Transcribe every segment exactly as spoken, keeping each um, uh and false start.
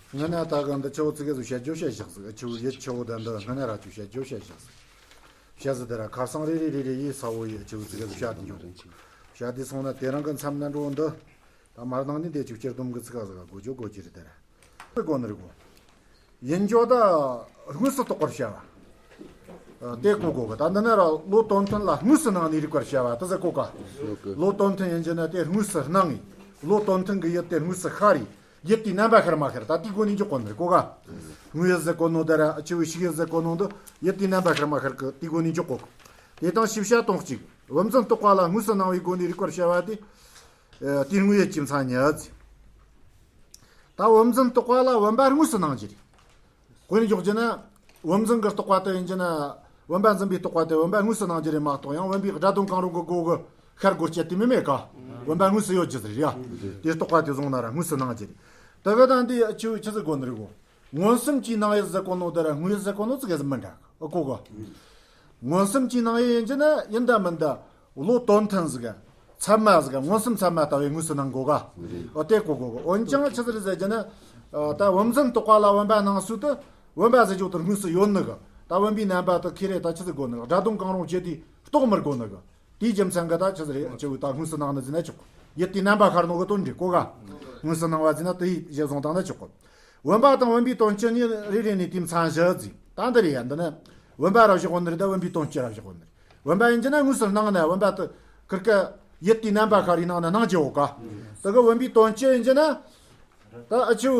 སྔ་ན་ད་ག་འདི་ཆུ་བོ་ཙི་གེ་ཟིག་བཤད་རྒྱུ་བཤད་བཞག་ཟིག་ཆུ་བོ་ཡུལ་ཆུ་བོ་ད་འདི་སྔ་ན་ར་ཆུ་བཤད་རྒྱུ་བཤད་བཞག་ཟིག་བཤད་ཟིག་དེ་ར་ཁ་སང་རེ་རེ་རེ་རེ་ཡིས་ས་བོ་ཡི་ཆུ་བོ་ཙི་གེ་ཟིག་བཤད་དེ་འཇོག་བཤད་དེ་སོང་ན་དེ་རིང་གི་མཚམས་ན་འགྲོ་འདི། ད་མར་ནང་ནས་འདི་ཆུ་སྐྱེར་སྡོམ་གི་ཚིག་ག་ཟིག་ག་གོ་རྒྱུ་གོ་རྒྱུ་རེད་དེ་ར། དེ་གོ་ནི་རེད་གོ། ཡིན་རྒྱུ་ད་དངོས་སུ་རྟོགས་པར་བྱ་བ། དེ་གོ་གོ་གི། ད་འདི་ན་ར་བློ་དོན་མཐུན་ལ་དངོས་སུ་སྣང་ནས་རིག་པར་བྱ་བ་དེ་ཟེར་གོ་ག་བློ་དོན་མཐུན་ཡིན་རྒྱུ་ན་དེ་དངོས་སུ་སྣང་ངེ། བློ་དོན་མཐུན་གི་ཡུལ་དེ་དངོས་སུ་ཤར་རེ། ཡུལ་དེའི་རྣམ་པ་ཤར་མ་ཤར་ད་དེའི་སྒོ་ནས་འཇོག་གོ་ནི་རེད་གོ་ག་དངོས་ཡུལ་ཟེར་གོ་ནོ་དེ་ར་ཆུ་བོའི་ཤེས་ཡུལ་ཟེར་གོ་ནོ་འདི་ཡུལ་དེའི་རྣམ་པ་ཤར་མ་ཤར་གི་དེའི་སྒོ་ནས་འཇོག་གོ་གི། དེ་དང་ཞིབ་བྱ་དོན་གཅིག་བུམ་འཛིན་རྟོག་པ་ལ་དངོས་སུ་སྣང་བའི་སྒོ་ནས་རིག་པར་བྱ་བ་དེ། ཨ། དེའི་དངོས་ཡུལ་གྱི་མཚན་ཉིད། ད་བུམ་འཛིན་རྟོག་པ་ལ་བུམ་པ་དངོས་སུ་སྣང་རྒྱུ་རེད། དཔེར་འཇོག་རྒྱུ་ན། བུམ་འཛིན་གྱི་རྟོག་པ་དེ་ཡིན་རྒྱུ་ན། བུམ་པ་འཛིན་པའི་རྟོག་པ་དེ་བུམ་པ་དངོས་སུ་སྣང་རྒྱུ་རེད་མ་གཏོགས་ཡང་བུམ་པའི་སྒྲ་དོན་གང་རུང་གི་སྒོ་གི་ཤར་སྒོར་སྤྱད་དེ་མིན་མེད་ཀ་བུམ་པ་དངོས་སུ་ཡོད་རྒྱུ་ཟིག་རེད་ཡ། དེའི་རྟོག་པ་དེ་བཟུང་ན་ར་དངོས་སུ་སྣང་རྒྱུ་རེད། དེ་གི་དང་དེ་ཆུ་ཆི་ཟིག་གོ་ནི་རེད་གོ། མངོན་སུམ་གྱིས་སྣང་ཡུལ་ཟེར་གོ་ནོ་དེ་ར་དངོས་ཡུལ་ཟེར་གོ་ནོ་ཙི་གེ་ཟིག་མི་འདྲ་གི་གོ་གོ། མངོན་སུམ་གྱིས་སྣང་ཡུལ་ཡིན་རྒྱུ་ན་ཡིན་ད་མིན་ད། བློ་དོན་མཐུན་ཟིག་ཚད་མ་ཟིག་མངོན་སུམ་ཚད་མ་ལྟ་བུའི་དངོས་སུ་སྣང་གོ་ག་འོ་དེ་གོ་གོ་གི། འོན་ཀྱང་ཆི་ཟིག་རེད་ཟེར་རྒྱུ་ན། ད་བུམ་འཛིན་རྟོག་པ་ལ་བུམ་པ་སྣང་སྲོལ་དུ། བུམ་པ་ཟེར་རྒྱུ་དེ་དངོས་སུ་ཡོད་ནི་གི། ད་བུམ་པའི་རྣམ་པ་དེ་ཁེ་རེ་ད་ཆི་ཟིག་གོ་ནི་གི། སྒྲ་དོན་གང་རུང་བྱེད་དུས་རྟོགས་མི་དགོས་ནི་གི། དེའི་རྒྱུ་མཚན་གི་ད་ཆི་ཟིག་རེད་ཆི་བོ་ད་དངོས་སུ་སྣང་ནི་ཟེར་ན་ཆོག་གི། ཡུལ་དེའི་རྣམ་པ་ཤར་ནོ་གི་དོན་འགྲིག་གོ་ག་དངོས་སུ་སྣང་བ་ཟེར་ན་དེ་ཡི་གཞི་བཟུང་བཏང་ན་ཆོག་གི། བུམ་པ་དང་བུམ་པའི་དོན་སྤྱི་གཉིས་རེ་རེ་ནས་དེའི་མཚན་གཞི་ཟིག་ད་འདི་རེད་ཡ། འདི་ནི་བུམ་པ་ར་བཞག་གོ་ནི་རེད། ད་བུམ་པའི་དོན་སྤྱི་ར་བཞག་གོ་ནི་རེད། བུམ་པ་ཡིན་རྒྱུ་ན་དངོས་སུ་སྣང་ན་བུམ་པ་དེ་ཁིར་ཀ་ཡུལ་དེའི་རྣམ་པ་ཤར་རེ་སྣང་ན་སྣང་རྒྱུ་ཡོད་ཀ་དེ་གི་བུམ་པའི་དོན་སྤྱི་ཡིན་རྒྱུ་ན། ད་ཨ་ཆུ།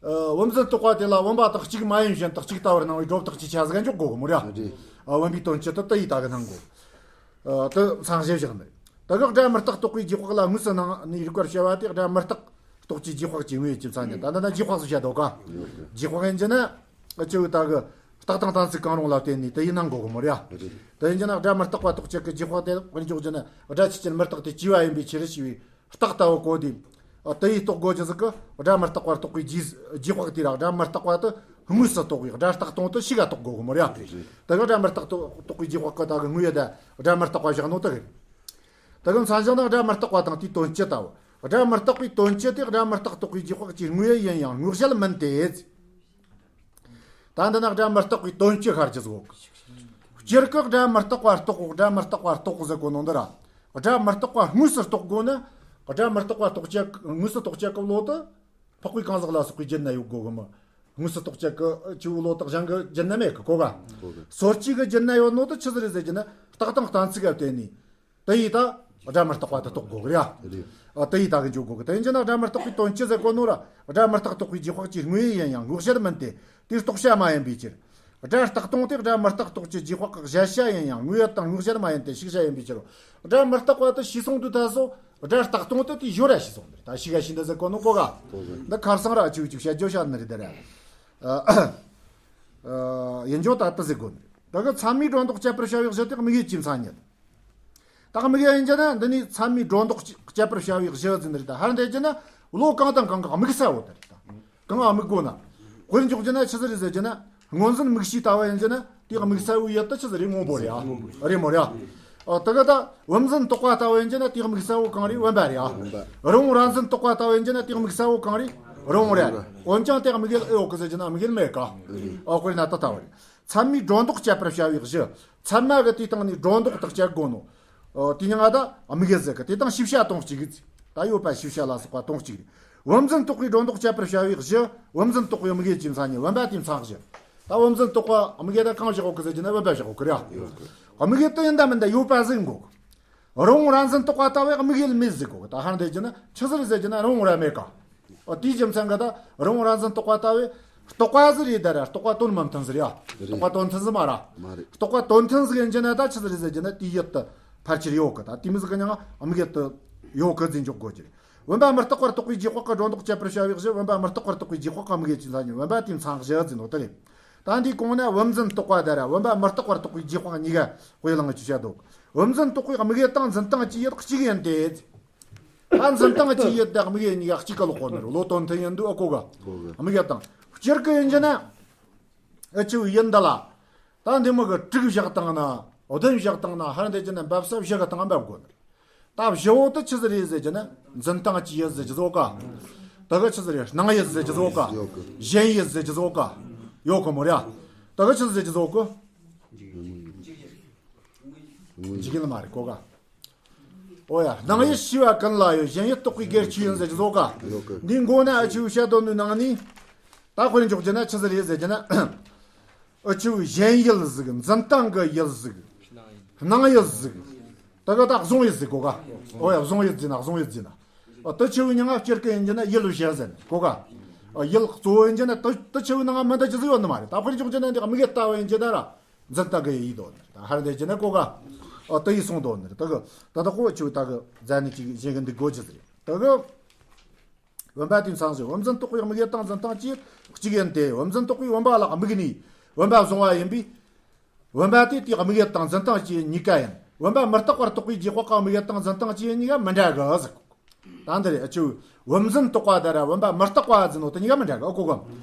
ཨ། བུམ་འཛིན་རྟོག་པ་དེ་ལ་བུམ་པ་དག་གཅིག་མ་ཡིན་གཞན་དག་གཅིག་ལྟ་བུར་སྣང་བའི་སྒྲོ་བཏགས་ཀྱི་ཆ་ཟིག་འཇོག་དགོས་གི་མོ་ར། ཨ། བུམ་པའི་དོན་སྤྱི་དེ་དེ་ཡི་ད་གི་སྣང་གོ། ཨ། དེ་མཚན་གཞི་བཞག་ནི། ད་གི་སྒྲ་མི་རྟག་རྟོགས་པའི་རྗེས་དཔག་ལ་དངོས་སུ་སྣང་ནས་རིག་པར་བྱ་བ་དེ་སྒྲ་མི་རྟག་རྟོགས་ཀྱི་རྗེས་དཔག་གི་དངོས་ཡུལ་གྱི་མཚན་ཉིད། ད་འདི་ན་རྗེས་དཔག་ཟིག་བྱ་དོ་ག་རྗེས་དཔག་ཡིན་རྒྱུ་ན། ཨ་ཆུ་ད་གི་རྟགས་དང་གཏན་ཚིགས་གང་རུང་ལ་བརྟེན་ནས་དེ་ཡི་སྣང་གོ་གི་མོ་ར། དེ་ཡིན་རྒྱུ་ན་སྒྲ་མི་རྟག་པ་རྟོགས་བྱེད་ཀྱི་རྗེས་དཔག་དེ་དཔེར་འཇོག་རྒྱུ་ན་སྒྲ་ཆོས་ཅན་མི་རྟག་སྟེ་བཅས་པ་ཡིན་པའི་ཕྱིར་ཞེས་པའི། རྟགས་ལྟ་བུ་གོ་དེ། དེ་ཡིས་རྟོགས་དགོས་རྒྱུ་ཟིག་གི་སྒྲ་མི་རྟག་པ་རྟོགས་པའི་རྗེས་རྗེས་དཔག་དེ་ར་སྒྲ་མི་རྟག་པ་དེ་དངོས་སུ་རྟོགས་པའི་སྒྲ་རྟག་སྟོང་དེ་ཕྱིས་ཀ་རྟོགས་དགོས་གི་མོ་ར། དེ་གི་སྒྲ་མི་རྟག་རྟོགས་པའི་རྗེས་དཔག་གི་ད་གི་དངོས་ཡུལ་ད་སྒྲ་མི་རྟག་པ་བཞག་ནོ་དེ་གི། དེ་གི་མཚན་བྱང་ན་སྒྲ་མི་རྟག་པ་དང་དེའི་དོན་སྤྱི་ལྟ་བུ། སྒྲ་མི་རྟག་པའི་དོན་སྤྱི་དེ་སྒྲ་མི་རྟག་རྟོགས་པའི་རྗེས་དཔག་གི་དངོས་ཡུལ་ཡིན་ཡང་དངོས་གཞལ་མིན་ཏེ། ད་འདི་ན་སྒྲ་མི་རྟག་པའི་དོན་སྤྱི་ཤར་རྒྱུ་ཟིག་གོ། སྤྱིར་གི་སྒྲ་མི་རྟག་པ་རྟོགས། སྒྲ་མི་རྟག་པ་རྟོགས་ཟེར་གོ་ནོ་འདི་ར། སྒྲ་མི་རྟག་པ་དངོས་སུ་རྟོགས་དགོས་ན། སྒྲ་མི་རྟག་པ་རྟོགས་བྱེད་དངོས་སུ་རྟོགས་བྱེད་གི་བློ་དེ། འཕགས་པའི་གང་ཟག་ལ་སོགས་པའི་རྒྱུད་ན་ཡོད་དགོས་གི་མོ། དངོས་སུ་རྟོགས་བྱེད་གི་ཆུ་བོའི་བློ་དེ་གཞན་གི་རྒྱུད་ན་མེད་གི་གོ་ག་སོ་སྐྱེ་གི་རྒྱུད་ན་ཡོད་ནོ་དེ་ཆི་ཟིག་རེད་ཟེར་རྒྱུ་ན་རྟགས་དང་གཏན་ཚིགས་ག་བརྟེན་ནས། དེ་ཡིས་ད་སྒྲ་མི་རྟག་པ་དེ་རྟོགས་དགོས་གི་རེད་ཡ། ཨ། དེ་ཡིས་ད་གི་འཇོག་དགོས་གི། དེ་ཡིན་རྒྱུ་ན་སྒྲ་མི་རྟག་པའི་དོན་སྤྱི་ཟེར་གོ་ནོ་ར། སྒྲ་མི་རྟག་རྟོགས་པའི་རྗེས་དཔག་གི་དངོས་ཡུལ་ཡིན་ཡང་དངོས་གཞལ་མིན་ཏེ། དེ་རྟོགས་བྱ་མ་ཡིན་པའི་ཕྱིར། སྒྲ་རྟག་སྟོང་དེ་སྒྲ་མི་རྟག་རྟོགས་ཀྱི་རྗེས་དཔག་གི་གཞལ་བྱ་ཡིན་ཡང་དངོས་ཡུལ་དང་དངོས་གཞལ་མ་ཡིན་ཏེ་ཞིག་བྱ་ཡིན་པའི་ཕྱིར་རོ། སྒྲ་མི་རྟག་པ་དེ་ཤེས་སོང་དུས་ད་སོ། སྒྲ་རྟག་སྟོང་དེ་དེའི་ཞོར་ར་ཤེས་སོང་ནི་རེད། ད་ཤིག་ག་ཤིག་འདི་ཟེར་གོ་ནོ་གོ་ག་འདི་ཁར་སང་ར་ཅིག་ཅིག་བཤད་རྒྱུ་བཤད་ནི་རེད་ད་ར། ཨ། ཡིན་རྒྱུ་ད་དེ་ཟེར་གོ་ནི་རེད། ད་གི་ཚད་མས་སྒྲོ་འདོགས་གཅད་པར་བྱ་བའི་གཞི་དེ་དམིགས་ཡུལ་གྱི་མཚན་ཉིད། ད་དམིགས་ཡུལ་ཡིན་རྒྱུ་ན་འདི་ནི་ཚད་མས་སྒྲོ་འདོགས་གཅད་པར་བྱ་བའི་གཞི་ཟེར་ནི་རེད། ད་ཧར་འདི་རྒྱུ་ན་བློ་གང་དང་གང་གི་དམིགས་ས་བོ་དེ་རེད། ད་གང་དམིགས་དགོས་ན། དཔེར་འཇོག་རྒྱུ་ན་ཆི་ཟིག་རེད་ཟེར་རྒྱུ་ན། སྔོ་འཛིན་དམིགས་བྱའི་ལྟ་བ་ཡིན་རྒྱུ་ན་དེ་དམིགས་ས་བོའི་ཡུལ་དེ་ཆི་ཟིག་རེད། སྔོན་པོ་རེད་ཨ། རེད་མོ་རེད་ཨ། ཨ། དེ་ག་ད་བུམ་འཛིན་རྟོག་པ་ལྟ་བུ་ཡིན་རྒྱུ་ན་དེ་དམིགས་ས་བོ་གང་རེད། བུམ་པ་རེད་ཨ། རི་བོང་རྭ་འཛིན་རྟོག་པ་ལྟ་བུ་ཡིན་རྒྱུ་ན་དེ་དམིགས་ས་བོ་གང་རེད། རི་བོང་རྭ་རེད། འོན་ཀྱང་དེ་དམིགས་ཡུལ་ཨེ་ཡོད་གི་ཟེར་རྒྱུ་ན་དམིགས་ཡུལ་མེད་ག་ཨ། དཔེར་ན་ད་ལྟ་བ་རེད། ཚད་མས་སྒྲོ་འདོགས་གཅད་པར་བྱ་བའི་གཞི། ཚད་མ་གི་དེའི་སྟེང་ནས་སྒྲོ་འདོགས་དེ་གཅད་དགོས་ནོ། ཨོ། དེ་ཉིད་ང་ད་དམིགས་ཡུལ་ཟེར་གི། དེ་དང་ཤེས་བྱ་དོན་གཅིག་གི། ད་ཡོད་པ་ཤེས་བྱ་ལ་སོགས་པ་དོན་གཅིག་རེད། བུམ་འཛིན་རྟོག་པས་སྒྲོ་འདོགས་གཅད་པར་བྱ་བའི་གཞི། བུམ་འཛིན་རྟོག་པའི་དམིགས་ཡུལ་གྱི་མཚན་ཉིད། བུམ་པ་དེའི་མཚན་གཞི། ད་བུམ་འཛིན་རྟོག་པ་དམིགས་ཡུལ་ད་གང་བཞག་ཡོད་གི་ཟེར་རྒྱུ་ན་བུམ་པ་བཞག་ཡོད་གི་རེད་ཨ། དམིགས་ཡུལ་དེ་ཡིན་ད་མིན་ད་ཡོད་པ་ཟིག་ཡིན་དགོས་གི། རི་བོང་རྭ་འཛིན་རྟོག་པ་ལྟ་བུའི་དམིགས་ཡུལ་མེད་ཟེར་གོ་གི། ད་ཧར་འདི་རྒྱུ་ན་ཆི་ཟིག་རེད་ཟེར་རྒྱུ་ན་རི་བོང་རྭ་མེད་ག་ཨོ། དེའི་རྒྱུ་མཚན་གི་ད་རི་བོང་རྭ་འཛིན་རྟོག་པ་ལྟ་བུའི་རྟོག་པ་ཟིག་རེད་ད་ར། རྟོག་པ་དོན་མི་མཐུན་ཟིག་རེད་ཨ། རེད། རྟོག་པ་དོན་མཐུན་ཟིག་མ་ར། མ་རེད། རྟོག་པ་དོན་མཐུན་ཟིག་ཡིན་རྒྱུ་ན་ད་ཆི་ཟིག་རེད་ཟེར་རྒྱུ་ན་དེའི་ཡུལ་དེ་ཕལ་ཆེར་ཡོད་གི། ད་དེ་མོ་ཟིག་གི་མྱིང་ང་དམིགས་ཡུལ་དེ་ཡོད་གི་ཟེར་འཇོག་དགོས་རྒྱུ་རེད། བུམ་པ་མི་རྟག་པར་རྟོགས་པའི་རྗེས་དཔག་གི་སྒྲོ་འདོགས་གཅད་པར་བྱ་བའི་གཞི། བུམ་པ་མི་རྟག་པར་རྟོགས་པའི་རྗེས་དཔག་གི་དམིགས་ཡུལ་གྱི་མཚན་ཉིད་བུམ་པ་དེའི་མཚན་གཞི་ཟེར་ནོ་དེ་རེད། ད་འདིའི་གོང་ན་བུམ་འཛིན་རྟོག་པ་ད་ར་བུམ་པ་མི་རྟག་པར་རྟོགས་པའི་རྗེས་དཔག་གཉིས་ཀ་དཔེ་བླངས་ཀྱི་བཤད་དོ། བུམ་འཛིན་རྟོག་པའི་དམིགས་ཡུལ་དང་འཛིན་སྟངས་ཀྱི་ཡུལ་གཅིག་ཡིན་ཏེ། ད་འཛིན་སྟངས་ཀྱི་ཡུལ་དང་དམིགས་ཡུལ་གཉིས་ཀ་གཅིག་ག་ལོག་གོ་ནི་རེད། བློ་དོན་མཐུན་ཡིན་དུས་ཨ་གོ་ག་གོ་གི། དམིགས་ཡུལ་དང་སྤྱིར་གི་ཡིན་རྒྱུ་ན། ཨ་ཆུ་ཡུལ་འདི་ལ། ད་འདི་མོ་གི་དྲུག་བཞག་བཏང་ན། བདུན་བཞག་བཏང་ན། ཧར་འདི་རྒྱུ་ན་འབབ་ས་བཞི་གི་སྟེང་འབབ་དགོས་ནི་རེད། ད་བཞི་བོ་དེ་ཆི་ཟིག་རེད་ཟེར་རྒྱུ་ན་འཛིན་སྟངས་ཀྱི་ཡུལ་ཟེར་རྒྱུ་ཟོ་ག་ད་གི་ཆི་ཟིག་རེད། སྣང་ཡུལ་ཟེར་རྒྱུ་ཟིག་ཡོད་ག། ཞེན་ཡུལ་ཟེར་རྒྱུ་ཟིག་ཡོད་ག། ཡོད་གི་མོ་ར། ད་གི་ཆི་ཟིག་རེད་ཟེར་རྒྱུ་ཟིག་ཡོད་གི། འཇིག་ཡུལ་མ་རེད་གོ་ག། ཨོ་ཡ། སྣང་ཡུལ་ཤེས་པ་ཀུན་ལ་ཡོད། ཞེན་ཡུལ་རྟོག་པའི་སྒེར་ཆོས་ཡིན་ཟེར་རྒྱུ་ཟིག་ཡོད་ག། ཡོད་གི། འདིའི་མགོ་ན་འུ་ཆོས་བཤད་དོན་ནི་ནང་ནས། ད་དཔེར་འཇོག་རྒྱུ་ན་ཆི་ཟིག་རེད་ཟེར་རྒྱུ་ན། འུ་ཆོས་ཞེན་ཡུལ་ཟིག། འཛིན་སྟངས་གི་ཡུལ་ཟིག། སྣང་ཡུལ་ཟིག། ད་གི་ད་གཟུང་ཡུལ་ཟེར་གོ་ག། ཨོ་ཡ། གཟུང་ཡུལ་ཟེར་ན། གཟུང་ཡུལ་ཟེར་ན། ཨ། དེ་ཆོའི་མིང་ང་སྤྱིར་གི་ཡིན་རྒྱུ་ན་ཡུལ་ཞེན་ཟེར་ནི་གོ་ག། ཨ། ཡུལ་གཙོ་བོ་ཡིན་རྒྱུ་ན་དེ་དེ་ཆོའི་ནང་ང་མི་འདུ་རྒྱུ་ཟིག་ཡོད་ནི་མ་རེད། ད་དཔེར་འཇོག་རྒྱུ་ན་འདི་དམིགས་ཡུལ་ལྟ་བུ་ཡིན་རྒྱུ་ན་ར། འཛིན་སྟངས་གི་ཡུལ་ཡིན་དོ་ནི་རེད། ད་ཧར་འདི་རྒྱུ་ན་གོ་ག། ཨ། དེ་ཡིས་གསུངས་དོ་ནི་རེད། ད་གི་ད་ལྟ་ཁོ་ཆོས་ད་གི་རྫ་ནི་ཅིག་གཞན་གི་འདུག་དགོས་རྒྱུ་ཟིག་རེད། ད་གི། བུམ་པ་དེའི་མཚན་ཞིང་། བུམ་འཛིན་རྟོག་པའི་དམིགས་ཡུལ་དང་འཛིན་སྟངས་ཀྱི་གཅིག་ཡིན་ཏེ། བུམ་འཛིན་རྟོག་པས་བུམ་པ་ལ་དམིགས་ནས་བུམ་པ་བཟུང་བ་ཡིན་པས། བུམ་པ་དེ་དེའི་དམིགས་ཡུལ་དང་འཛིན་སྟངས་ཀྱི་གཉིས་ཀ་ཡིན། བུམ་པ་མི་རྟག་པར་རྟོགས་པའི་རྗེས་དཔག་གི་དམིགས་ཡུལ་དང་འཛིན་སྟངས་ཀྱི་གཉིས་ཀ་མི་འདྲ་གི་ཟེར། ད་འདི་རེད། ཨ། ཆོས་བུམ་འཛིན་རྟོག་པ་དང་ར་བུམ་པ་མི་རྟག་པ་ཟེར་ནོ་དེ་གཉིས་ཀ་མི་འདྲ་གི། ཨ། གོ་གི།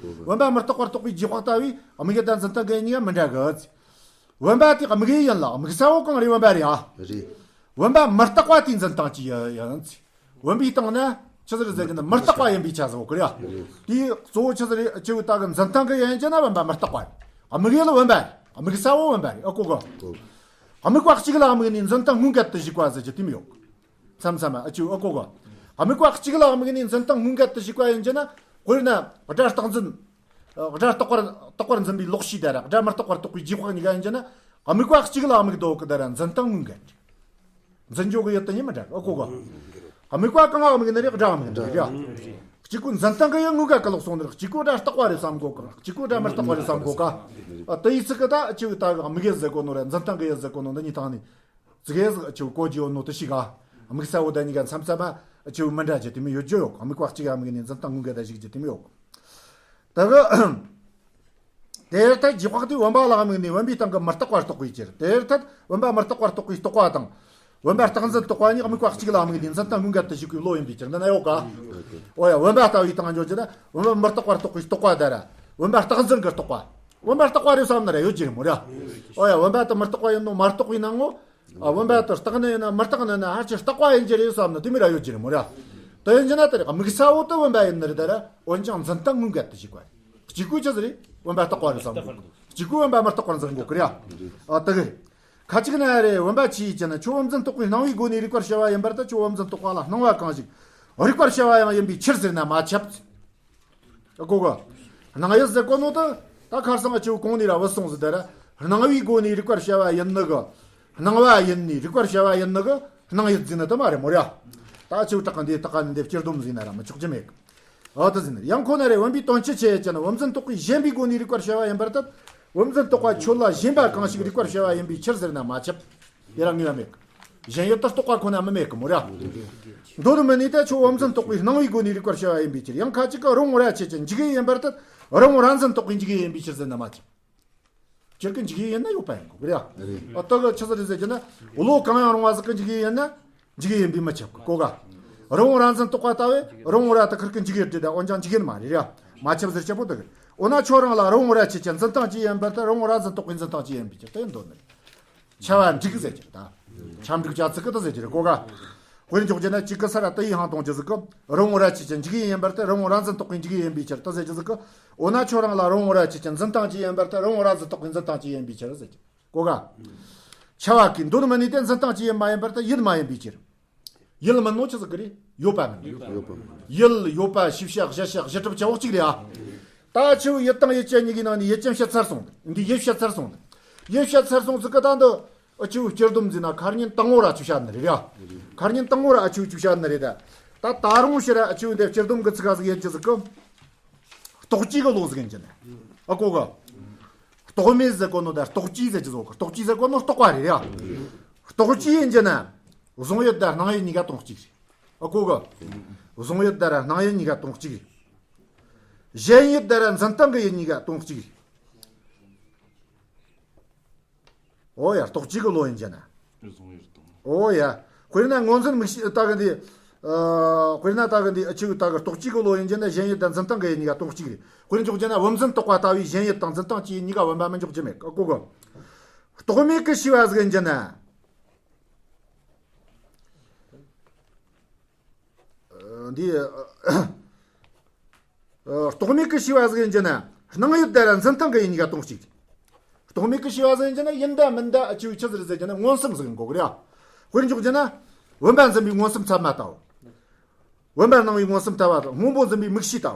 བུམ་པ་མི་རྟག་པར་རྟོགས་པའི་རྗེས་དཔག་ལྟ་བུའི་དམིགས་ཡུལ་དང་འཛིན་སྟངས་ཀྱི་གཉིས་ཀ་མི་འདྲ་གི་ཟེར། བུམ་པ་དེ་དམིགས་ཡུལ་ཡིན་ལ། དམིགས་ས་བོ་གང་རེད། བུམ་པ་རེད་ཨ། རེད། བུམ་པ་མི་རྟག་པ་དེའི་འཛིན་སྟངས་ཀྱི་ཡུལ་ཡིན་ཟེར། བུམ་པའི་སྟེང་ན་ཆི་ཟིག་རེད་ཟེར་རྒྱུ་ན་མི་རྟག་པ་ཡིན་པའི་ཆ་ཟིག་ཡོད་གི་རེད་ཨ། དེའི་གཙོ་བོ་ཆི་ཟིག་རེད། ཆི་ཟིག་ད་གི་འཛིན་སྟངས་གི་ཡིན་རྒྱུ་ན་བུམ་པ་མི་རྟག་པ་རེད། དམིགས་ཡུལ་བུམ་པ་རེད། དམིགས་ས་བོ་བུམ་པ་རེད། ཨ། གོ་གི། དམིགས་པ་གཅིག་ལ་དམིགས་ནས་འཛིན་སྟངས་སྔོན་འགལ་དུ་ཞུགས་པ་ཟེར་རྒྱུ་དེ་མོ་ཡོད་གི། མཚམས་མཚམས། ཨ། ཆོས། ཨ། གོ་གི། དམིགས་པ་གཅིག་ལ་དམིགས་ནས་འཛིན་སྟངས་སྔོན་འགལ་དུ་ཞུགས་པ་ཡིན་རྒྱུ་ན། དཔེར་ན་སྒྲ་རྟག་འཛིན། སྒྲ་རྟག་པར་རྟག་པར་འཛིན་པའི་ལོག་ཤེས་དང་ར་སྒྲ་མི་རྟག་པར་རྟོགས་པའི་རྗེས་དཔག་གཉིས་ཀ་ཡིན་རྒྱུ་ན། དམིགས་པ་གཅིག་ལ་དམིགས་འདུག་གི་དང་ར་འཛིན་སྟངས་སྔོན་འགལ། འཛིན་སྦྱོར་གི་ཡུལ་དེ་གཉིས་མི་འདྲ། ཨ། གོ་གི། དམིགས་པ་གང་ལ་དམིགས་ནི་རེད། སྒྲ་དམིགས་ནི་རེད་ཡ། གཅིག་གོ་འཛིན་སྟངས་གི་ཡུལ་སྔོན་འགལ་གི་ལོག་སོང་ནི་རེད། གཅིག་གོ་སྒྲ་རྟག་པ་རེད་བསམ་གོ་གི། གཅིག་གོ་སྒྲ་མི་རྟག་པ་རེད་བསམ་གོ་ག། ཨ། དེ་ཡི་ཚིག་གི་ད་ཆི་ཟིག་ད་གི་དམིགས་ཡུལ་ཟེར་གོ་ནོ་ར་འཛིན་སྟངས་གི་ཡུལ་ཟེར་གོ་ནོ་འདི་གཉིས་སྟེང་ནས། ཙི་གེ་ཟིག་ཆི་གོ་རྒྱུ་ཡོད་ནོ་དེ་ཞིག་ག། དམིགས་ས་བོ་དེ་གཉིས་ཀ་མཚམས་མཚམས་མ་ཆི་མི་འདྲ་རྒྱུ་དེ་མོ་ཡོད་རྒྱུ་ཡོད། དམིགས་པ་གཅིག་ལ་དམིགས་ནས་འཛིན་སྟངས་སྔོན་འགལ་དུ་ཞུགས་རྒྱུ་དེ་མོ་ཡོད། ད་གི། དེར་ཐལ། རྗེས་དཔག་དེས་བུམ་པ་ལ་དམིགས་ནས་བུམ་པའི་སྟེང་གི་མི་རྟག་པ་རྟོགས་པའི་ཕྱིར། དེར་ཐལ། བུམ་པ་མི་རྟག་པ་རྟོགས་པའི་རྟོག་པ་དང་། བུམ་པ་རྟག་འཛིན་རྟོག་པ་གཉིས་དམིགས་པ་གཅིག་ལ་དམིགས་ནས་འཛིན་སྟངས་སྔོན་འགལ་དུ་ཞུགས་པའི་བློ་ཡིན་པའི་ཕྱིར། འདི་ན་ཡོད་ག། འོ་ཡ། བུམ་པ་ལྟ་བུའི་སྟེང་འཇོག་རྒྱུ་ན་བུམ་པ་མི་རྟག་པ་རྟོགས་པའི་རྟོག་པ་དང་ར། བུམ་པ་རྟག་འཛིན་གྱི་རྟོག་པ། བུམ་པ་རྟག་པ་རེད་བསམ་ན་ར་ཡོད་རྒྱུ་རེད་མོ་ར། འོ་ཡ། བུམ་པ་དེ་མི་རྟག་པ་ཡིན་ནོ་མ་རྟོགས་པའི་སྣང་ངོ་། ཨ། བུམ་པ་དེ་རྟག་ནི་ཡིན་ན་མི་རྟག་ནི་ཡིན་ན་ཕལ་ཆེར་རྟག་པ་ཡིན་རྒྱུ་རེད་བསམ་ན་དེ་མོ་ར་ཡོད་རྒྱུ་རེད་མོ་ར། དེ་ཡིན་རྒྱུ་ན་དེ་རེད། དམིགས་ས་བོ་དེ་བུམ་པ་ཡིན་ནི་རེད་ད་ར། འོན་ཀྱང་འཛིན་སྟངས་སྔོན་འགལ་དུ་ཞུགས་པ་རེད། གཅིག་གོ་ཆི་ཟིག་རེད། བུམ་པ་རྟག་པ་རེད་བསམ་གོ། གཅིག་གོ་བུམ་པ་མི་རྟག་པར་འཛིན་གོ་གི་རེད་ཨ། ཨ། དེ་གི། ཁ་ཅིག་ན་རེ། བུམ་པ་ཆོས་ཅན། ཁྱོད་བུམ་འཛིན་རྟོག་པའི་སྣང་བའི་སྒོ་ནས་རིག་པར་བྱ་བ་ཡིན་པར་ཐལ། ཁྱོད་བུམ་འཛིན་རྟོག་པ་ལ་སྣང་བ་གང་ཞིག་རིག་པར་བྱ་བ་ཡང་ཡིན་པའི་ཕྱིར་ཟེར་ན་མ་ཁྱབ། ཨ། གོ་ག། སྣང་ཡུལ་ཟེར་གོ་ནོ་དེ་ད་ཁར་སང་ཨ་ཆོས་གོང་ནས་ར་བུད་སོང་ཟིག་ད་ར། སྣང་བའི་སྒོ་ནས་རིག་པར་བྱ་བ་ཡིན་ནི་གི། སྣང་བ་ཡིན་ནི་རིག་པར་བྱ་བ་ཡིན་ནི་གི་སྣང་ཡུལ་ཟེར་ནི་དེ་མ་རེད་མོ་ར། ད་ཨ་ཆོས་དྲག་གི་འདི་དག་ག་འདི་སྤྱིར་སྡོམ་ཟེར་ན་ར་མི་ཆོག་རྒྱུ་མེད་གི། ཨ། དེ་ཟེར་ནི་ཡང་ཁོ་ན་རེ། བུམ་པའི་དོན་སྤྱི་ཆོས་ཅན། བུམ་འཛིན་རྟོག་པས་ཞེན་པའི་སྒོ་ནས་རིག་པར་བྱ་བ་ཡིན་པར་ཐལ། བུམ་འཛིན་རྟོག་པ་ཁྱོད་ལ་ཞེན་པ་གང་ཞིག་རིག་པར་བྱ་བ་ཡིན་པའི་ཕྱིར་ཟེར་ན་མ་ཁྱབ། དེ་ར་ངེས་པ་མེད་གི། ཞེན་ཡུལ་དེར་རྟོག་པ་ཁོ་ན་མི་མེད་གི་མོ་ར། མདོར་ན་མི་ནུས་ཏེ། ཁྱོད་བུམ་འཛིན་རྟོག་པས་སྣང་བའི་སྒོ་ནས་རིག་པར་བྱ་བ་ཡིན་པའི་ཕྱིར། ཡང་ཁ་ཅིག་གིས་རི་བོང་རྭ་ཆོས་ཅན། འཇིག་ཡུལ་ཡིན་པར་ཐལ། རི་བོང་རྭ་འཛིན་རྟོག་པས་འཇིག་ཡུལ་ཡིན་པའི་ཕྱིར་ཟེར་ན་མ་ཁྱབ། སྤྱིར་གི་འཇིག་ཡུལ་ཡིན་ན་ཡོད་པ་ཡིན་དགོས་གི་རེད་ཨ། ཨ། དེ་གི་ཆི་ཟིག་རེད་ཟེར་རྒྱུ་ན། བློ་གང་ཡང་རུང་བ་ཟིག་གིས་འཇིག་ཡུལ་ཡིན་ན་འཇིག་ཡུལ་ཡིན་པས་མི་ཁྱབ་གི། གོ་ག། རི་བོང་རྭ་འཛིན་རྟོག་པ་ལྟ་བས་རི་བོང་རྭ་དེ་ཁིར་གི་འཇིག་ཡུལ་རེད་ད། འོན་ཀྱང་འཇིག་ཡུལ་མ་རེད་རེད་ཨ། མ་ཁྱབ་ཟེར་རྒྱུ་བོ་དེ་གི། འོ་ན་ཁྱོད་རང་ལ་རི་བོང་རྭ་ཆོས་ཅན། འཛིན་སྟངས་ཅི་ཡིན་པར་ཐལ། རི་བོང་རྭ་འཛིན་རྟོག་པས་འཛིན་སྟངས་ཅི་ཡིན་པའི་ཕྱིར། དེ་འདོད་ནི་རེད། ཁྱབ་པ་འགྲིག་ཟེར་རྒྱུ་ད། ཁྱབ་འགྲིག་བྱ་ཚིག་གི་དེ་ཟེར་རྒྱུ་རེད། གོ་ག། དཔེར་འཇོག་རྒྱུ་ན་གཅིག་གིས་ས་ར་དེ་ཡི་ཧང་གཏོང་རྒྱུ་ཟིག་གི། རི་བོང་རྭ་ཆོས་ཅན། འཇིག་ཡུལ་ཡིན་པར་ཐལ། རི་བོང་རྭ་འཛིན་རྟོག་པས་འཇིག་ཡུལ་ཡིན་པའི་ཕྱིར། དེ་ཟེར་རྒྱུ་ཟིག་གི། འོ་ན་ཁྱོད་རང་ལ་རི་བོང་རྭ་ཆོས་ཅན། འཛིན་སྟངས་ཅི་ཡིན་པར་ཐལ། རི་བོང་རྭ་འཛིན་རྟོག་པས་འཛིན་སྟངས་ཅི་ཡིན་པའི་ཕྱིར་ཟེར་རྒྱུ། གོ་ག། ཁྱབ་པ་གིས་མདོར་ན་མི་ནུས་ཏེ། འཛིན་སྟངས་ཅི་ཡིན་མ་ཡིན་པར་ཐལ། ཡུལ་མ་ཡིན་པའི་ཕྱིར། ཡུལ་མིན་ནོ་ཆི་ཟིག་གི་རེད། ཡོད་པ་མིན། ཡོད་པ་མིན། ཡུལ་ཡོད་པ་ཤེས་བྱ་གཞལ་བྱ་གཞི་གྲུབ་བྱ་བོ་གཅིག་རེད་ཨ། ད་ཆི་བོ་ཡུལ་དང་ཡུལ་ཅན་གཉིས་ཀྱི་ནང་ནས་ཡུལ་ཅན་བཤད་ཚར་སོང་། འདི་ཡུལ་བཤད་ཚར་སོང་། ཡུལ་བཤད་ཚར་སོང་ཟིག་གི། ད་འདི་ཨ་ཆི་བོ་སྤྱིར་སྡོམ་ཟེར་ན་ཁར་ཉིན་དང་པོ་ར་ཆི་བཤད་ནི་རེད་ཨ། ཁར་ཉིན་དང་པོ་ར་ཨ་ཆི་བོ་ཆི་བཤད་ནི་རེད་ད། ད་ད་རུང་ཕྱིར་ར་ཨ་ཆི་བོ་འདི་སྤྱིར་སྡོམ་གི་ཚིག་ག་ཟིག་ཡིན་རྒྱུ་ཟིག་གི། རྟོག་བཅས་ཀྱི་བློ་ཟིག་ཡིན་རྒྱུ་ནི། ཨ། གོ་ག། རྟོག་མེད་ཟེར་གོ་ནོ་དང་རྟོག་བཅས་ཟེར་རྒྱུ་ཟིག་གི། རྟོག་བཅས་ཟེར་གོ་ནོ་རྟོག་པ་རེད་ཡ། རྟོག་བཅས་ཡིན་རྒྱུ་ན། གཟུང་ཡུལ་དང་སྣང་ཡུལ་གཉིས་ཀ་སྟོང་གཅིག་རེད། ཨ། གོ་ག། གཟུང་ཡུལ་དང་ར་སྣང་ཡུལ་གཉིས་ཀ་སྟོང་གཅིག་རེད། ཞེན་ཡུལ་དང་ར་འཛིན་སྟངས་ཀྱི་ཡུལ་གཉིས་ཀ་སྟོང་གཅིག་རེད། ཨོ་ཡ། རྟོག་བཅས་ཀྱི་བློ་ཡིན་རྒྱུ་ན། གཟུང་ཡུལ་དང་། ཨོ་ཡ། དཔེར་ན་ངོས་འཛིན་དམིགས་བྱ་ལྟ་གི་འདི། ཨ། དཔེར་ན་ལྟ་གི་འདི་ཨ་ཆི་ལྟ་གི། རྟོག་བཅས་ཀྱི་བློ་ཡིན་རྒྱུ་ན་ཞེན་ཡུལ་དང་འཛིན་སྟངས་ཀྱི་ཡུལ་གཉིས་ཀ་སྟོང་གཅིག་རེད། དཔེར་འཇོག་རྒྱུ་ན་བུམ་འཛིན་རྟོག་པ་ལྟ་བུའི་ཞེན་ཡུལ་དང་འཛིན་སྟངས་ཀྱི་ཡུལ་གཉིས་ཀ་བུམ་པ་མི་འཇོག་རྒྱུ་མེད་གི། ཨ། གོ་ག། རྟོག་མེད་ཀྱི་ཤེས་པ་ཟིག་ཡིན་རྒྱུ་ན། འདི། ཨ། རྟོག་མེད་ཀྱི་ཤེས་པ་ཟིག་ཡིན་རྒྱུ་ན། སྣང་ཡུལ་དེ་ར་འཛིན་སྟངས་ཀྱི་ཡུལ་གཉིས་ཀ་དོན་གཅིག་རྟོག་མེད་ཀྱི་ཤེས་པ་ཟིག་ཡིན་རྒྱུ་ན་ཡིན་ད་མིན་ད་ཨ་ཆུ་ཆི་ཟིག་རེད་ཟེར་རྒྱུ་ན་མངོན་སུམ་ཟིག་ཡིན་དགོས་གི་རེད། དཔེར་འཇོག་རྒྱུ་ན། བུམ་པ་འཛིན་པའི་མངོན་སུམ་ཚད་མ་ལྟ་བུ། བུམ་པར་སྣང་བའི་མངོན་སུམ་ལྟ་བ་དང་སྔོན་པོ་འཛིན་པའི་མིག་ཤེས་ལྟ་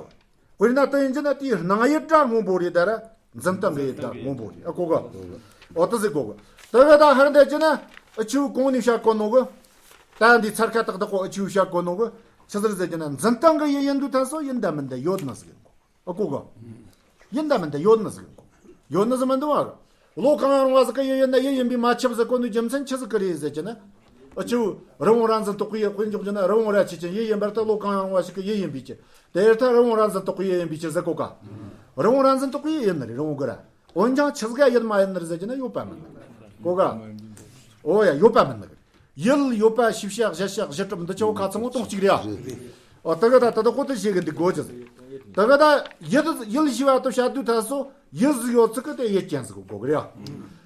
བུ། དཔེར་ན་དེ་ཡིན་རྒྱུ་ན་དེའི་སྣང་ཡུལ་ར་སྔོན་པོ་རེད་ད་ར། འཛིན་སྟངས་ཀྱི་ཡུལ་ད་སྔོན་པོ་རེད། ཨ་གོ་ག་འོ་དེ་ཟིག་གོ་གི། དེ་ག་ད་ཧར་འདི་རྒྱུ་ན་ཨ་ཆུ་གོང་ནས་བཤད་གོ་ནོ་གི། ད་འདི་ཚར་ཁ་ཏག་ཏག་གོ་ཨ་ཆུ་བཤད་གོ་ནོ་གི། ཆི་ཟིག་རེད་ཟེར་རྒྱུ་ན་འཛིན་སྟངས་ཀྱི་ཡུལ་ཡིན་དུས་ད་སོ་ཡིན་ད་མིན་ད་ཡོད་ནི་ཟིག་ཡིན་གོ། ཨ་གོ་ག་ཡིན་ད་མིན་ད་ཡོད་ནི་ཟིག་ཡིན་གོ། ཡོད་ནི་ཟིག་མི་འདུག་ཨ། བློ་གང་ཡང་རུང་བ་ཟིག་གི་ཡུལ་ཡིན་ན་ཡུལ་ཡིན་པས་མ་ཁྱབ་ཟེར་གོ་ནོ་རྒྱུ་མཚན་ཆི་ཟིག་གི་རེད་ཟེར་རྒྱུ་ན། ཨ་ཆུ་རི་བོང་རྭ་འཛིན་རྟོག་པའི་ཡུལ། དཔེར་འཇོག་རྒྱུ་ན་རི་བོང་རྭ་ཆོས་ཅན། ཡུལ་ཡིན་པར་ཐལ། བློ་གང་ཡང་རུང་བ་ཞིག་གི་ཡུལ་ཡིན་པའི་ཕྱིར། དེ་ལྟར་རི་བོང་རྭ་འཛིན་རྟོག་པའི་ཡུལ་ཡིན་པའི་ཕྱིར་ཟེར་གོ་ག་རི་བོང་རྭ་འཛིན་རྟོག་པའི་ཡུལ་ཡིན་ནི་རེད་རི་བོང་གི་རྭ། འོན་ཀྱང་ཆི་ཟིག་ག་ཡུལ་མ་ཡིན་ནི་རེད་ཟེར་རྒྱུ་ན་ཡོད་པ་མིན་ནི་གོ་ག་འོ་ཡ་ཡོད་པ་མིན་ནི་གི། ཡུལ་ཡོད་པ་ཤེས་བྱ་གཞལ་བྱ་གཞི་གྲུབ་འདི་ཆོ་ཁ་ཚང་བོ་དོན་གཅིག་རེད་ཨ། ཨོ་དེ་ག་ད་ད་ད་ཁོ་དེ་ཞིག་གི་འདི་གོ་རྒྱུ་ཟིག་དེ་ག་ད་ཡུལ་ཡུལ་ཤེས་པ་དེ་བཤད་དུས་ད་སོ་ཡུལ་ཟིག་ཡོད་ཚིག་གི་དེ་ཡུལ་ཅན་ཟིག་གོ་གི་རེད་ཨ།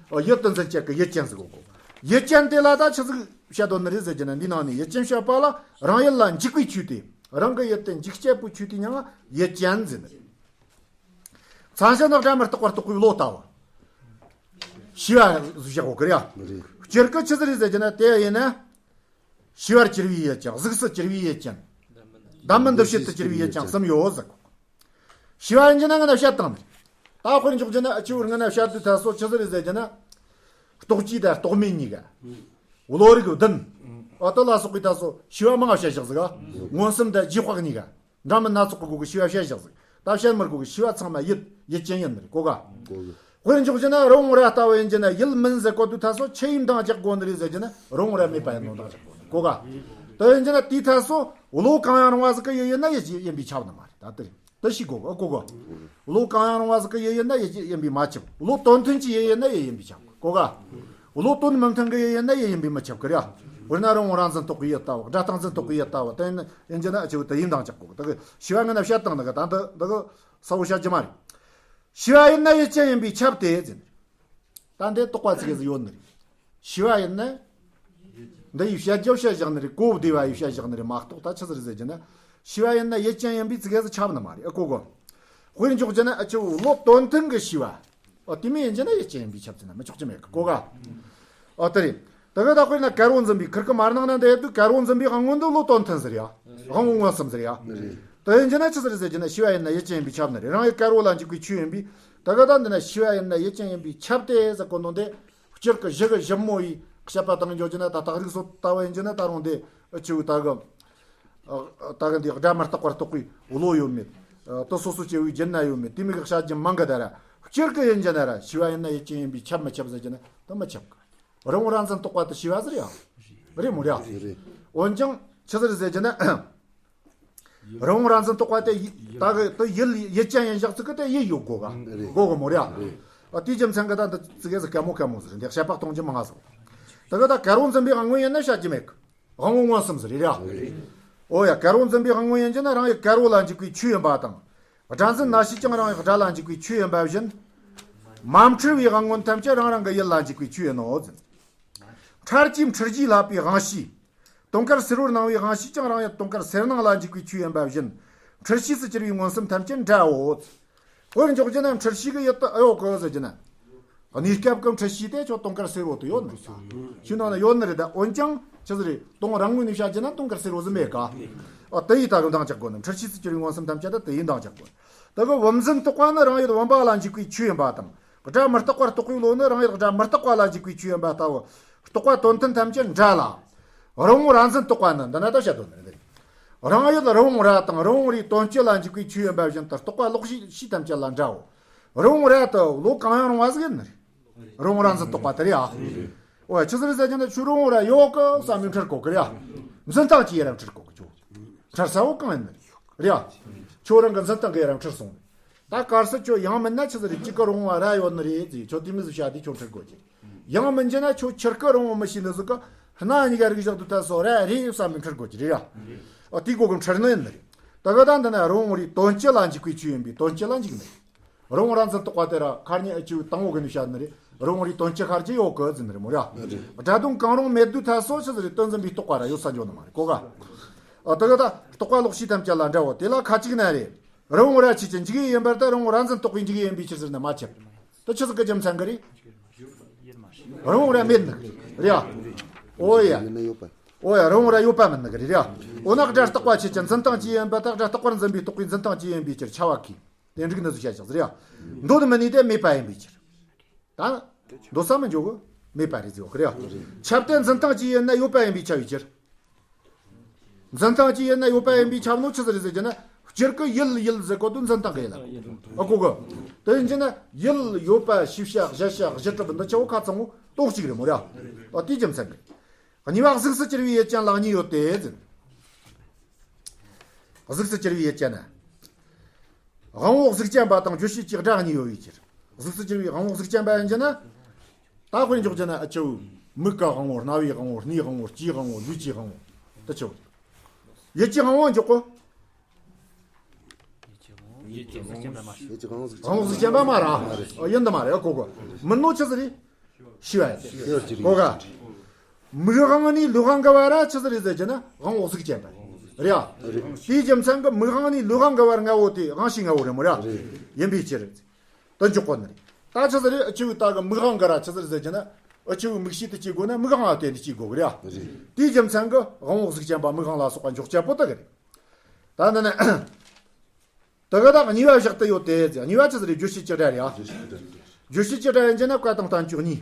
ཨོ་ཡུལ་དེ་འཛིན་བྱེད་གི་ཡུལ་ཅན་ཟིག་གོ་གོ། ཡུལ་ཅན་དེ་ལ་ད་ཆི་ཟིག་བཤད་དོ་ནི་རེད་ཟེར་རྒྱུ་ན་འདི་ནང་ནས་ཡུལ་ཅན་བཤད་པ་ལ་རང་ཡུལ་ལ་འཇུག་པའི་ཆོས་དེ། རང་གི་ཡུལ་དེ་འཇུག་བྱེད་པོའི་ཆོས་དེ་མྱིང་ང་ཡུལ་ཅན་ཟེར་ནི་རེད། མཚན་གཞི་ནི་སྒྲ་མི་རྟག་པར་རྟོགས་པའི་བློ་ལྟ་བུ། ཤེས་པ་བཞག་གོ་གི་རེད་ཡ། རེད། སྤྱིར་གི་ཆི་ཟིག་རེད་ཟེར་རྒྱུ་ན་དེ་ཡིན་ན། ཤེས་པར་གྱུར་པའི་ཡུལ་ཅན། གཟུགས་སུ་གྱུར་པའི་ཡུལ་ཅན། བདག་མིན་འདུ་བྱེད་དུ་གྱུར་པའི་ཡུལ་ཅན་གསུམ་ཡོད་ཟེར་གོ། ཤེས་པ་ཡིན་རྒྱུ་ན་སྔ་ན་བཤད་བཏང་ནི། ད་དཔེར་འཇོག་རྒྱུ་ན་ཨ་ཆུ་བོར་སྔ་ན་བཤད་དུས་ད་སོ་ཆི་ཟིག་རེད་ཟེར་རྒྱུ་ན། རྟོག་བཅས་དང་རྟོག་མེད་གཉིས་ཀ་བློ་རིག་བདུན། ཨ་དེ་ལ་སོགས་པའི་ད་སོ་ཤེས་པ་མང་བ་བཤད་བཞག་ཟིག་ག་མངོན་སུམ་དང་རྗེས་དཔག་གཉིས་ཀ་འདྲ་མིན་སྣ་ཚོགས་ཀྱི་སྒོ་གི་ཤེས་པ་བཤད་བཞག་ཟིག་ད་བཤད་མི་དགོས་གི། ཤེས་པ་ཚང་མ་ཡུལ་ཡུལ་ཅན་ཡིན་ནི་རེད་གོ་ག་གོ་གི། དཔེར་འཇོག་རྒྱུ་ན་རི་བོང་རྭ་ལྟ་བུ་ཡིན་རྒྱུ་ན་ཡུལ་མིན་ཟེར་གོ་དུས་ད་སོ་ཆི་ཡིན་འདང་རྒྱག་དགོས་ནི་རེད་ཟེར་རྒྱུ་ན་རི་བོང་རྭ་མེད་པ་ཡིན་ནོ་འདང་རྒྱག་དགོས་ནི་གོ་ག་དེ་ཡིན་རྒྱུ་ན་དེའི་ད་སོ་བློ་གང་ཡང་རུང་བ་ཟིག་གི་ཡུལ་ཡིན་ན་ཡུལ་ཡིན་པས་ཁྱབ་ནི་མ་རེད། ད་དེ་རེད། དེ་ཤེས་དགོས་གི། ཨ་གོ་གི། བློ་གང་ཡང་རུང་བ་ཟིག་གི་ཡུལ་ཡིན་ན་ཡུལ་ཡིན་པས་མ་ཁྱབ། བློ་དོན་མཐུན་གྱི་ཡུལ་ཡིན་ན་ཡུལ་ཡིན་པས་ཁྱབ་གོ་ག་བློ་དོན་མི་མཐུན་གི་ཡུལ་ཡིན་ན་ཡུལ་ཡིན་པས་མི་ཁྱབ་གི་རེད། དཔེར་ན་རི་བོང་རྭ་འཛིན་རྟོག་པའི་ཡུལ་ལྟ་བུ། སྒྲ་རྟག་འཛིན་རྟོག་པའི་ཡུལ་ལྟ་བུ། དེ་ཡིན་ཡིན་རྒྱུ་ན་ཨ་ཆུ་བོ་དེ་ཡིན་འདང་རྒྱག་གོ་གི། ད་གི་ཤེས་པ་སྔ་ན་བཤད་བཏང་ནི་གི། ད་འདི་འདི་གི་གསལ་བོ་བཤད་རྒྱུ་མ་རེད། ཤེས་པ་ཡིན་ན་ཡུལ་ཅན་ཡིན་པས་ཁྱབ་སྟེ་ཟེར། ད་འདི་རྟོག་པ་ཙི་གེ་ཟིག་ཡོད་ནི་རེད། ཤེས་པ་ཡིན་ན། འདི་ཡི་བཤད་རྒྱུ་བཤད་བཞག་ནི་རེད། གོ་བདེ་བ་ཡི་བཤད་བཞག་ནི་རེད་མ་གཏོགས། ད་ཆི་ཟིག་རེད་ཟེར་རྒྱུ་ན། ཤེས་པ་ཡིན་ན་ཡུལ་ཅན་ཡིན་པས་ཙི་གེ་ཟིག་ཁྱབ་ནི་མ་རེད། ཨ་གོ་གི། དཔེར་འཇོག་རྒྱུ་ན་ཨ་ཆུ་བོ་བློ་དོན་མཐུན་གི་ཤེས་པ། ཨ་དེ་མོ་ཡིན་རྒྱུ་ན་ཡུལ་ཅན་ཡིན་པས་ཁྱབ་ཟེར་ན་མི་ཆོག་རྒྱུ་མེད་གི་གོ་ག་ཨ་དེ་རེད། ད་གི་ད་དཔེར་ན་དཀར་བོ་འཛིན་པའི་ཁུར་གི་མར་ནང་ན་འདི་ཡོད་དུས་དཀར་བོ་འཛིན་པའི་དབང་པོ་འདི་བློ་དོན་མཐུན་ཟེར་ཡ། དབང་པོ་མངོན་སུམ་ཟེར་ཡ། དེ་ཡིན་རྒྱུ་ན་ཆི་ཟིག་རེད་ཟེར་རྒྱུ་ན་ཤེས་པ་ཡིན་ན་ཡུལ་ཅན་ཡིན་པས་ཁྱབ་ནི་རེད། རང་ཡུལ་དཀར་བོ་ལ་འཇུག་པའི་ཆོས་ཡིན་པས། ད་གི་ད་འདི་ན་ཤེས་པ་ཡིན་ན་ཡུལ་ཅན་ཡིན་པས་ཁྱབ་སྟེ་ཟེར་གོ་ནོ་འདི། སྤྱིར་གི་གཞི་གི་གཞི་མོ་ཡི་བཤད་པ་དང་འཇོག་རྒྱུ་ན་ད་ལྟ་རིགས་སོ་ལྟ་བུ་ཡིན་རྒྱུ་ན་ད་རུང་འདི་ཨ་ཆུ་བོ་ད་གི། ད་གི་འདི་སྒྲ་མི་རྟག་པར་རྟོགས་པའི་བློ་ཡོད་མེད། དེ་སོ་སོ་སྐྱེ་བོའི་རྒྱུད་ན་ཡོད་མེད་དེ་མོ་གི་བཤད་རྒྱུ་མང་གི། ད་ར་སྤྱིར་གི་ཡིན་རྒྱུ་ན་ར་ཤེས་པ་ཡིན་ན་ཡུལ་ཅན་ཡིན་པས་ཁྱབ་མི་ཁྱབ་ཟེར་རྒྱུ་ན་ད་མི་ཁྱབ་གི། རི་བོང་རྭ་འཛིན་རྟོག་པ་དེ་ཤེས་པ་ཟེར་ཡ། རེད་མོ་རེད་ཡ། རེད། འོན་ཀྱང་ཆི་ཟིག་རེད་ཟེར་རྒྱུ་ན། རི་བོང་རྭ་འཛིན་རྟོག་པ་དེ་ཡི་ད་གི་དེ་ཡུལ་ཡུལ་ཅན་ཡིན་བཞག་ཚིག་གི་དེ་ཡུལ་ཡོད་དགོས་ག་རེད། དགོས་གི་མོ་རེད་ཡ། རེད། ཨ་དེའི་རྒྱུ་མཚན་གི་ད་འདི་ཙི་གེ་ཟིག་གད་མོ་གད་མོ་ཟིག་རེད། འདི་བཤད་པ་གཏོང་རྒྱུ་མང་ང་ཟིག་ད་གི་ད་དཀར་བོ་འཛིན་པའི་དབང་པོ་ཡིན་ན་བཤད་རྒྱུ་མེད་གི། དབང་པོ་མངོན་སུམ་ཟེར་རེད་ར། རེད། ཨོ་ཡ། དཀར་བོ་འཛིན་པའི་དབང་པོ་ཡིན་རྒྱུ་ན་རང་ཡུལ་དཀར་བོ་ལ་འཇུག་པའི་ཆོས་ཡིན་པ་དང་། སྒྲ་འཛིན་རྣ་ཤེས་ཀྱང་རང་ཡུལ་སྒྲ་ལ་འཇུག་པའི་ཆོས་ཡིན་པ་བཞིན། མ་འཁྲུལ་བའི་དབང་མངོན་ཐམས་ཅད་རང་རང་གི་ཡུལ་ལ་འཇུག་པའི་ཆོས་ཡིན་ནོ་ཟེར། འཕྲལ་གྱི་འཁྲུལ་གཞིས་བསླད་པའི་དབང་ཤེས། དུང་དཀར་སེར་པོར་སྣང་བའི་དབང་ཤེས་ཀྱང་རང་ཡུལ་དུང་དཀར་སེར་སྣང་ལ་འཇུག་པའི་ཆོས་ཡིན་པ་བཞིན། འཁྲུལ་ཤེས་སུ་གྱུར་པའི་མངོན་སུམ་ཐམས་ཅད་འདྲའོ། དཔེར་འཇོག་རྒྱུ་ན་འཁྲུལ་ཤེས་ཀྱི་ཡུལ་དུ་ཨེ་ཡོད་གི་ཟེར་རྒྱུ་ན། གནས་སྐབས་ཀྱི་འཁྲུལ་ཤེས་དེ་ཁྱོད་དུང་དཀར་སེར་པོ་དུ་ཡོད་ནི། ཁྱོད་ནང་ན་ཡོད་ནི་རེད་ད། འོན་ཀྱང་ཆི་ཟིག་རེད། དུང་རང་ངོས་ནས་བཤད་རྒྱུ་ན་དུང་དཀར་སེར་པོ་ཟིག་མེད་ག་ཨ་དེ་ཡི་ད་གི་འདང་རྒྱག་དགོས་ནི། འཁྲུལ་ཤེས་སུ་གྱུར་པའི་མངོན་སུམ་ཐམས་ཅད་ད་དེ་ཡི་འདང་རྒྱག་དགོས། ད་གི་བུམ་འཛིན་རྟོག་པ་ནི་རང་ཡུལ་བུམ་པ་ལ་འཇུག་པའི་ཆོས་ཡིན་པ་དང་། སྒྲ་མི་རྟག་པར་རྟོགས་པའི་བློ་ནི་རང་ཡུལ་སྒྲ་མི་རྟག་པ་ལ་འཇུག་པའི་ཆོས་ཡིན་པ་ལྟ་བུ། རྟོག་པ་དོན་མཐུན་ཐམས་ཅད་འདྲ་ལ། རི་བོང་རྭ་འཛིན་རྟོག་པ་ནི་འདི་ན་ད་བཤད་དོན་ནི་རེད། རང་ཡུལ་རི་བོང་རྭ་དང་རི་བོང་རྭའི་དོན་སྤྱི་ལ་འཇུག་པའི་ཆོས་ཡིན་པ་བཞིན་དུ་རྟོག་པ་ལོག་ཤེས་ཤེས་ཐམས་ཅད་ལ་འདྲའོ། རི་བོང་རྭ་དེ་བློ་གང་ཡང་རུང་བ་ཟིག་ཡིན་ནི་རེད། རི་བོང་རྭ་འཛིན་རྟོག་པ་དེ་རེད་ཨ། འོ་ཆི་ཟིག་རེད་ཟེར་རྒྱུ་ན་ཁྱོད་རི་བོང་རྭ་ཡོད་གི་བསམ་ནས་འཁྲུལ་གོ་གི་རེད་ཨ། འཛིན་སྟངས་ཀྱིས་ཡི་རང་འཁྲུལ་གོ་གི་ཁྱོད། འཁྲུལ་ས་བོ་གང་ཡིན་ནི་རེད་ཨ། ཁྱོད་རང་གི་འཛིན་སྟངས་ཀྱིས་ཡི་རང་འཁྲུལ་སོང་ནི། ད་གལ་སྲིད་ཁྱོད་ཡང་མིན་ན་ཆི་ཟིག་རེད། གཅིག་གི་རི་བོང་བ་རྭ་ཡོད་ནི་རེད་ཟེར་ཁྱོད་དེ་མོ་ཟིག་བཤད་དེ་ཁྱོད་འཁྲུལ་གོ་གི། ཡང་མིན་རྒྱུ་ན་ཁྱོད་ཁྱེར་གི་རི་བོང་མི་ཤེས་ནི་ཟིག་གི་སྣ་གཉིས་ཀ་རིག་བཞག་དུས་ད་སོ་རྭ་རེད་བསམ་ནས་འཁྲུལ་གོ་གི་རེད་ཨ། འོ་དེའི་སྒོ་གི་འཁྲུལ་ནི་ཡིན་ནི་རེད། ད་གི་ད་འདི་ན་རི་བོང་རྭའི་དོན་སྤྱི་ལ་འཇུག་པའི་ཆོས་ཡིན་པས་དོན་སྤྱི་ལ་འཇུག་ནི་རེད། རི་བོང་རྭ་འཛིན་རྟོག་པ་དེ་ར་ཁ་ཉིན་ཨ་ཆུ་དང་པོ་གི་ནས་བཤད་ནི་རེད། རི་བོང་རྭའི་དོན་སྤྱི་ཤར་གྱི་ཡོད་གི་ཟེར་ནི་རེད་མོ་ར། སྒྲ་དོན་གང་རུང་མེད་དུས་ད་སོ་ཆི་ཟིག་རེད། དོན་འཛིན་པའི་རྟོག་པ་ར་ཡོད་ས་འཇོག་ནི་མ་རེད་གོ་ག་ཨ་ད་གི་ད་རྟོག་པ་ལོག་ཤེས་ཐམས་ཅད་ལ་འདྲའོ། དེ་ལ་ཁ་ཅིག་ན་རེད། རི་བོང་རྭ་ཆོས་ཅན། འཇིག་ཡུལ་ཡིན་པར་ཐལ། རི་བོང་རྭ་འཛིན་རྟོག་པའི་འཇིག་ཡུལ་ཡིན་པའི་ཕྱིར་ཟེར་ན་མ་ཁྱབ། དེ་ཆི་ཟིག་གི་རྒྱུ་མཚན་གི་རེད། རི་བོང་རྭ་མེད་ནི་རེད་ཡ། ཨོ་ཡ། ཡིན་ན་ཡོད་པ། ཨོ་ཡ། རི་བོང་རྭ་ཡོད་པ་མིན་ནི་གི་རེད་ཡ། འོ་ན་སྒྲ་རྟག་པ་ཆོས་ཅན། འཛིན་སྟངས་ཀྱིས་ཡིན་པར་ཐལ། སྒྲ་རྟག་པར་འཛིན་པའི་རྟོག་པའི་འཛིན་སྟངས་ཀྱིས་ཡིན་པའི་ཕྱིར་ཁྱབ་པ་གི། དེ་འགྲིག་ནི་ཟིག་བཤད་ཀྱང་ཟེར་ཡ། འདོད་མི་ནུས་ཏེ་མེད་པ་ཡིན་པའི་ཕྱིར། ད་འདོད་ས་མི་འཇོག་གི། མེད་པ་རེད་ཟེར་གི་རེད་ཡ། ཁྱབ་སྟེ་འཛིན་སྟངས་ཀྱིས་ཡིན་ན་ཡོད་པ་ཡིན་པས་ཁྱབ་པའི་ཕྱིར། འཛིན་སྟངས་ཀྱིས་ཡིན་ན་ཡོད་པ་ཡིན་པས་ཁྱབ་ནོ་ཆི་ཟིག་རེད་ཟེར་རྒྱུ་ན། སྤྱིར་གི་ཡུལ་ཡུལ་ཟེར་གོ་དུས་འཛིན་སྟངས་གི་ཡུལ་ལ་གོ་གི། དེ་ཡིན་རྒྱུ་ན་ཡུལ་ཡོད་པ་ཤེས་བྱ་གཞལ་བྱ་གཞི་གྲུབ་འདི་ཆོ་ཁ་ཚང་བོ་དོན་གཅིག་རེད་མོ་ར། ཨ། དེའི་རྒྱུ་མཚན་གི། གཉིས་པ་གཟུགས་སུ་གྱུར་པའི་ཡུལ་ཅན་ལ་གཉིས་ཡོད་དེ་ཟེར། གཟུགས་སུ་གྱུར་པའི་ཡུལ་ཅན་ན། དབང་པོ་གཟུགས་ཅན་པ་དང་རྗོད་བྱེད་ཀྱི་སྒྲ་གཉིས་ཡོད་པའི་ཕྱིར། གཟུགས་སུ་གྱུར་པའི་དབང་པོ་གཟུགས་ཅན་པ་ཡིན་རྒྱུ་ན། ད་དཔེར་འཇོག་རྒྱུ་ན་ཨ་ཆུ་མིག་གི་དབང་པོ། རྣ་བའི་དབང་པོ། སྣའི་དབང་པོ། ལྕེའི་དབང་པོ། ལུས་ཀྱི་དབང་པོ། དེ་ཆོ། ཡུལ་གྱི་དབང་པོ་འཇོག་གོ། ཡུལ་གྱི་དབང་པོ་གཟུགས་ཅན་པ་མ་ར། ཨ། ཡིན་འདི་མ་རེད། ཨ། གོ་གོ། མིན་ནོ་ཆི་ཟིག་རེད། ཤེས་པ་ཡིན། གོ་ག། མིག་དབང་ནས་ལུས་དབང་འགལ་བ་ར་ཆི་ཟིག་རེད་ཟེར་རྒྱུ་ན་དབང་པོ་གཟུགས་ཅན་པ་རེད་ཡ། རེད། དེའི་རྒྱུ་མཚན་གི་མིག་དབང་ནས་ལུས་དབང་འགལ་བར་ངའོ་དེ་དབང་ཤེས་ངའོ་རེད་མོ་ར། རེད། ཡིན་པའི་ཕྱིར། དེ་འཇོག་གོ་ནི་རེད། ད་ཆི་ཟིག་རེད། ཨ་ཆུ་ད་གི་མིག་དབང་འགལ་ར་ཆི་ཟིག་རེད་ཟེར་རྒྱུ་ན། ཨ་ཆུ་མིག་ཤེས་དེ་སྐྱེ་དགོས་ན་མིག་དབང་ལ་བརྟེན་ནས་སྐྱེ་དགོས་གི་རེད་ཡ། རེད། དེའི་རྒྱུ་མཚན་གི་དབང་པོ་གཟུགས་ཅན་པ་མིག་དབང་ལ་སོགས་པ་འཇོག་བྱ་པོ་དེ་གི་རེད། ད་འདི་ནི། དེ་གི་ད་གཉིས་པ་བཞག་ཏུ་ཡོད་དེ། གཉིས་པ་ཆི་ཟིག་རེད། རྗོད་བྱེད་ཀྱི་སྒྲ་རེད་ཡ། རྗོད་བྱེད་ཀྱི་སྒྲ་ཡིན་རྒྱུ་ན་བཀའ་དང་བསྟན་བཅོས་གཉིས།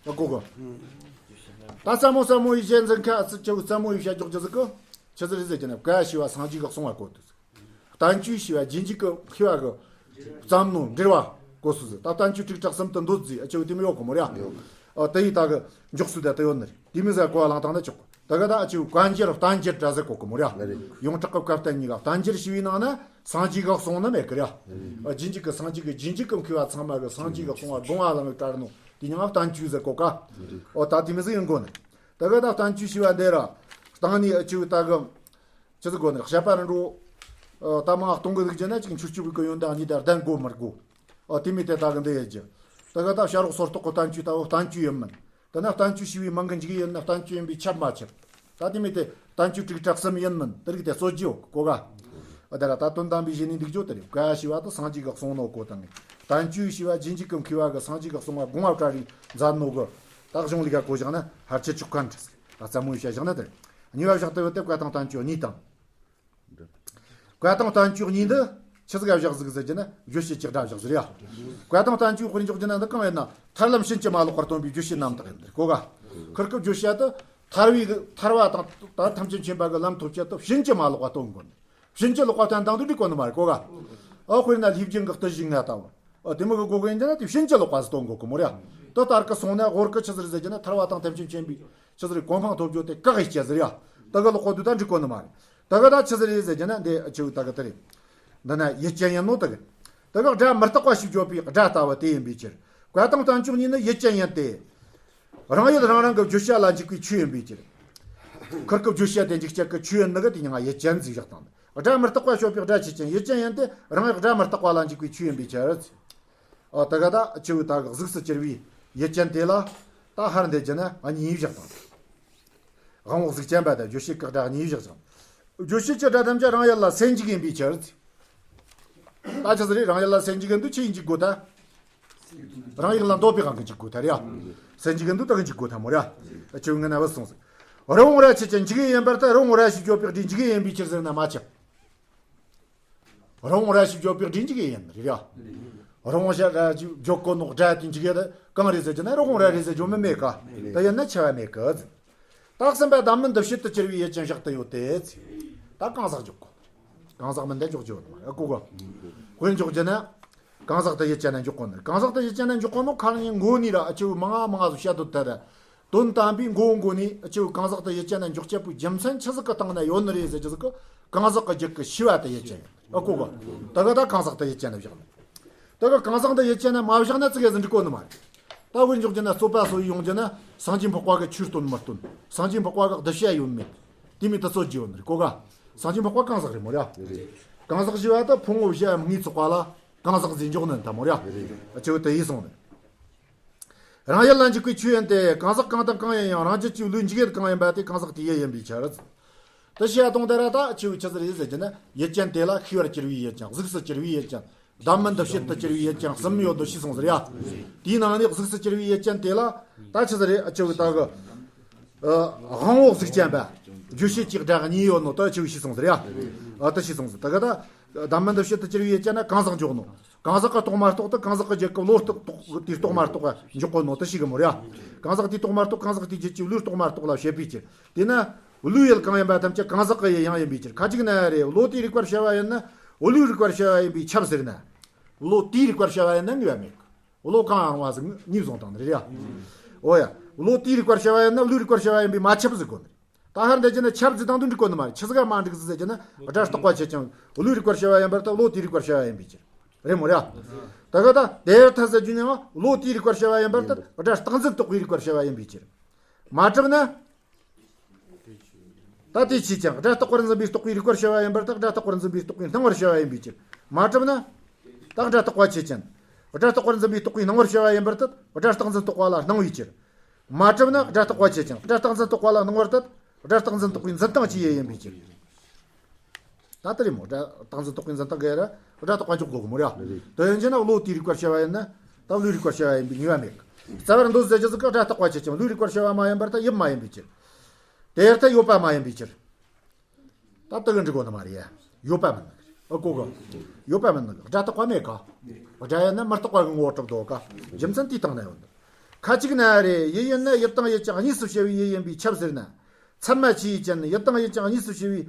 ཨ། གོ་གོ། ད་ཟབ་མོ་ཟབ་མོ་ཡི་གཞན་འཛིན་ཁ་ཨ་ཙི་ཆེ་བོ་ཟབ་མོ་ཡི་བཤད་འཇོག་རྒྱུ་ཟིག་གི། ཆི་ཟིག་རེད་ཟེར་རྒྱུ་ན་བཀའ་ཞེས་པ་སངས་རྒྱས་ཀྱིས་གསུངས་པ་གོ་དུས། བསྟན་བཅོས་ཞེས་པ་རྗེས་འཇུག་གི་མཁས་པ་གིས་བརྩམས་ནོ་འགྲེལ་བ་གོ་སོ་ཟིག། ད་བསྟན་བཅོས་དྲུག་སྒྲ་གསུམ་དུ་འདོད་རྫས། ཨ་ཆེ་བོ་དེ་མོ་ཡོད་གི་མོ་ར། ཡོད། ཨ། དེ་ཡི་ད་གི་འཇོག་སྲོལ་ད་དེ་ཡོད་ནི་རེད། དེ་མོ་ཟིག་གོ་བ་བླངས་བཏང་ན་ཆོག་གི། དེ་གི་ད་ཨ་ཆེ་བོ་བཀའ་འགྱུར་བསྟན་འགྱུར་སྒྲ་ཟིག་གོ་གི་མོ་ར། ཡོངས་གྲགས་གི་བཀའ་བསྟན་གཉིས་ཀ། བསྟན་འགྱུར་ཞེས་པའི་ནང་ན་སངས་རྒྱས་ཀྱིས་གསུངས་ནི་མེད་གི་ར། ཨ། རྗེས་འཇུག་གི། སངས་རྒྱས་ཀྱི་རྗེས་འཇུག་གི་མཁས་པ་ཚང་མ་གིས་སངས་རྒྱས་ཀྱིས་གསུངས་པ་དགོངས་པ་བླངས་བཀྲལ་ནོ་དེ་མྱིང་ང་བསྟན་བཅོས་ཟེར་གོ་ག། ཨོ། ད་དེ་མོ་ཟིག་ཡིན་དགོས་ནི། དེ་གི་ད་བསྟན་བཅོས་ཞེས་པ་འདི་ར་བཏང་ནས་ཨ་ཆེ་བོ་ད་གི། ཆི་ཟིག་གོ་ནི། བཤད་པ་རིམ་གྲོ། ཨ། ད་མང་གཏོང་གི་འདུག་རྒྱུ་ན་ཅིག་འཆུག་འཆུག་གི་ཡོན་ཏན་གཉིས་ད་ལྡན་དགོས་མི་དགོས། ཨ། དེ་མོ་དེ་ད་གི་འདི་ཡེད་རྒྱུ། དེ་གི་ད་བྱ་རོག་སོར་རྟོག་གི་བསྟན་བཅོས་ལྟ་བུ་བསྟན་བཅོས་ཡིན་མིན། དེ་ན་བསྟན་བཅོས་ཞེས་པའི་མིང་གིས་འཇུག་ཡིན་ན་བསྟན་བཅོས་ཡིན་པས་ཁྱབ་མ་ཁྱབ། ད་དེ་མོ་དེ་བསྟན་བཅོས་དྲུག་སྒྲ་གསུམ་ཡིན་མིན་དེ་རིགས་དེ་རྩོད་རྒྱུ་ཡོད་གོ་ག། ཨ། དེ་ར་ད་དོན་དམ་པའི་གཞི་ནས་འདུག་རྒྱུ་དེ་རེད། བཀའ་ཞེས་པ་དེ་སངས་རྒྱས་ཀྱིས་གསུངས་ནོ་གོ་དང་། བསྟན་བཅོས་ཞེས་པ་རྗེས་འཇུག་གི་མཁས་པ་གིས་སངས་རྒྱས་ཀྱིས་གསུངས་པ་དགོངས་པ་བཀྲལ་རེ་མཛད་ནོ་གི། ད་གཞུང་ལུགས་ག་གོ་བཞག་ན་ཕལ་ཆེར་ཆོག་ག་འདྲ་ཟིག། ད་ཟབ་མོ་ཡི་བཤད་བཞག་ན་དེ་རེད། གཉིས་པ་བཞག་ཏུ་ཡོད་དེ་བཀའ་དང་བསྟན་བཅོས་གཉིས་དང་། བཀའ་དང་བསྟན་བཅོས་གཉིས་འདི་ཆི་ཟིག་ག་བཞག་ཟིག་ཟེར་རྒྱུ་ན་རྗོད་བྱེད་ཀྱི་སྒྲ་བཞག་ཟིག་རེད་ཡ། བཀའ་དང་བསྟན་བཅོས་དཔེར་འཇོག་རྒྱུ་ན་འདི་གང་ཡིན་ན་ཐར་ལམ་ཕྱིན་ཅི་མ་ལོག་པར་སྟོན་པའི་རྗོད་བྱེད་རྣམ་དག་ཡིན་ནི་གོ་ག། ཁིར་ཀི་བརྗོད་བྱ་དེ་ཐར་བའི་ཐར་བ་དང་ད་ཐམས་ཅད་མཁྱེན་པ་གི་ལམ་ཐོབ་བྱེད་དེ་ཕྱིན་ཅི་མ་ལོག་པ་སྟོན་དགོས་ནི། ཕྱིན་ཅི་ལོག་པ་བསྟན་དང་དུ་འགྲིག་གོ་ནི་མ་རེད་གོ་ག། ཨ། དཔེར་ན་ལྷས་བྱིན་གྱི་བརྟུལ་ཞུགས་ལྔ་ལྟ་བུ། ཨ། དེ་མོ་གི་སྒོ་གི་ཡིན་རྒྱུ་ན་དེ་ཕྱིན་ཅི་ལོག་པ་ཟིག་སྟོན་དགོས་གི་མོ་རེད། དེ་ལྟར་གི་སོང་ན་ཧོར་གི་ཆི་ཟིག་རེད་ཟེར་རྒྱུ་ན་ཐར་བ་དང་ཐམས་ཅད་མཁྱེན་པའི་ཆི་ཟིག་རེད། གོ་འཕང་ཐོབ་རྒྱུ་དེ་བཀག་ཡི་ཅི་ཟིག་རེད་ཡ། དེ་གི་ལོག་གོ་དུས་ད་འགྲིག་གོ་ནི་མ་རེད། དེ་གི་ད་ཆི་ཟིག་རེད་ཟེར་རྒྱུ་ན་འདི་ཆི་བོ་དེ་གི་དེ་རེད། འདི་ན་ཡུལ་ཅན་ཡིན་ནོ་དེ་གི། དེ་གི་སྒྲ་མི་རྟག་པ་ཞེས་བརྗོད་པའི་སྒྲ་ལྟ་བུ་དེ་ཡིན་པའི་ཕྱིར། བཀའ་དང་བསྟན་བཅོས་གཉིས་ནི་ཡུལ་ཅན་ཡིན་ཏེ། རང་ཡུལ་རང་རང་གི་བརྗོད་བྱ་ལ་འཇུག་པའི་ཆོས་ཡིན་པའི་ཕྱིར། ཁིར་ཀི་བརྗོད་བྱ་དེ་འཇུག་བྱེད་ཀྱི་ཆོས་ཡིན་ནི་གི་དེ་མྱིང་ང་ཡུལ་ཅན་ཟེར་བཞག་དང་། སྒྲ་མི་རྟག་པ་ཞེས་བརྗོད་པའི་སྒྲ་ཆོས་ཅན། ཡུལ་ཅན་ཡིན་ཏེ་རང་ཡུལ་སྒྲ་མི་རྟག་པ་ལ་འཇུག་པའི་ཆོས་ཡིན་པའི་ཕྱིར། ཨ། དེ་གི་ད་ཆི་བོ་དེ་གི་གཟུགས་སུ་གྱུར་པའི་ཡུལ་ཅན་དེ་ལ་ད་ཧར་འདེད་རྒྱུ་ན་གཉིས་བཞག་དང་། དབང་པོ་གཟུགས་ཅན་པ་དང་རྗོད་བྱེད་ཀྱི་སྒྲ་གཉིས་བཞག་ཅིང་། རྗོད་བྱེད་ཀྱི་སྒྲ་ཐམས་ཅད་རང་ཡུལ་ལ་སེམས་འཇུག་ཡིན་པའི་ཕྱིར། ད་ཆི་ཟིག་རེད། རང་ཡུལ་ལ་སེམས་འཇུག་གི་འདུག་ཆི་ཡིན་འཇུག་དགོས་ད། རང་ཡུལ་ལ་འདོད་པའི་དབང་གིས་འཇུག་དགོས་ད་རེད་ཡ། སེམས་འཇུག་གི་འདུག་ད་གི་འཇུག་དགོས་ད་མོ་རེད་ཡ། ཆི་བོ་ངན་ན་བུད་སོང་ཟིག། རི་བོང་རྭ་ཆོས་ཅན། འཇིག་ཡུལ་ཡིན་པར་ཐལ། རི་བོང་རྭ་ཞེས་བརྗོད་པའི་སྒྲས་འཇིག་ཡུལ་ཡིན་པའི་ཕྱིར་ཟེར་ན་མ་ཁྱབ། རི་བོང་རྭ་ཞེས་བརྗོད་པའི་སྒྲས་འཇིག་ཡུལ་ཡིན་རེད་ཡ། རི་བོང་རྭ་ཞེས་བརྗོད་གོ་ནོ་སྒྲ་དེ་འཇིག་ཡུལ་དེ་གང་རེད་ཟེར་རྒྱུ་ན་རི་བོང་རྭ་རེད་ཟེར་རྒྱུ་མི་མེད་ཀ། དེ་ཡིན་ན་ཁྱབ་པ་མེད་ཀི། རྟགས་གསུམ་པ་གདམས་ངག་འདི་བྱེད་དུ་གྱུར་པའི་ཡུལ་ཅན་བཞག་ཏུ་ཡོད་དེ། ད་གང་ཟག་འཇོག་གོ། གང་ཟག་མིན་ད་འཇོག་རྒྱུ་ཡོད་མ་རེད་གོ་གོ། དཔེར་འཇོག་རྒྱུ་ན། གང་ཟག་དེ་ཡུལ་ཅན་ན་འཇོག་གོ་ནི། གང་ཟག་དེ་ཡུལ་ཅན་ན་འཇོག་གོ་ནོ་ཁ་ནས་མགོ་ནས་ར་ཨ་ཆེ་བོ་མང་ང་མང་ང་ཟིག་བཤད་དོ་ད་ར། དོན་དམ་པའི་མགོ་མགོ་ནས་ཨ་ཆེ་བོ་གང་ཟག་དེ་ཡུལ་ཅན་ན་འཇོག་བྱེད་པོའི་རྒྱུ་མཚན་ཆི་ཟིག་གི་སྟེང་ན་ཡོད་ནི་རེད་ཟེར་རྒྱུ་ཟིག་གི། གང་ཟག་གི་རྒྱུད་ཀྱི་ཤེས་པ་དེ་ཡུལ་ཅན་ཡིན། ཨ་གོ་གོ། ད་ག་ད་གང་ཟག་དེ་ཡུལ་ཅན་ན་བཞག་ནི། ད་ག་གང་ཟག་དེ་ཡུལ་ཅན་ན་མ་བཞག་ན་ཙི་གེ་ཟིག་འགྲིག་གོ་ནི་མ་རེད། ད་དཔེར་འཇོག་རྒྱུ་ན་རྩོད་པ་སོ་ཡི་ཡོང་རྒྱུ་ན་སངས་རྒྱས་འཕགས་པ་གི་ཆོས་སྟོན་མི་སྟོན། སངས་རྒྱས་འཕགས་པ་གི་གདུལ་བྱ་ཡོད་མེད། དེ་མིན་ད་རྩོད་རྒྱུ་ཡོད་ནི་རེད་གོ་ག། སངས་རྒྱས་འཕགས་པ་གང་ཟག་རེད་མོ་ར། རེད། གང་ཟག་ཞེས་པ་ད་ཕུང་པོ་བཞི་ངོས་ཚོགས་པ་ལ་གང་ཟག་ཟེར་འཇོག་ནི་ད་མོ་ར། རེད། ཨ་ཆེ་བོ་དེ་ཡིན་སོང་ནི། རང་ཡུལ་ལ་འཇུག་པའི་ཆོས་ཡིན་ཏེ། གང་ཟག་གང་དང་གང་ཡིན་ཡང་རང་རྒྱུད་ཀྱི་ལུས་འཇུག་ཡུལ་གང་ཡིན་པ་དེ་གང་ཟག་དེའི་ཡུལ་ཡིན་པའི་ཕྱིར། དེ་བྱས་བཏང་དེ་ར་ད་ཆི་བོ་ཆི་ཟིག་རེད་ཟེར་གྱི་ན། ཡུལ་ཅན་དེ་ལ་ཤེས་པར་གྱུར་པའི་ཡུལ་ཅན། གཟུགས་སུ་གྱུར་པའི་ཡུལ་ཅན། བདག་མིན་འདུ་བྱེད་དུ་གྱུར་པའི་ཡུལ་ཅན་གསུམ་ཡོད་དོ་ཞེས་གསུངས་ཟེར་ཡ། དེའི་ནང་ནས་གཟུགས་སུ་གྱུར་པའི་ཡུལ་ཅན་དེ་ལ་ད་ཆི་ཟིག་རེད། ཨ་ཆི་བོ་ད་གི། ཨ། དབང་པོ་གཟུགས་ཅན་པ། རྗོད་བྱེད་ཀྱི་སྒྲ་གཉིས་ཡོད་ནོ་ད་ཆི་བོ་ཞེས་གསུངས་ཟེར་ཡ། ཨ་ད་ཞེས་གསུངས་ཟེར། ད་གི་ད། བདག་མིན་འདུ་བྱེད་དུ་གྱུར་པའི་ཡུལ་ཅན་ན་གང་ཟག་འཇོག་ནོ། གང་ཟག་གི་རྟོགས་མ་གཏོགས་དེ་གང་ཟག་གི་རྒྱུད་ཀྱི་བློ་རྟོགས་དེའི་རྟོགས་མ་གཏོགས་འཇོག་གོ་ནོ་དེ་ཞིག་གི་མོ་ར། གང་ཟག་དེའི་རྟོགས་མ་གཏོགས་གང་ཟག་དེའི་རྒྱུད་ཀྱི་བློའི་རྟོགས་མ་གཏོགས་ལ་བྱེད་པའི་ཕྱིར། དེས་ན་བློའི་ཡུལ་གང་ཡིན་པ་ཐམས་ཅད་གང་ཟག་གི་ཡུལ་ཡང་ཡིན་པའི་ཕྱིར། ཁ་ཅིག་ན་རེ་བློ་དེའི་རིག་པར་བྱ་བ་ཡིན་ན་བློའི་རིག་པར་བྱ་བ་ཡིན་པས་ཁྱབ་ཟེར་ན། བློ་དེའི་རིག་པར་བྱ་བ་ཡིན་ན་ངེས་པ་མེད། བློ་གང་ཡང་རུང་བ་ཟིག་ངོས་བཟུང་བཏང་ནི་རེད་ཡ། འོ་ཡ། བློ་དེའི་རིག་པར་བྱ་བ་ཡིན་ན་བློའི་རིག་པར་བྱ་བ་ཡིན་པས་མ་ཁྱབ་ཟེར་གོ་ནི། ད་ཧར་འདི་བྱས་ན་ཁྱབ་ཟེར་དང་དུ་འགྲིག་གོ་ནི་མ་རེད། ཆི་ཟིག་ག་མ་འགྲིག་ཟེར་གྱི་ན། སྒྲ་རྟག་པ་ཆོས་ཅན། བློའི་རིག་པར་བྱ་བ་ཡིན་པར་ཐལ། བློ་དེའི་རིག་པར་བྱ་བ་ཡིན་པའི་ཕྱིར། རེད་མོ་ར། ད་ག་ད་དེར་ཐལ་ཟེར་རྒྱུ་ནི་བློ་དེའི་རིག་པར་བྱ་བ་ཡིན་པར་ཐལ། སྒྲ་རྟག་འཛིན་རྟོག་པའི་རིག་པར་བྱ་བ་ཡིན་པའི་ཕྱིར། མ་གྲུབ་ན། ད་དེ་ཆོས་ཅན། སྒྲ་རྟག་པར་འཛིན་པའི་རྟོག་པའི་རིག་པར་བྱ་བ་ཡིན་པར་ཐལ། སྒྲ་རྟག་པར་འཛིན་པའི་རྟོག་པའི་སྣང་བར་བྱ་བ་ཡིན་པའི་ཕྱིར། མ་གྲུབ་ན། ད་སྒྲ་རྟག་པ་ཆོས་ཅན། སྒྲ་རྟག་པར་འཛིན་པའི་རྟོག་པའི་སྣང་བར་བྱ་བ་ཡིན་པར་ཐལ། སྒྲ་རྟག་འཛིན་རྟོག་པ་ལ་སྣང་བའི་ཕྱིར། མ་གྲུབ་ན་སྒྲ་རྟག་པ་ཆོས་ཅན། སྒྲ་རྟག་འཛིན་རྟོག་པ་ལ་སྣང་བར་ཐལ། སྒྲ་རྟག་འཛིན་རྟོག་པའི་འཛིན་སྟངས་ཀྱི་ཡུལ་ཡིན་པའི་ཕྱིར། ད་ལྟ་རེད་མོ། སྒྲ་རྟག་འཛིན་རྟོག་པའི་འཛིན་སྟངས་ཀྱི་ཡུལ་ར་སྒྲ་རྟག་པ་འཇོག་དགོས་གི་མོ་ར། དེ་ཡིན་གྱི་ན་བློ་དེའི་རིག་པར་བྱ་བ་ཡིན་ན་ད་བློའི་རིག་པར་བྱ་བ་ཡིན་པའི་ངེས་པ་མེད། རྩ་བར་འདོད་ཟེར་རྒྱུ་ཟིག་གི་སྒྲ་རྟག་པ་ཆོས་ཅན། བློའི་རིག་པར་བྱ་བ་མ་ཡིན་པར་ཐལ། ཡུལ་མ་ཡིན་པའི་ཕྱིར། དེར་ཐལ་ཡོད་པ་མ་ཡིན་པའི་ཕྱིར། ད་དེ་གི་འགྲིག་གོ་ནི་མ་རེད་ཡ། ཡོད་པ་མིན་ནི། ཨ་གོ་གི། ཡོད་པ་མིན་ནི། སྒྲ་རྟག་པ་མེད་ག། སྒྲ་ཡིན་ན་མི་རྟག་པ་གི་ངོ་བོ་གྲུབ་འདུག་ག། རྒྱུ་མཚན་དེའི་སྟེང་ན་ཡོད་འདུག། ཁ་ཅིག་ན་རེ་ཡུལ་ཡིན་ན་ཡུལ་དང་ཡུལ་ཅན་གཉིས་སུ་ཕྱེ་བའི་ཡུལ་ཡིན་པས་ཁྱབ་ཟེར་ན། ཚད་མ་ཆོས་ཅན། ཡུལ་དང་ཡུལ་ཅན་གཉིས་སུ་ཕྱེ་བའི་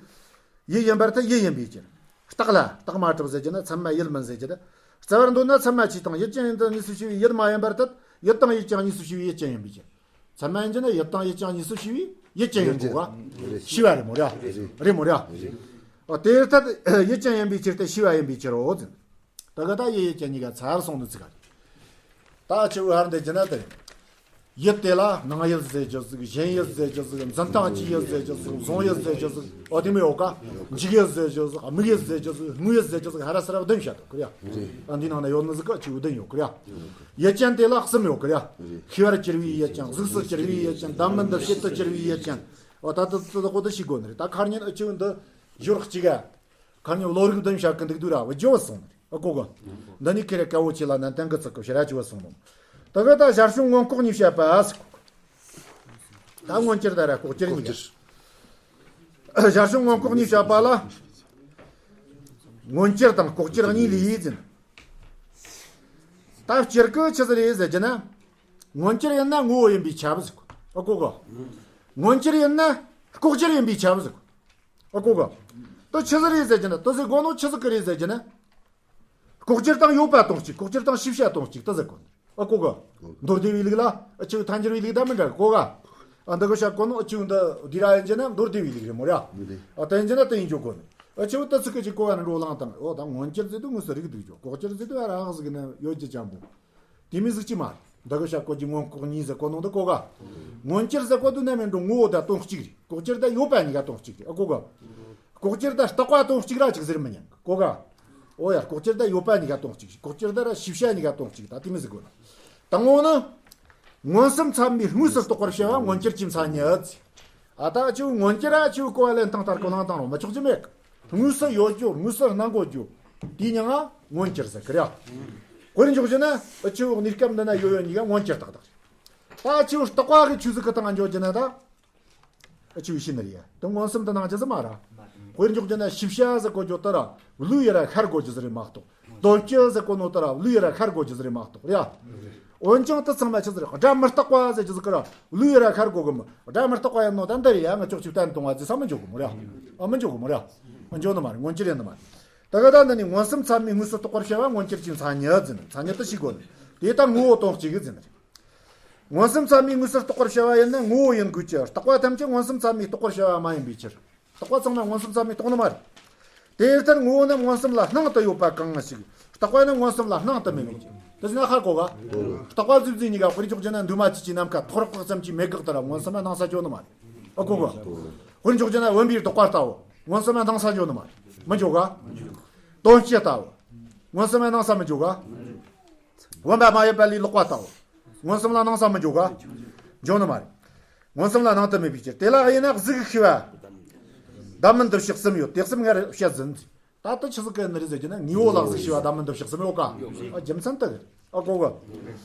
ཡུལ་ཡིན་པར་ཐལ། ཡུལ་ཡིན་པའི་ཕྱིར། རྟགས་ལ་རྟགས་མ་གྲུབ་ཟེར་རྒྱུ་ན་ཚད་མ་ཡུལ་མིན་ཟེར་རྒྱུ་ན། རྩ་བར་འདོད་ན་ཚད་མ་ཆོས་དང་ཡུལ་ཅན་ཡིན་དང་གཉིས་སུ་ཕྱེ་བའི་ཡུལ་མ་ཡིན་པར་ཐལ། ཡུལ་དང་ཡུལ་ཅན་གཉིས་སུ་ཕྱེ་བའི་ཡུལ་ཅན་ཡིན་པའི་ཕྱིར། ཚད་མ་ཡིན་རྒྱུ་ན་ཡུལ་དང་ཡུལ་ཅན་གཉིས་སུ་ཕྱེ་བའི་ཡུལ་ཅན་ཡིན་དགོས་ག། ཕྱེ་བ་རེད་མོ་ར། རེད་མོ་ར། ཨ་དེ་ལྟར་ཡུལ་ཅན་ཡིན་པའི་ཕྱིར་ཏེ་ཕྱེ་བ་ཡིན་པའི་ཕྱིར་རོ་ཟེར། ད་ག་ད་ཡུལ་ཡུལ་ཅན་གཉིས་ཀ་ཚར་སོང་ནི་ཚིག་ག་རེད། ད་ཆི་བོ་ཧར་འདི་རྒྱུ་ན་དེ་རེད། ཡུལ་དེ་ལ་སྣང་ཡུལ་ཟེར་རྒྱུ་ཟིག། ཞེན་ཡུལ་ཟེར་རྒྱུ་ཟིག། འཛིན་སྟངས་ཀྱི་ཡུལ་ཟེར་རྒྱུ་ཟིག། བཟུང་ཡུལ་ཟེར་རྒྱུ་ཟིག། ཨོ་དེ་མོ་ཡོད་ག། འཇུག་ཡུལ་ཟེར་རྒྱུ་ཟིག། དམིགས་ཡུལ་ཟེར་རྒྱུ་ཟིག། དངོས་ཡུལ་ཟེར་རྒྱུ་ཟིག། ཧར་ར་སར་ར་བདུན་བཤད་དོ་ཁུར་ཡ། ཨ་འདི་ནང་ན་ཡོད་ནི་ཟིག་ག་ཆི་བོ་བདུན་ཡོད་ཁུར་ཡ། ཡུལ་ཅན་དེ་ལ་གསུམ་ཡོད་ཁུར་ཡ། ཤེས་པར་གྱུར་པའི་ཡུལ་ཅན། གཟུགས་སུ་གྱུར་པའི་ཡུལ་ཅན། བདག་མིན་འདུ་བྱེད་དུ་གྱུར་པའི་ཡུལ་ཅན། ཨོ་ད་ད་ད་ད་གོ་ད་ཤེས་དགོས་ནི་རེད། ད་ཁར་ཉིན་ཨ་ཆི་བོ་འདི་ཞོར་གཅིག་ག། ཁ་ཉིན་བློ་རིག་བདུན་བཤད་གི་འདུག་དུས་ར་བ་ཇོ་བ་སོང་། ཨ་གོ་གི། འདི་ནི་ཁེ་རེ་ཀ་བོ་ཆེ་ལ་ནན་ཏན་གི་ཚིག་གི་ཕྱིར་ར་ཅི་བ་སོང་ནོ། ད་གི་ད་ཞར་བྱུང་མངོན་ལྐོག་གཉིས་བཤད་པ་ཟེར་གོ་གི། ད་མངོན་གྱུར་ད་ར་ལྐོག་གྱུར་གཉིས་ཀ། ཞར་བྱུང་མངོན་ལྐོག་གཉིས་བཤད་པ་ལ། མངོན་གྱུར་དང་ལྐོག་གྱུར་གཉིས་ལས་ཟེར། ད་སྤྱིར་གི་ཆི་ཟིག་རེད་ཟེར་རྒྱུ་ན། མངོན་གྱུར་ཡིན་ན་ངོ་བོ་ཡིན་པས་ཁྱབ་ཟེར་གོ། ཨ་གོ་གི། མངོན་གྱུར་ཡིན་ན་ལྐོག་གྱུར་ཡིན་པས་ཁྱབ་ཟེར་གོ། ཨ་གོ་གི། དེ་ཆི་ཟིག་རེད་ཟེར་རྒྱུ་ན། དེ་ཟེར་གོ་ནོ་ཆི་ཟིག་གི་རེད་ཟེར་རྒྱུ་ན། ལྐོག་གྱུར་དང་ཡོད་པ་དོན་གཅིག། ལྐོག་གྱུར་དང་ཤེས་བྱ་དོན་གཅིག་དེ་ཟེར་གོ། ཨ་གོ་གི། མདོ་སྡེ་པའི་ལུགས་ལ་ཨ་ཆི་བོ་ཐལ་འགྱུར་བའི་ལུགས་ད་མི་འདྲ་གོ་ག། ཨ་འདི་གི་བཤད་གོ་ནོ་ཨ་ཆི་བོ་འདི་འདི་ར་ཡིན་རྒྱུ་ན་མདོ་སྡེ་པའི་ལུགས་རེད་མོ་ར། ཨ་དེ་ཡིན་རྒྱུ་ན་དེ་ཡིན་འཇོག་གོ་ནི། ཨ་ཆི་བོ་དེ་ཚིག་གི་ཅིག་གོ་ག་ནི་འགྲོ་ལངས་དང་། འོ་ད་མངོན་གྱུར་ཟེར་དུས་དངོས་སུ་རིག་སྡུག་ཅོ། ལྐོག་གྱུར་ཟེར་དུས་ཨ་ར་ཨག་ཟིག་ན་ཡོད་རྒྱུ་ཅང་པོ། དེ་མོ་ཟིག་ཅིག་མ་རེད། འདི་གི་བཤད་གོ་རྒྱུ་མངོན་ལྐོག་གཉིས་ཟེར་གོ་ནོ་འདི་གོ་ག། མངོན་གྱུར་ཟེར་གོ་དུས་ནམ་ཡིན་འགྲོ་ངོ་བོ་ད་དོན་གཅིག་རེད། ལྐོག་གྱུར་ད་ཡོད་པ་གཉིས་ཀ་དོན་གཅིག་རེད། ཨ་གོ་ག། ལྐོག་གྱུར་ད་རྟག་པ་དོན་གཅིག་ར་ཅིག་ཟེར་མི་ཉན་གོ་ག། ཨོ་ཡ། ལྐོག་གྱུར་ད་ཡོད་པ་གཉིས་ཀ་དོན་གཅིག། ལྐོག་གྱུར་ད་ར་ཤེས་བྱ་གཉིས་ཀ་དོན་གཅིག། ད་དེ་མོ་ཟིག་གོ་ན། དང་པོ་ནི། མངོན་སུམ་ཚད་མས་དངོས་སུ་རྟོགས་པར་བྱ་བ་མངོན་གྱུར་གྱི་མཚན་ཉིད། ཨ་ད་ཨ་ཆི་བོ་མངོན་གྱུར་ར་ཨ་ཆི་བོ་གོ་བ་ལེན་སྟངས་ལྟར་གོ་ལང་བཏང་རུང་མི་ཆོག་རྒྱུ་མེད་གི། དངོས་སུ་ཡོད་རྒྱུ། དངོས་སུ་སྣང་གོ་རྒྱུ། དེའི་མྱིང་ང་མངོན་གྱུར་ཟེར་གི་ར། དཔེར་འཇོག་རྒྱུ་ན་ཨ་ཆི་བོ་གནས་སྐབས་འདི་ན་ཡོད་ཡོད་གཉིས་ཀ་མངོན་གྱུར་རྟགས་དག་རེད། ད་ཨ་ཆི་བོ་རྟག་པ་གི་ཆོས་ཟིག་གི་སྟེང་འཇོག་རྒྱུ་ན་ད། ཨ་ཆི་བོ་ཤེས་ནི་རེད་ཡ། དེ་མངོན་སུམ་དུ་སྣང་རྒྱུ་ཟིག་མ་རེད། དཔེར་འཇོག་རྒྱུ་ན་ཤེས་བྱ་ཟེར་གོ་རྒྱུ་དེ་ར་བློའི་ཡུལ་ར་ཤར་གོ་རྒྱུ་ཟིག་རེད་མ་གཏོགས། དོན་སྤྱི་ཟེར་གོ་ནོ་དེ་ར་བློའི་ཡུལ་ར་ཤར་གོ་རྒྱུ་ཟིག་རེད་མ་གཏོགས་རེད་ཡ། འོན་ཀྱང་དེ་ཚང་མ་ཆི་ཟིག་རེད། སྒྲ་མི་རྟག་པ་ཟེར་རྒྱུ་ཟིག་གི་ར་བློའི་ཡུལ་ར་ཤར་གོ་གི་མོ། སྒྲ་མི་རྟག་པ་ཡིན་ནོ་ད་འདི་རེད་ཡ། ང་ཅོག་ཅིག་བསྟན་གཏོང་བ་ཟེར་ས་མི་འཇོག་གི་མོ་རེད་ཡ། ཨ་མི་འཇོག་གི་མོ་རེད་ཡ། མི་འཇོག་ནི་མ་རེད། མངོན་གྱུར་ཡིན་ནི་མ་རེད། ད་ག་ད་འདི་ནི་མངོན་སུམ་ཚད་མས་དངོས་སུ་རྟོགས་པར་བྱ་བ་མངོན་གྱུར་གྱི་མཚན་ཉིད་ཟེར་ནི། མཚན་ཉིད་དེ་ཤེས་དགོས་ནི། དེ་ད་ངོ་བོ་དོན་གཅིག་གི་ཟེར་ནི་རེད། མངོན་སུམ་ཚད་མས་དངོས་སུ་རྟོགས་པར་བྱ་བ་ཡིན་ན་ངོ་བོ་ཡིན་དགོས་ཀྱི། རྟག་པ་ཐམས་ཅད་མངོན་སུམ་ཚད་མས་རྟོགས་པར་བྱ་བ་མ་ཡིན་པའི་ཕྱིར། རྟག་པ་ཚང་མ་མངོན་སུམ་ཚད་མས་རྟོགས་ནི་མ་རེད། དེ་ལྟར་ངོ་བོ་ནི་མངོན་སུམ་ལ་སྣང་དུ་ཡོད་པ་གང་ཞིག། རྟག་པ་ནི་མངོན་སུམ་ལ་སྣང་དུ་མེད་པའི་ཕྱིར། དེ་ཟེར་ན་ཧ་གོ་ག། རྟག་པ་རྫུས་རྫུས་གཉིས་ཀ་དཔེར་འཇོག་རྒྱུ་ན་འདུས་མ་བྱས་ཀྱི་ནམ་མཁའ་ཐོག་རེག་པ་ཙམ་གྱི་མེད་དགག་ལྟར་མངོན་སུམ་ལ་སྣང་ས་འཇོག་ནི་མ་རེད། ཨ་གོ་ག། དཔེར་འཇོག་རྒྱུ་ན་བུམ་པའི་རྡོག་པ་ལྟ་བུ་མངོན་སུམ་ལ་སྣང་ས་འཇོག་ནི་མ་རེད། མི་འཇོག་ག། དོན་སྤྱི་ལྟ་བུ་མངོན་སུམ་ལ་སྣང་ས་མི་འཇོག་ག། བུམ་པ་མ་ཡིན་པ་ལས་ལོག་པ་ལྟ་བུ། མངོན་སུམ་ལ་སྣང་ས་མི་འཇོག་ག། འཇོག་ནི་མ་རེད། མངོན་སུམ་ལ་སྣང་དུ་མེད་པའི་ཕྱིར། དེ་ལ་དབྱེ་ན་གཟུགས་ཤེས་པ། བདག་མིན་འདུ་བྱེད་གསུམ་ཡོད། དེ་གསུམ་སྔར་བཤད་ཟིན། ད་ལྟ་ཆི་ཟིག་གི་ནི་རེད་ཟེར་རྒྱུ་ན། དངོས་པོ་ལ་གཟིགས་ཞེས་པ་བདག་མིན་འདུ་བྱེད་གསུམ་ཡོད་ཀ། ཨ། རྒྱུ་མཚན་དེ་རེད། ཨ། གོ་གི།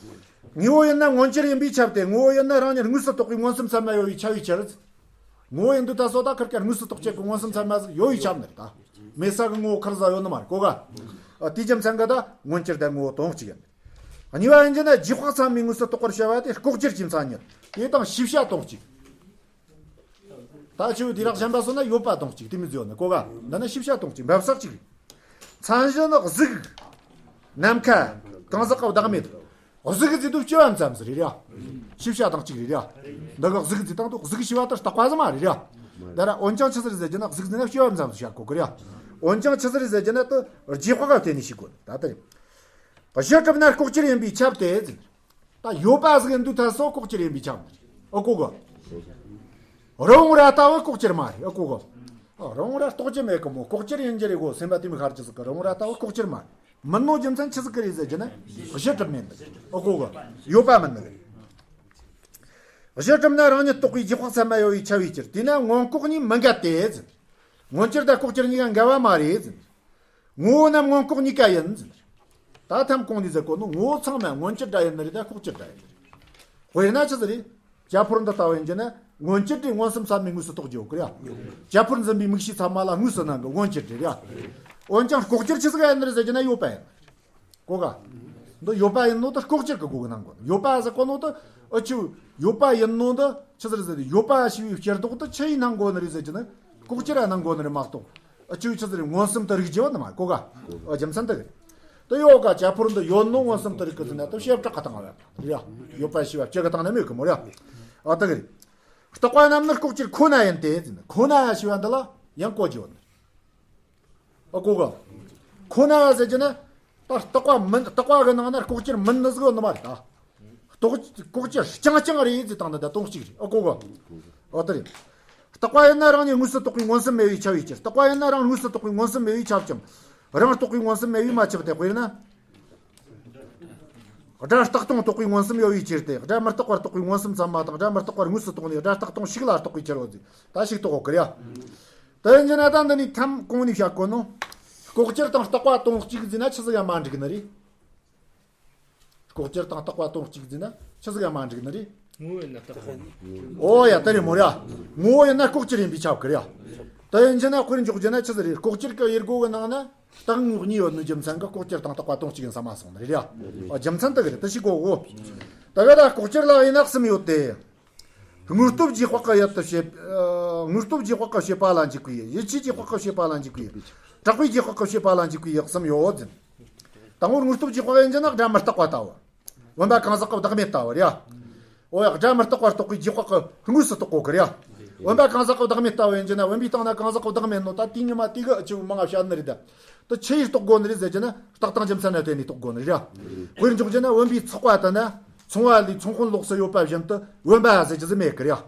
དངོས་པོ་ཡིན་ན་མངོན་གྱུར་ཡིན་པས་ཁྱབ་སྟེ། དངོས་པོ་ཡིན་ན་རང་ཉིད་དངོས་སུ་རྟོགས་པའི་མངོན་སུམ་ཚད་མ་ཡོད་པས་ཁྱབ་པའི་ཕྱིར། དངོས་པོ་ཡིན་དུས་ད་སོ་ད་ཁིར་ཀ་དངོས་སུ་རྟོགས་བྱེད་ཀྱི་མངོན་སུམ་ཚད་མ་ཟིག་ཡོད་པས་ཁྱབ་ནི་རེད། ད་མེད་ས་གི་ངོ་བོ་ཁེར་ཟིག་ཡོད་ནི་མ་རེད། གོ་ག། ཨ། དེའི་རྒྱུ་མཚན་གི་ད་མངོན་གྱུར་དང་དངོས་པོ་དོན་གཅིག་ཡིན། གཉིས་པ་ཡིན་རྒྱུ་ན་རྗེས་དཔག་ཚད་མས་དངོས་སུ་རྟོགས་པར་བྱ་བ་དེ་ལྐོག་གྱུར་གྱི་མཚན་ཉིད་དེ་དང་ཤེས་བྱ་དོན་གཅིག། ད་ཆི་བོ་དེ་རག་གཞན་པ་སོང་ན་ཡོད་པ་དོན་གཅིག་དེ་མི་ཟེར་ནི། གོ་ག། འདི་ན་ཤེས་བྱ་དོན་གཅིག་འབབ་ས་གཅིག། མཚན་གཞི་ནི་གཟུགས། ནམ་མཁའ། གང་ཟག་གི་བདག་མེད། གཟུགས་ཟེར་དུས་སྤྱི་བ་ཙམ་ཟིག་རེད་ཡ། ཤེས་བྱ་དང་གཅིག་རེད་ཡ། འདི་གི་གཟུགས་ཟེར་དང་དུ་གཟུགས་ཤེས་པ་དེ་རྟག་པ་ཟིག་མ་རེད་ཡ། ད་ར་འོན་ཀྱང་ཆི་ཟིག་རེད་ཟེར་རྒྱུ་ན། གཟུགས་ཟེར་ན་སྤྱི་བ་ཙམ་ཟིག་བཤད་གོ་གི་རེད་ཡ། འོན་ཀྱང་ཆི་ཟིག་རེད་ཟེར་རྒྱུ་ན་དེ་རྗེས་དཔག་ག་བརྟེན་ནས་ཤེས་དགོས་ནི། ད་ལྟ་རེད། གཞི་གྲུབ་ན་ལྐོག་གྱུར་ཡིན་པས་ཁྱབ་སྟེ་ཟེར། ད་ཡོད་པ་ཟིག་ཡིན་དུས་ད་སོ་ལྐོག་གྱུར་ཡིན་པས་ཁྱབ་ནི་རེད། ཨ། གོ་གི། རི་བོང་རྭ་ལྟ་བུ་ལྐོག་གྱུར་མ་རེད། ཨ། གོ་གི། ཨ། རི་བོང་རྭ་རྟོགས་རྒྱུ་མེད་གི་མོ། ལྐོག་གྱུར་ཡིན་རྒྱུ་རེད་གོ། སེམས་པ་དེ་མོ་ཤར་རྒྱུ་ཟིག་གི། རི་བོང་རྭ་ལྟ་བུ་ལྐོག་གྱུར་མ་རེད། མིན་ནོ་རྒྱུ་མཚན་ཆི་ཟིག་གི་རེད་ཟེར་རྒྱུ་ན། གཞི་གྲུབ་མེད་ནི། ཨ། གོ་གི། ཡོད་པ་མིན་ནི། གཞི་གྲུབ་ན་རང་ཉིད་རྟོགས་པའི་རྗེས་དཔག་ཚད་མ་ཡོད་པས་ཁྱབ་པའི་ཕྱིར། དེས་ན་མངོན་ལྐོག་གཉིས་མི་འགལ་ཏེ་ཟེར། མངོན་གྱུར་དང་ལྐོག་གྱུར་གཉིས་ཀ་འགལ་བ་མ་རེད་ཟེར། ངོ་བོ་རྣམས་མངོན་ལྐོག་གཉིས་ཀ་ཡིན་ཟེར། ད་ཐམ་གོང་ནས་ཟེར་གོ་ནོ་ངོ་བོ་ཚང་མ་མངོན་གྱུར་སྒྲ་ཡིན་ནི་རེད་ད། ལྐོག་གྱུར་སྒྲ་ཡིན་ནི་རེད། དཔེར་ན་ཆི་ཟིག་རེད། བྱ་ཕོར་འདི་ལྟ་བུ་ཡིན་རྒྱུ་ན་མངོན་གྱུར་དེ་མངོན་སུམ་ཚད་མས་དངོས་སུ་རྟོགས་རྒྱུ་ཡོད་གི་རེད་ཡ། བྱ་ཕོར་འཛིན་པའི་མིག་ཤེས་ཚད་མ་ལ་དངོས་སུ་སྣང་གི། མངོན་གྱུར་དེ་རེད་ཡ། འོན་ཀྱང་ལྐོག་གྱུར་ཆི་ཟིག་ཡིན་ནི་རེད་ཟེར་རྒྱུ་ན་ཡོད་པ་ཡིན། གོ་ག། འདི་ཡོད་པ་ཡིན་ནོ་ད་ལྐོག་གྱུར་གི་སྒོ་གི་སྣང་གོ། ཡོད་པ་ཟེར་གོ་ནོ་ད་ཨ་ཆུ་ཡོད་པ་ཡིན་ནོ་ད་ཆི་ཟིག་རེད་ཟེར། ཡོད་པ་ཞེས་པའི་སྤྱིར་བཏོག་ད་ཆི་ཡིས་སྣང་གོ་ནི་རེད་ཟེར་རྒྱུ་ན། ལྐོག་གྱུར་ར་སྣང་གོ་ནི་རེད་མ་གཏོགས། ཨ་ཆུ་ཆི་ཟིག་རེད། མངོན་སུམ་དུ་རིག་རྒྱུ་བ་ནི་མ། གོ་ག། ཨ། རྒྱུ་མཚན་དེ་རེད། ད་ཡོད་ག། བྱ་ཕོར་འདི་ཡོད་ནོ་མངོན་སུམ་དུ་རིག་གི་ཟེར་ན་ད་བྱེ་བྲག་གི་སྟེང་ང་བ་རེད་ཡ། ཡོད་པ་ཞེས་པ་བྱེ་གི་སྟེང་ན་མེད་གི་མོ་རེད་ཡ། ཨ། དེ་གི་རེད། རྟག་པ་རྣམས་ནི་ལྐོག་གྱུར་ཁོ་ན་ཡིན་ཏེ་ཟེར་ན། ཁོ་ན་ཞེས་པ་འདི་ལ་ཡང་གོ་རྒྱུ་བ་ནི། ཨ། གོ་ག། ཁོ་ན་ཟེར་རྒྱུ་ན་ད་རྟག་པ་མིན། རྟག་པ་གི་ནང་ན་ལྐོག་གྱུར་མིན་ནི་ཟིག་ཡོད་ནི་མ་རེད་ད། ལྐོག་ལྐོག་གྱུར་རྐྱང་རྐྱང་རེད་ཟེར་བཏང་ནི་ད་དོན་གཅིག་རེད། ཨ། གོ་ག། ཨོ་དེ་རེད། རྟག་པ་ཡིན་ན་རང་ཉིད་དངོས་སུ་རྟོགས་པའི་མངོན་སུམ་མེད་པས་ཁྱབ་པའི་ཕྱིར། རྟག་པ་ཡིན་ན་རང་དངོས་སུ་རྟོགས་པའི་མངོན་སུམ་མེད་པས་ཁྱབ་ཀྱང་། རང་རྟོགས་པའི་མངོན་སུམ་མེད་པས་མ་ཁྱབ་སྟེ། དཔེར་ན། སྒྲ་རྟག་སྟོང་རྟོགས་པའི་མངོན་སུམ་ཡོད་པའི་ཕྱིར་ཏེ། སྒྲ་མི་རྟག་པར་རྟོགས་པའི་མངོན་སུམ་ཚད་མ་དང་། སྒྲ་མི་རྟག་པར་དངོས་སུ་རྟོགས་ནས་སྒྲ་རྟག་སྟོང་ཞིག་ལ་རྟོགས་པའི་ཕྱིར་རོ་ཟེར། ད་ཞིག་རྟོགས་གོ་གི་རེད་ཡ། དེ་ཡིན་རྒྱུ་ན་ད་འདི་ནས་ཐམ་གོང་ནས་བཤད་གོ་ནོ། ལྐོག་གྱུར་དང་རྟག་པ་དོན་གཅིག་ཟེར་ན་ཆི་ཟིག་ཡང་མ་འགྲིག་ནི་རེད། ལྐོག་གྱུར་དང་རྟག་པ་དོན་གཅིག་ཟེར་ན་ཆི་ཟིག་ཡང་མ་འགྲིག་ནི་རེད། ངོ་བོ་ཡིན་ན་རྟག་པ་ཡིན། ཨོ་ཡ། དེ་རེད་མོ་ར། ངོ་བོ་ཡིན་ན་ལྐོག་གྱུར་ཡིན་པས་ཁྱབ་གི་རེད་ཡ། དེ་ཡིན་རྒྱུ་ན་དཔེར་འཇོག་རྒྱུ་ན་ཆི་ཟིག་རེད། ལྐོག་གྱུར་གི་དབྱེ་སྒོ་གི་ནང་ན་རྟག་དངོས་གཉིས་ཡོད་ནི་རྒྱུ་མཚན་གི་ལྐོག་གྱུར་དང་རྟག་པ་དོན་གཅིག་ཡིན་ས་མ་སོང་ནི་རེད་ཡ། ཨོ། རྒྱུ་མཚན་དེ་གི་རེད། དེ་ཞིག་གོ་གོ། དེ་གི་ད་ལྐོག་གྱུར་ལ་དབྱེ་ན་གསུམ་ཡོད་དེ། དངོས་སྟོབས་རྗེས་དཔག་གི་ཡུལ་དུ་བྱེད། ཨ། དངོས་སྟོབས་རྗེས་དཔག་གི་བྱེད་པ་ལ་འཇུག་པའི་ཡུལ། ཡིད་ཆེས་རྗེས་དཔག་གི་བྱེད་པ་ལ་འཇུག་པའི་ཡུལ། གྲགས་པའི་རྗེས་དཔག་གི་བྱེད་པ་ལ་འཇུག་པའི་ཡུལ་གསུམ་ཡོད་ཟེར། དང་པོར་དངོས་སྟོབས་རྗེས་དཔག་ཡིན་རྒྱུ་ན་སྒྲ་མི་རྟག་པ་ལྟ་བུ། བུམ་པ་གང་ཟག་གི་བདག་མེད་ལྟ་བུ་རེད་ཡ། འོ་ཡ། སྒྲ་མི་རྟག་པར་རྟོགས་པའི་རྗེས་དཔག་གི་དངོས་སུ་རྟོགས་གོ་གི་རེད་ཡ། བུམ་པ་གང་ཟག་གི་བདག་མེད་ལྟ་བུ་ཡིན་རྒྱུ་ན། བུམ་པའི་སྟེང་ན་གང་ཟག་གི་བདག་མེད་ནོ་ད་དེ་ཉི་མ་དེ་གི་ཨ་ཆུ་མང་ང་བཤད་ནི་རེད་ད། དེ་ཆི་ཡིས་རྟོགས་དགོས་ནི་རེད་ཟེར་རྒྱུ་ན། རྟགས་དང་རྒྱུ་མཚན་ལ་བརྟེན་ནས་རྟོགས་དགོས་ནི་རེད་ཡ། དཔེར་འཇོག་རྒྱུ་ན་བུམ་པའི་ཚགས་པ་དེ་ན། མཚུངས་པ་ལས་མཚུངས་དཔོན་ལོགས་སུ་ཡོད་པ་བཞིན་དུ་བུམ་པ་ཟེར་རྒྱུ་ཟིག་མེད་གི་རེད་ཡ།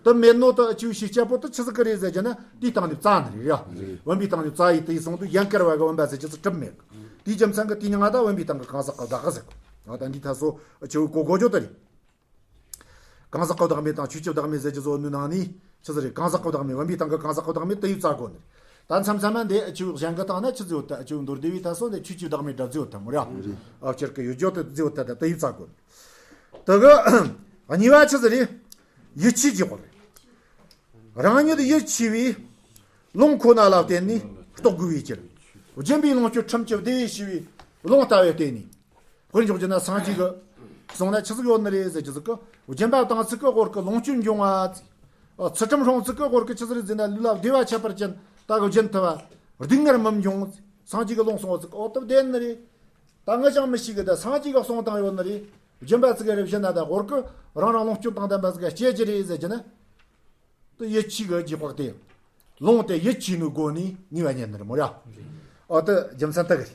དེ་མེད་ནོ་དེ་ཨ་ཆུ་ཤེས་རྒྱུ་པོ་དེ་ཆི་ཟིག་གི་རེད་ཟེར་རྒྱུ་ན། དེའི་སྟེང་ནས་བཙལ་ནི་རེད་ཡ། བུམ་པའི་སྟེང་ནས་བཙལ་ཡེ་དེ་ཡེ་སོང་དུས་ཡན་གར་བ་གི་བུམ་པ་ཟེར་རྒྱུ་ཟིག་གྲུབ་མེད་གི། དེའི་རྒྱུ་མཚན་གི་དེ་ཉི་མ་ད་བུམ་པའི་སྟེང་གི་གང་ཟག་གི་བདག་གི་ཟེར་གོ། ང་ད་འདི་ད་སོ་ཨ་ཆུ་གོ་གོ་རྒྱུ་དེ་རེད། གང་ཟག་གི་བདག་མེད་དང་ཆོས་ཀྱི་བདག་མེད་ཟེར་རྒྱུ་ཟོ་ནུ་ནང་ནས་ཆི་ཟིག་རེད། གང་ཟག་གི་བདག་མེད། བུམ་པའི་སྟེང་གི་གང་ཟག་གི་བདག་མེད་དེ་ཡེ་བཙལ་དགོས་ནི་རེད། ད་མཚམས་མཚམས་ན་འདི་ཨ་ཆུ་གཞན་གི་སྟེང་ན་ཆི་ཟིག་ཡོད་ད། ཨ་ཆུ་མདོ་སྡེ་བའི་ད་སོ་འདི་ཆོས་ཀྱི་བདག་མེད་འདྲ་ཟིག་ཡོད་ད་མོ་ར། ཨ་སྤྱིར་གི་ཡོད་རྒྱུ་དེ་ཟིག་ཡོད་ད། ད་དེ་ཡེ་བཙལ་དགོས་ནི། དེ་གི་གཉིས་པ་ཆི་ཟིག་རེད། ཡིད་ཆེས་རྗེས་དཔག་རེད། རང་ཉིད་ཡིད་ཆེས་པའི་ལུང་ཁོ་ན་ལ་བརྟེན་ནས་རྟོགས་དགོས་པའི་ཕྱིར། སྦྱིན་པའི་ལོངས་སྤྱོད་ཁྲིམས་ཀྱི་བདེ་བས་ཕྱེ་བའི་ལུང་ལྟ་བུ་བརྟེན་ནས། དཔེར་འཇོག་རྒྱུ་ན་སངས་རྒྱས་ཀྱི་གསུང་ན་ཆི་ཟིག་ཡོད་ནི་རེད་ཟེར་རྒྱུ་ཟིག་གི། སྦྱིན་པ་བཏང་ཚིག་གི་དབོར་གི་ལོངས་སྤྱོད་འབྱུང་བ། ཚུལ་ཁྲིམས་སྲུང་ཚིག་གི་དབོར་གི་ཆི་ཟིག་རེད་ཟེར་ན། ལུས་ལ་བདེ་བ་ཁྱད་པར་ཅན་དག་གི་སྦྱིན་ཐུབ་པ། སྡུག་བསྔལ་མི་འབྱུང་། སངས་རྒྱས་ཀྱི་ལུང་གསུང་བ་ཟིག་གི། འོ་དེ་བདེན་ནི་རེད། ད་ངི་ཅང་མི་ཤེས་གི། ད་སངས་རྒྱས་ཀྱི་གསུང་བཏང་ཡོད་ནི་རེད། སྦྱིན་པ་ཚིག་གི་རེ་བཞིན་ན་ད་དབོར་གི་རང་རང་ལོངས་སྤྱོད་དང་ལྡན་པ་ཟིག་ག་སྤྱད་རྒྱུ་རེད་ཟེར་རྒྱུ་ན། དེ་ཡིད་ཆེས་གི་རྗེས་དཔག་དེ། ལུང་དེ་ཡིད་ཆེས་ནོ་སྒོ་ནས་ངེས་པ་རྙེད་ནི་རེད་མོ་ར། ཨོ་དེ་རྒྱུ་མཚན་དེ་གི་རེད།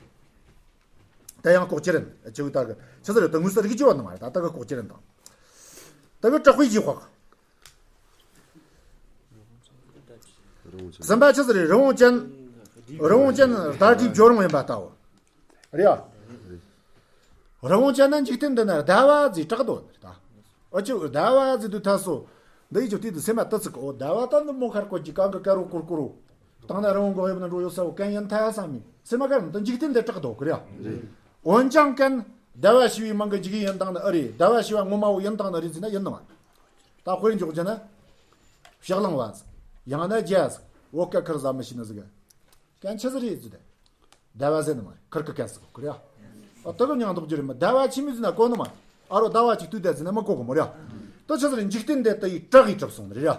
དེ་ཡང་ལྐོག་གྱུར་ཡིན། ཨ་ཆུ་ད་གི་ཆི་ཟིག་རེད། དེ་དངོས་སུ་རིག་རྒྱུ་བ་ནི་མ་རེད། ད་དེ་གི་ལྐོག་གྱུར་ཡིན་དང་། དེ་གི་གྲགས་པའི་རྗེས་དཔག། གསུམ་པ་ཆི་ཟིག་རེད། རི་བོང་ཅན། རི་བོང་ཅན་ཟླ་སྒྲའི་སྦྱོར་རུང་ཡིན་པ་ལྟ་བུ། རེད་ཡ། རི་བོང་ཅན་ན་འཇིག་རྟེན་འདི་ན་ཟླ་བ་ཟེར་གྲགས་འདུག་ད། ཨ་ཆུ་ཟླ་བ་ཟེར་དུས་ད་སོ། འདི་ཡི་ཆུ་དེ་དུ་སེམས་མ་དུ་ཚིག་གོ། ཟླ་བ་ད་འདི་མོ་ཁར་གོ་གི་གང་གི་དཀར་རོ་ཀུར་ཀུར་རོ། དང་ན་རང་འགོག་ཡབ་ན་འགྲོ་ཡོད་ས་བོ་གན་ཡིན་ཐ་ས་མི་སེ་མ་གར་ནི་ད་འཇིག་རྟེན་འདི་དྲག་དོ་གི་རེད་ཡ། འོན་ཀྱང་གན་ཟླ་བ་ཞི་བའི་མིང་གི་འཇིག་ཡིན་དང་ནི་ཨེ་རེད། ཟླ་བ་ཞི་བ་ངོ་མ་བོ་ཡིན་དང་ནི་རེད་ཟེར་ན་ཡིན་ནི་མ། ད་དཔེར་འཇོག་རྒྱུ་ན་ཕྱག་ལང་བ་ཟིག་ཡང་ན་རྒྱ་ཟིག་བོད་སྐད་ཁར་ཟ་མི་ཤེས་ནི་ཟིག་གན་ཆི་ཟིག་རེད་ཟེར་ཏེ། ཟླ་བ་ཟེར་ནི་མ་རེད། ཁིར་ཀི་སྐད་ཟིག་གོ་གི་རེད་ཡ། ཨ་ད་གི་མྱང་འདོགས་རྒྱུ་རེད་མ། ཟླ་བ་ཆི་མོ་ཟེར་ན་གོ་ནི་མ། ཨ་རོ་ཟླ་བ་ཅིག་དུས་ད་ཟེར་ན་མི་གོ་གི་མོ་རེད་ཡ། ད་ཆི་ཟིག་རེད། འཇིག་རྟེན་འདི་ད་ཡི་དྲག་གི་གྲུབ་སོང་ནི་རེད་ཡ།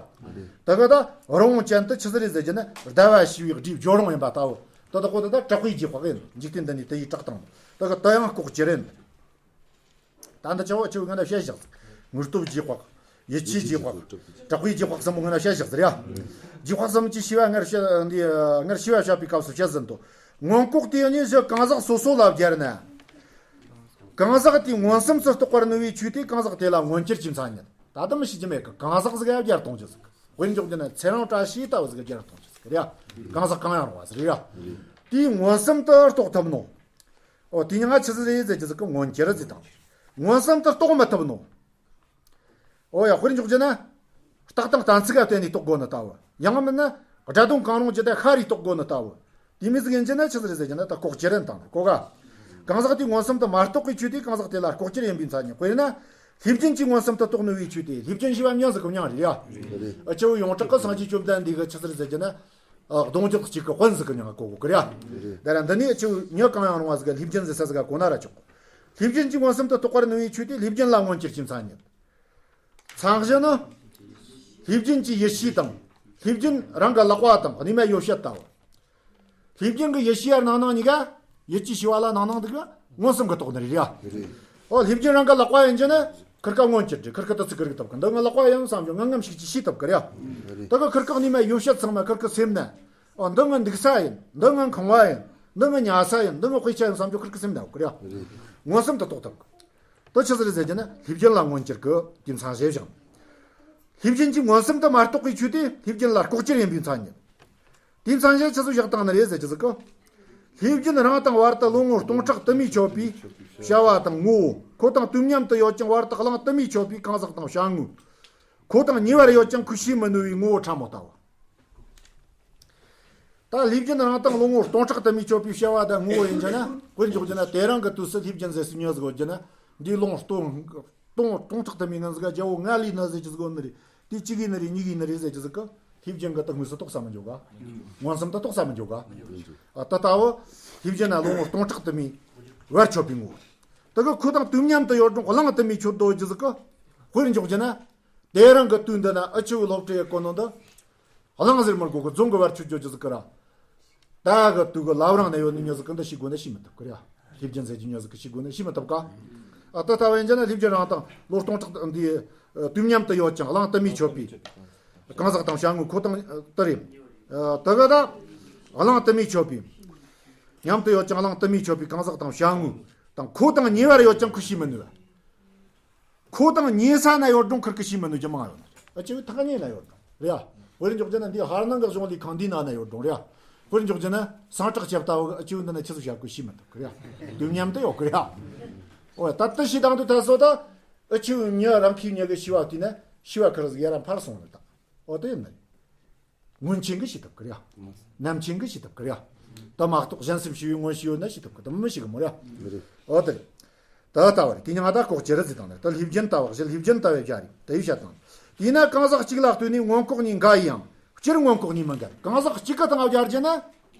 ད་གི་ད་རང་ཅན་ད་ཆི་ཟིག་རེད་ཟེར་རྒྱུ་ན་ཟླ་བ་ཞི་བའི་སྒྲའི་སྦྱོར་རུང་ཡིན་པ་ལྟ་བུ། ད་ད་གོ་ད་ད་དྲག་པོའི་རྗེས་དཔག་ཡིན། འཇིག་རྟེན་འདི་ནི་ད་ཡི་དྲག་དང་། ད་གི་ད་ཡང་ལྐོག་གྱུར་ཡིན། ད་འདི་ཆ་བོ་ཆེ་བོ་ང་ལ་བཤད་བཞག་དངོས་སྟོབས་རྗེས་དཔག་ཡིད་ཆེས་རྗེས་དཔག་དྲག་པོའི་རྗེས་དཔག་གསུམ་པོ་ང་ལ་བཤད་བཞག་ཟེར་ཡ། རྗེས་དཔག་གསུམ་གྱི་ཤེས་པ་སྔར་བཤད་འདི་སྔར་ཤེས་པ་བཤད་པའི་སྐབས་སུ་བཤད་ཟིན་ཏོ། མངོན་ལྐོག་དེ་གཉིས་སུ་གང་ཟག་སོ་སོ་ལ་སྦྱར་ན། གང་ཟག་དེའི་མངོན་སུམ་དུ་རྟོགས་པར་ནུས་པའི་ཆོས་དེ་གང་ཟག་དེ་ལ་མངོན་གྱུར་གྱི་མཚན་ཉིད། ད་ལྟ་མི་ཤེས་ཀྱི་མེད་གི། གང་ཟག་ཟིག་ཡ་སྦྱར་གཏོང་རྒྱུ་ཟིག་དཔེར་འཇོག་རྒྱུ་ན་ཚེ་རིང་བཀྲ་ཤིས་ལྟ་བུ་ཟིག་སྦྱར་གཏོང་རྒྱུ་ཟིག་རེད་ཡ། གང་ཟག་གང་ཡང་རུང་བ་ཟིག་རེད་ཡ། དེའི་མངོན་སུམ་དུ་རྟོགས་ཐུབ་ནོ། ཨོ་དེ་ཉིད་ང་ཆི་ཟིག་རེད་ཟེར་རྒྱུ་ཟིག་གི་མངོན་གྱུར་ཟེར་དང་། མངོན་སུམ་དུ་རྟོགས་མི་ཐུབ་ནོ། ཨོ་ཡ་དཔེར་འཇོག་རྒྱུ་ན། རྟགས་དང་གཏན་ཚིགས་ག་བརྟེན་ནས་རྟོགས་དགོས་ནི་ལྟ་བུ། ཡང་མིན་ན་སྒྲ་དོན་གང་རུང་ཇི་ལྟར་ཤར་རེ་རྟོགས་དགོས་ནི་ལྟ་བུ། དེ་མོ་ཟིག་ཡིན་རྒྱུ་ན་ཆི་ཟིག་རེད་ཟེར་རྒྱུ་ན་ད་ལྐོག་གྱུར་རེད་དང་གོ་ག་གང་ཟག་དེའི་མངོན་སུམ་དུ་མ་རྟོགས་པའི་ཆོས་དེ་གང་ཟག་དེ་ལ་ལྐོག་གྱུར་ཡིན་པའི་མཚན་ཉིད། དཔེར་ན། ལྷས་བྱིན་གྱིས་མངོན་སུམ་དུ་རྟོགས་ནུས་པའི་ཆོས་དེ། ལྷས་བྱིན་ཞེས་པ་མྱི་ཟིག་གི་མྱིང་རེད་ཡ། ཨ་ཆེ་བོ་ཡོངས་གྲགས་གི་སངས་རྒྱས་བཅོམ་ལྡན་འདས་གི་ཆི་ཟིག་རེད་ཟེར་རྒྱུ་ན། ཨ་གདུང་རྒྱུད་གཅིག་གི་དཔོན་ཟིག་གི་མྱིང་གོ་གོ་གི་རེད་ཡ། ད་ར་འདི་ནས་ཨ་ཆེ་བོ་མྱི་གང་ཡང་རུང་བ་ཟིག་ག་ལྷས་བྱིན་ཟེར་ས་ཟིག་ག་གོ་ན་ར་ཆོག་ལྷས་བྱིན་གྱིས་མངོན་སུམ་དུ་རྟོགས་པར་ནུས་པའི་ཆོས་དེ་ལྷས་བྱིན་ལ་མངོན་གྱུར་གྱི་མཚན་ཉིད། མཚན་གཞི་ནི། ལྷས་བྱིན་གྱི་ཡིད་ཤེས་དང་། ལྷས་བྱིན་རང་གི་ལག་པ་དང་གནས་མལ་ཡོ་བྱད་ལྟ་བུ། ལྷས་བྱིན་གྱི་ཡིད་ཤེས་ཡར་སྣང་སྣང་གཉིས་ཀ། ཡིད་ཀྱི་ཤེས་པ་ལ་སྣང་སྣང་འདུག་ག་མངོན་སུམ་གྱིས་རྟོགས་ནི་རེད་ཡ། ཨོ་ལྷས་བྱིན་རང་གི་ལག་པ་ཡིན་རྒྱུ་ན་ཁིར་ཀ་མངོན་གྱུར་རེད། ཁིར་ཀ་དུ་ཚིག་གི་རིག་ཐུབ་གི། འདི་ངའི་ལག་པ་ཡིན་བསམ་རྒྱུ་ངམ་ངམ་ཞིག་ཅིག་ཤེས་ཐུབ་གི་རེད་ཡ། ད་གི་ཁིར་ཀ་གནས་མལ་ཡོ་བྱད་ཚང་མ་ཁིར་ཀའི་སེམས་ན། ཨོ་འདི་ངའི་འདུག་ས་ཡིན། འདི་ངའི་ཁང་བ་ཡིན། འདི་ངའི་ཉལ་ས་ཡིན། འདི་ངའི་དཔེ་ཆ་ཡིན་བསམ་རྒྱུ་ཁིར་ཀའི་སེམས་ན་ཡོད་གི་རེད་ཡ། མངོན་སུམ་དུ་རྟོགས་ཐུབ་གི། དེ་ཆི་ཟིག་རེད་ཟེར་རྒྱུ་ན་ལྷས་བྱིན་ལ་མངོན་གྱུར་གི་དེ་མཚན་གཞི་བཞག་ལྷས་བྱིན་གྱིས་མངོན་སུམ་དུ་མ་རྟོགས་པའི་ཆོས་དེ་ལྷས་བྱིན་ལ་ལྐོག་གྱུར་ཡིན་པའི་མཚན་ཉིད། དེའི་མཚན་གཞི་ཆི་ཟིག་བཞག་བཏང་ནི་རེད་ཟེར་རྒྱུ་ཟིག་གི། ལྷས་བྱིན་རང་དང་བར་དུ་ལོ་ངོ་སྟོང་ཕྲག་དུ་མའི་མཆོད་པའི་བྱ་བ་དང་ངོ་བོ། ཁོ་དང་དུས་མཉམ་དུ་ཡོད་ཅིང་བར་དུ་གླེང་དུ་མའི་མཆོད་པའི་གང་ཟག་དང་བྱ་དངོས། ཁོ་དང་ཉེ་བར་ཡོད་ཅིང་ཁོས་ཤེས་མི་ནུས་པའི་ངོ་བོ་ཕྲ་མོ་ལྟ་བུ། ད་ལྷས་བྱིན་རང་དང་ལོ་ངོ་སྟོང་ཕྲག་དུ་མའི་མཆོད་པའི་བྱ་བ་དང་ངོ་བོ་ཡིན་རྒྱུ་ན། དཔེར་འཇོག་རྒྱུ་ན་དེ་རིང་གི་དུས་སུ་ལྷས་བྱིན་ཟེར་སྲིད་ཉོ་ཟིག་ཡོད་རྒྱུ་ན། འདིའི་ལོ་ངོ་སྟོང་སྟོང་སྟོང་ཕྲག་དུ་མའི་ནང་ཟིག་ག་རྒྱལ་པོ་ང་ལས་ན་ཟེར་རྒྱུ་ཟིག་ཡོད་ནི་རེད། དེ་གཅིག་ཡིན་ནི་རེད། གཉིས་ཡིན་ནི་རེད་ཟེར་རྒྱུ་ཟིག་གི། ལྷས་བྱིན་གི་ད་དངོས་སུ་རྟོགས་ས་མི་འཇོག་ག་མངོན་སུམ་དུ་རྟོགས་ས་མི་འཇོག་ག་ཨ་ད་ལྟ་བུ་ལྷས་བྱིན་ན་ལོ་ངོ་སྟོང་ཕྲག་དུ་མའི་བར་མཆོད་པའི་ངོ་བོ། ད་གི་ཁོ་དང་དུས་མཉམ་དུ་ཡོད་རུང་གླེང་དུ་མའི་མཆོད་དོ་རྒྱུ་ཟིག་གི། དཔེར་འཇོག་རྒྱུ་ན། དེ་རིང་གི་དུས་འདི་ན་ཨ་ཆེ་བོའི་སློབ་གྲྭའི་གོ་ནོ་འདི། གླེང་ཟེར་མི་དགོས་གི། རྫོང་གི་བར་ཆོད་རྒྱུ་རྒྱུ་ཟིག་གི་ར། ད་གི་དུས་གི་བླ་བྲང་ན་ཡོད་ནི་མྱི་ཟིག་གི་འདི་ཤེས་དགོས་ན་ཤེས་མི་ཐུབ་གི་ར། ལྷས་བྱིན་ཟེར་རྒྱུ་མྱི་ཟིག་གི་ཤེས་དགོས་ན་ཤེས་མི་ཐུབ་ག་ཨ་ད་ལྟ་བུ་ཡིན་རྒྱུ་ན་ལྷས་བྱིན་རང་དང་ལོ་སྟོང་ཕྲག་འདི་དུས་མཉམ་དུ་ཡོད་ཅིང་གླེང་དུ་མའི་མཆོད་པའི་གང་ཟག་དང་བྱ་དངོས། ཁོ་དང་ཨ་དེ་རེད། ཨ་ད་གི་ད་གླེང་དུ་མའི་མཆོད་པའི་མཉམ་དུ་ཡོད་ཅིང་གླེང་དུ་མའི་མཆོད་པའི་གང་ཟག་དང་བྱ་དངོས་དང་། ཁོ་དང་ཉེ་བར་ཡོད་ཅིང་ཁོས་ཤེས་མི་ནུས་པ། ཁོ་དང་ཉེ་ས་ན་ཡོད་རུང་ཁིར་གིས་ཤེས་མི་ནུས་རྒྱུ་མང་ཡོད་ནི་རེད། ཨ་ཆེ་བོའི་ཐག་ཉེ་ན་ཡོད་རུང་རེད་ཡ། དཔེར་འཇོག་རྒྱུ་ན་འདི་ཧར་ནང་གི་གཞུང་ལས་ཁང་འདི་ན་ན་ཡོད་རུང་རེད་ཡ། དཔེར་འཇོག་རྒྱུ་ན་སིང་ཊག་རྒྱབ་ལྟ་བུ་ཨ་ཆེ་བོ་འདི་ན་ཆི་ཟིག་བྱ་དགོས་ཤེས་མི་ཐུབ་གི་རེད་ཡ། དུས་མཉམ་དུ་ཡོད་གི་རེད་ཡ། ཨོ་ད་ལྟ་ཤེས་དང་དུ་ད་སོ་ད། ཨ་ཆེ་བོའི་མྱི་རང་གི་མྱི་གི་ཤེས་པ་བལྟས་ན་ཤེས་པ་ཁིར་ཟིག་ཡར་ར་འཕར་སོང་ནི་ད། ཨོ་དེ་ཡིན་ནི་རེད། སྔོན་ཆད་གིས་ཤེས་ཐུབ་ཀི་རེད་ཡ། ནམ་ཆད་གིས་ཤེས་ཐུབ་ཀི་རེད་ཡ། ད་མ་གཏོགས་གཞན་སེམས་ཤེས་པའི་སྔོན་ཤེས་ཡོད་ན་ཤེས་ཐུབ་ཀི། ད་མི་ཤེས་གི་མོ་རེད་ཡ། རེད། འོ་དེ་རེད། ད་ལྟ་བ་རེད། དེ་ནི་ང་ད་ལྐོག་གྱུར་རེད་ཟེར་དང་ནི། ད་ལྷས་བྱིན་ལྟ་བ་གཞི་ལྷས་བྱིན་ལྟ་བའི་བྱ་རེད། དེ་ཡི་བྱ་དང་། དེས་ན་གང་ཟག་གཅིག་ལ་ལྟོས་ནས་མངོན་ལྐོག་གཉིས་འགལ་ཡང་། སྤྱིར་མངོན་ལྐོག་གཉིས་མི་འགལ། གང་ཟག་གཅིག་གི་སྟེང་ང་བྱ་རྒྱུ་ན།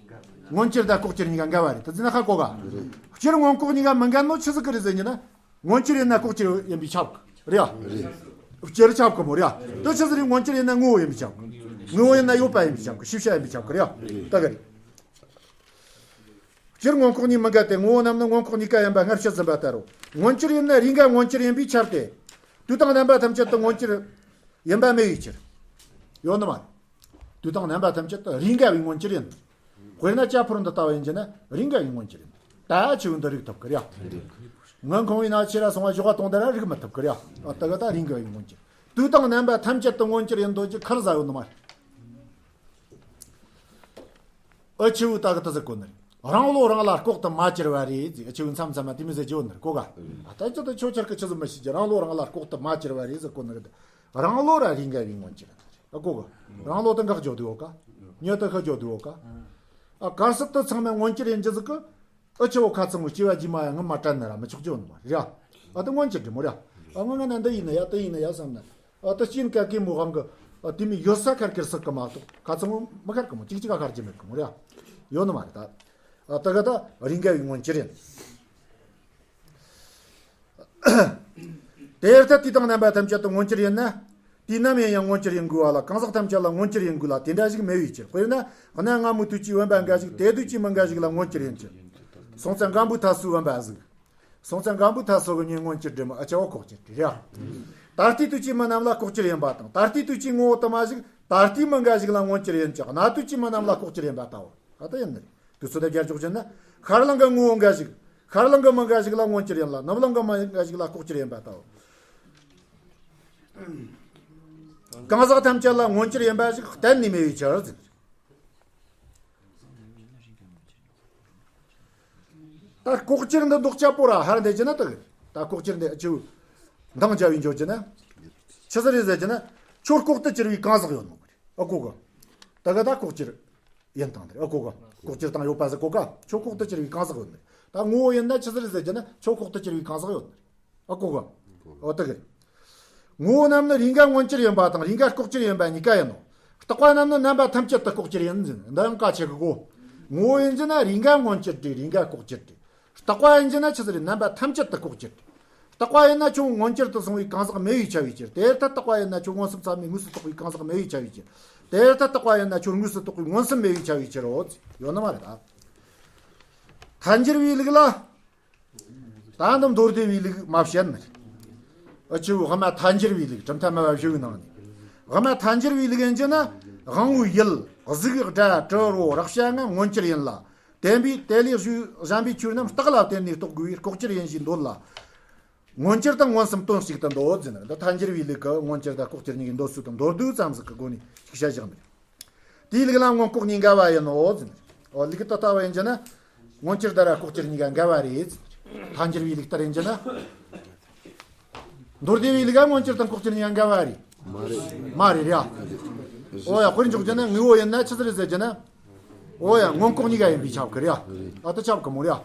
མངོན་གྱུར་དང་ལྐོག་གྱུར་གཉིས་ཀ་འགལ་བ་རེད། ད་ཟེར་ན་ཧ་གོ་ག་སྤྱིར་མངོན་ལྐོག་གཉིས་ཀ་མི་འགལ་ནོ་ཆི་ཟིག་གི་རེད་ཟེར་རྒྱུ་ན། མངོན་གྱུར་ཡིན་ན་ལྐོག་གྱུར་ཡིན་པས་ཁྱབ་གི་རེད་ཡ། སྤྱིར་ཁྱབ་གི་མོ་རེད་ཡ། དེ་ཆི་ཟིག་རེད། མངོན་གྱུར་ཡིན་ན་ངོ་བོ་ཡིན་པས་ཁྱབ་གི། ངོ་བོ་ཡིན་ན་ཡོད་པ་ཡིན་པས་ཁྱབ་གི། ཤེས་བྱ་ཡིན་པས་ཁྱབ་གི་རེད་ཡ། ད་གི་རེད། སྤྱིར་མངོན་ལྐོག་གཉིས་མི་འགལ་ཏེ། ངོ་བོ་རྣམས་ནི་མངོན་ལྐོག་གཉིས་ཀ་ཡིན་པ་སྔར་བཤད་ཟིན་པ་ལྟར་རོ། མངོན་གྱུར་ཡིན་ན་རེས་འགའ་མངོན་གྱུར་ཡིན་པས་ཁྱབ་སྟེ། དུས་དང་རྣམ་པ་ཐམས་ཅད་དུ་མངོན་གྱུར་ཡིན་པ་མེད་པའི་ཕྱིར། ཡོད་ནི་མ་རེད། དུས་དང་རྣམ་པ་ཐམས་ཅད་དུ་རེས་འགའ་བའི་མངོན་གྱུར་ཡིན། དཔེར་ན་ལྕགས་ཕུར་འདི་ལྟ་བུ་ཡིན་རྒྱུ་ན་རེས་འགའ་བའི་མངོན་གྱུར་ཡིན། ད་ཆུ་འདི་རིག་ཐུབ་ཀི་རེད་ཡ། ངན་ཁོང་བའི་ན་ཆེ་ར་སོང་བ་ཞོགས་པ་གཏོང་ད་ར་རིག་མི་ཐུབ་ཀི་རེད་ཡ། ཨ་ད་གི་ད་རེས་འགའ་བའི་མངོན་གྱུར། དུས་དང་རྣམ་པ་ཐམས་ཅད་དུ་མངོན་གྱུར་ཡིན་འདོད་རྒྱུ་ཁར་ཟ་ཡོད་ནི་མ་རེད། ཨ་ཆེ་བོ་ད་གི་ད་ཟེར་གོ་ནི་རེད། རང་བློ་རང་ལ་ལྐོག་ཏུ་མ་གྱུར་བ་རེད་ཟེར། ཨ་ཆེ་བོ་མཚམས་མཚམས་མ་དེ་མོ་ཟེར་གྱི་ཡོད་ནི་རེད་གོ་ག་ཨ་ད་ཅི་ད་ཁྱོད་ཁྱེར་གི་ཆི་ཟིག་མི་ཤེས་ཀྱི། རང་བློ་རང་ལ་ལྐོག་ཏུ་མ་གྱུར་བ་རེད་ཟེར་གོ་ནི་རེད། རང་བློ་ར་རེས་འགའ་བའི་མངོན་གྱུར་ཡིན་ནི་རེད། ཨ་གོ་ག་རང་བློ་ད་འགག་འཇོག་དུ་ཡོད་ག་ཉེ་དུ་ཁ་བརྗོད་འདུག་ག་ཨ་གར་སྲིད་དུ་ཚང་མས་མངོན་གྱུར་ཡིན་རྒྱུ་ཟིག་གི། ཨ་ཆེ་བོ་ཁ་ཚང་བོ་སྐྱེ་བ་རྗེས་མ་ཡང་ངི་མ་དྲན་ན་ར་མི་ཆོག་རྒྱུ་ནི་མ་རེད་ཡ། ཨ་དེ་མངོན་གྱུར་འདྲི་མོ་རེད་ཡ། ཨ་ངི་ང་ན་འདི་ཡིན་ན་ཡ་དེ་ཡིན་ན་ཡ་བསམ་ན། ཨ་དེ་སྐྱེ་ཀ་ཀའི་མོ་གང་གི། ཨ་དེ་མི་ཡོད་ས་ཁར་ཁེར་སྲིད་གི་མ་གཏོགས་ཁ་ཚང་བོ་མི་ཁར་གི་མོ་གཅིག་གཅིག་ག་ཁར་གྱི་མེད་གི་མོ་རེད་ཡ། ཡོད་ནི་མ་རེད་ད། ཨ་དེ་ག་ད་རེས་འགའ་བའི་མངོན་གྱུར་ཡིན། དེ་ལྟར་དུས་དང་རྣམ་པ་ཐམས་ཅད་དུ་མངོན་གྱུར་ཡིན་ན། དུས་ནམ་ཡིན་ཡང་མངོན་གྱུར་ཡིན་དགོས་པ་ལ། གང་ཟག་ཐམས་ཅད་ལ་མངོན་གྱུར་ཡིན་དགོས་ལ། དེ་འདྲ་ཞིག་མེད་པའི་ཕྱིར། དཔེར་ན་གནའ་སྔ་མོའི་དུས་ཀྱི་བུམ་པ་འགའ་ཞིག་དེ་དུས་ཀྱི་མི་འགའ་ཞིག་ལ་མངོན་གྱུར་ཡིན་གྱི། སྲོང་བཙན་སྒམ་པོའི་མཐའ་སྲོལ་བུམ་པ་ཟིག་སྲོང་བཙན་སྒམ་པོའི་མཐའ་སྲོལ་གི་ཉིན་མངོན་གྱུར་འདྲི་མོ་ཨ་ཆེ་བོ་ལྐོག་གྱུར་འདྲི་རེད། ད་ལྟའི་དུས་ཀྱི་མི་རྣམས་ལ་ལྐོག་གྱུར་ཡིན་པ་དང་། ད་ལྟའི་དུས་ཀྱི་ངོ་བོ་དུ་མ་ཞིག་ད་ལྟའི་མི་འགའ་ཞིག་ལ་མངོན་གྱུར་ཡིན་གྱི། གནའ་དུས་ཀྱི་མི་རྣམས་ལ་ལྐོག་གྱུར་ཡིན་པ་ལྟ་བུ། ད་ལྟ་ཡིན་ནི་རེད། དུས་ཚོད་དེ་སྦྱར་འཇོག་བྱས་ན། ཤར་གླིང་གི་ངོ་བོ་འགའ་ཞིག་ཤར་གླིང་གི་མི་འགའ་ཞིག་ལ་མངོན་གྱུར་ཡིན་ལ། ནུབ་གླིང་གི་མི་འགའ་ཞིག་ལ་ལྐོག་གྱུར་ཡིན་པ་ལྟ་བུ། གང་ཟག་ཐམས་ཅད་ལ་མངོན་གྱུར་ཡིན་པ་ཞིག་གཏན་ནས་མེད་པའི་ཕྱིར་ཟེར། ད་ལྐོག་གྱུར་འདི་འདོགས་ཆ་པོ་ར་ཧར་འདེད་རྒྱུ་ན་དག་གི། ད་ལྐོག་གྱུར་འདི་ཅིའུ་འདང་རྒྱབ་བའི་འཇོག་རྒྱུ་ན། ཆི་ཟིག་རེད་ཟེར་རྒྱུ་ན། ཁྱོད་ལྐོག་ཏུ་གྱུར་པའི་གང་ཟག་ཡོད་ནོ་གི་རེད། ཨ་གོ་གི། ད་གི་ད་ལྐོག་གྱུར་ཡིན་དང་དེ་རེད། ཨ་གོ་གི། ལྐོག་གྱུར་དང་ཡོད་པ་ཟེར་གོ་ག་ཁྱོད་ལྐོག་ཏུ་གྱུར་པའི་གང་ཟག་ཡོད་ནི་རེད། ད་ངོ་བོ་ཡིན་ན་ཆི་ཟིག་རེད་ཟེར་རྒྱུ་ན། ཁྱོད་ལྐོག་ཏུ་གྱུར་པའི་གང་ཟག་ཡོད་ནི་རེད། ཨ་གོ་གི། འོ་དེ་གི་རེད། ངོ་བོ་རྣམས་ནི་རེས་འགའ་མངོན་གྱུར་ཡིན་པ་དང་། རེས་འགའ་ལྐོག་གྱུར་ཡིན་པ་གཉིས་ཀ་ཡིན་ནོ། རྟག་པ་རྣམས་ནི་རྣམ་པ་ཐམས་ཅད་དུ་ལྐོག་གྱུར་ཡིན་ཟེར། འདི་ཡང་གལ་ཆེ་གི་གོ། ངོ་བོ་ཡིན་རྒྱུ་ན་རེས་འགའ་མངོན་གྱུར་ཏེ་རེས་འགའ་ལྐོག་གྱུར་ཏེ། རྟག་པ་ཡིན་རྒྱུ་ན་ཆི་ཟིག་རེད། རྣམ་པ་ཐམས་ཅད་དུ་ལྐོག་གྱུར་ཏེ། རྟག་པ་ཡིན་ན་ཁྱོད་མངོན་གྱུར་དུ་སོང་བའི་གང་ཟག་མེད་པས་ཁྱབ་པའི་ཕྱིར། དེ་ལྟར་རྟག་པ་ཡིན་ན་ཁྱོད་མངོན་སུམ་ཚད་མས་དངོས་སུ་རྟོགས་པའི་གང་ཟག་མེད་པས་ཁྱབ་པའི་ཕྱིར། དེ་ལྟར་རྟག་པ་ཡིན་ན་ཁྱོད་དངོས་སུ་རྟོགས་པའི་མངོན་སུམ་མེད་པས་ཁྱབ་པའི་ཕྱིར་རོ། ཡོད་ནི་མ་རེད་ད། ཐལ་འགྱུར་བའི་ལུགས་ལ། ད་འདི་མདོ་སྡེ་པའི་ལུགས་མ་བཤད་ནི་རེད། ཨ་ཆེ་བོ་དབུ་མ་ཐལ་འགྱུར་བའི་ལུགས། གྲུབ་མཐའ་སྨྲ་བ་བཞི་པོའི་ནང་ནས། དབུ་མ་ཐལ་འགྱུར་བའི་ལུགས་ཡིན་རྒྱུ་ན། དབང་པོའི་ཡུལ། གཟུགས་སྒྲ་དྲི་རོ་རེག་བྱ་ལྔ་མངོན་གྱུར་ཡིན་ལ། བརྟེན་པའི་དེ་ལས་གཞན་པའི་ཆོས་རྣམས་རྟགས་ལ་བརྟེན་ནས་རྟོགས་དགོས་པས་ལྐོག་གྱུར་ཡིན་ཞེས་འདོད་ལ། མངོན་གྱུར་དང་མངོན་སུམ་དོན་གཅིག་ཏུ་འདོད་ཟེར་ནས། འདི་ཐལ་འགྱུར་བའི་ལུགས་ཀྱི་མངོན་གྱུར་དང་ལྐོག་གྱུར་གཉིས་ཀྱི་འདོད་ཚུལ་དང་མདོར་བསྡུས་ཙམ་ཟིག་གི་སྒོ་ནས་ཅིག་བཤད་བཞག་ནས། དེའི་ལུགས་ལ་མངོན་ལྐོག་གཉིས་འགལ་བ་ཡིན་ནོ་ཟེར་ནས། འོ་ལུགས་དེ་ལྟ་བུ་ཡིན་རྒྱུ་ན། མངོན་གྱུར་དང་ར་ལྐོག་གྱུར་གཉིས་ཀ་འགལ་བ་རེད་ཟེར་ནས། ཐལ་འགྱུར་བའི་ལུགས་ལྟར་ཡིན་རྒྱུ་ན། མདོ་སྡེ་པའི་ལུགས་ཀ་མངོན་གྱུར་དང་ལྐོག་གྱུར་གཉིས་ཀ་འགལ་བ་རེད། མ་རེད་རེད་ཡ། འོ་ཡ། དཔེར་འཇོག་རྒྱུ་ན་དངོས་པོ་ཡིན་ན་ཆི་ཟིག་རེད་ཟེར་རྒྱུ་ན། འོ་ཡ། མངོན་ལྐོག་གཉིས་ཀ་ཡིན་པས་ཁྱབ་གི་རེད་ཡ། ཨ་ད་ཁྱབ་གི་མོ་རེད་ཡ།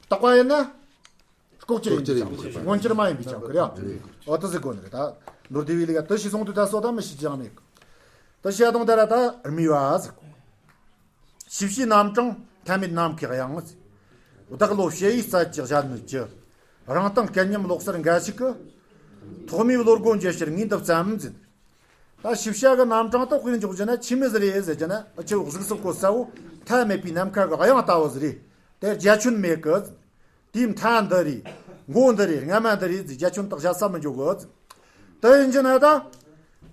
རྟག་པ་ཡིན་ན། ལྐོག་གྱུར་ཡིན་པས་ཁྱབ་གི། མངོན་གྱུར་མ་ཡིན་པས་ཁྱབ་གི་རེད་ཡ། འོ་ད་ཟེར་གོ་ནི་རེད་ད། མདོ་སྡེ་པའི་ལུགས་ཀ་དེ་ཤེས་སོང་དུས་ད་སོ་ད་མི་ཤེས་ཀྱང་མེད་གི། དེ་ཤེས་དང་ད་ར་ད་རྨི་བ་ཟེར་གོ། ཤེས་བྱའི་རྣམ་གྲངས་ཐ་མའི་ནམ་མཁའི་དབྱིངས། བདག་བློ་ཞེ་ཡིས་རྩད་གཅོད་བྱ་ནུས་ཀྱི། རང་སྟེང་སྐལ་མཉམ་ལོག་སྲེད་འགའ་ཞིག་གི། ཐོག་མའི་བློ་སྒོ་འབྱེད་ཕྱིར་ངས་འདི་བརྩམས་ཟེར། ད་ཤེས་བྱ་གི་རྣམ་གྲངས་དེ་དཔེར་འཇོག་རྒྱུ་ན་ཆི་མོ་ཟིག་རེད་ཟེར་རྒྱུ་ན། ཨ་ཆེ་བོ་གཟུགས་སུ་བཀོད་ས་བོ་མཐའ་མེད་པའི་ནམ་མཁའ་གི་དབྱིངས་ལྟ་བུ་ཟིག་རེད། དེར་བརྒྱ་ཁྱོན་མེད་གི། དེའི་མཐའ་འདི་རེད། མགོ་འདི་རེད། རྔ་མ་འདི་རེད་ཟེར་བརྒྱ་ཁྱོན་དག་བཞག་ས་མི་འཇོག་གི། དེ་ཡིན་རྒྱུ་ན་ད།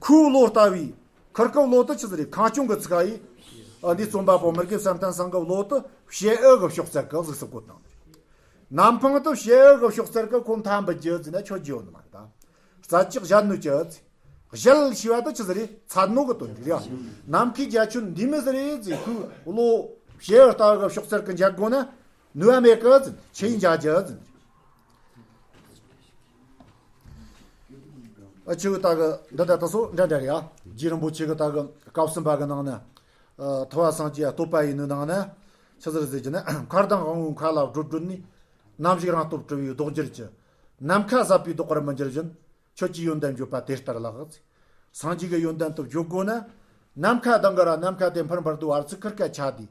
ཁོའི་བློ་ལྟ་བུའི། ཁུར་གི་བློ་དེ་ཆི་ཟིག་རེད། ཁེངས་སྐྱུང་གི་ཚིག་ཡིས། ཨ་འདིའི་རྩོམ་པ་པོ་མི་དགེ་བསམ་གཏན་ཚང་གི་བློ་དེ་བྱེད་འོས་གི་ཕྱོགས་བཙལ་གི་གཟུགས་སུ་བཀོད་བཏང་། གནམ་འཕང་དེ་བྱེད་འོས་གི་ཕྱོགས་བཙལ་གི་ཁོ་མཐའ་འབུད་རྒྱུ་ཟེར་ན་ཆོག་རྒྱུ་ཡོད་ནི་མ་རེད་ད། རྩད་གཅོད་བྱ་ནུས་ཀྱི། གཞལ་ཞེས་པ་དེ་ཆི་ཟིག་རེད། འཚལ་ནོ་གི་དོན་རེད་ཡ། ནམ་མཁའི་རྒྱ་ཁྱོན་འདི་མོ་ཟིག་རེད་ཟེར་ཁོའི་བློ་བྱེད་འོས་ལྟ་བུ་གི་ཕྱོགས་བཙལ་གི་འཇལ་དགོས་ན། ནུས་པ་མེད་གི་ཟེར། ཆི་ཡིས་འཇལ་རྒྱུ་ཟེར། ཨ་ཆེ་བོ་ད་གི་འདི་ད་ད་སོ་འདྲ་འདྲ་རེད་ཡ། རྗེ་རིན་པོ་ཆེ་གི་ད་གི་སྐབས་གསུམ་པ་གི་ནང་ན། ཨ་ཐུབ་པ་སངས་རྒྱས་བསྟོད་པ་ཡི་ནི་ནང་ན། ཆི་ཟིག་རེད་ཟེར་རྒྱུ་ན། མཁའ་ལྡིང་དབང་པོའི་མཁའ་ལ་བགྲོད་བགྲོད་ནས། ནམ་ཞིག་རང་སྟོབས་གྲུབ་པའི་ལྡོག་འགྱུར་གྱི། ནམ་མཁའ་ཟད་པའི་ལྡོག་པར་མི་འགྱུར་བཞིན། ཁྱོད་ཀྱི་ཡོན་ཏན་བརྗོད་པ་དེ་ལྟར་ལགས། སངས་རྒྱས་ཀྱི་ཡོན་ཏན་དེ་བརྗོད་དགོས་ན། ནམ་མཁའ་ལྡིང་གི་ར་ནམ་མཁའ་དེ་འཕུར་འཕུར་དུ་བར་ཚིག་ཁུར་ཀ་ཆ་དེ།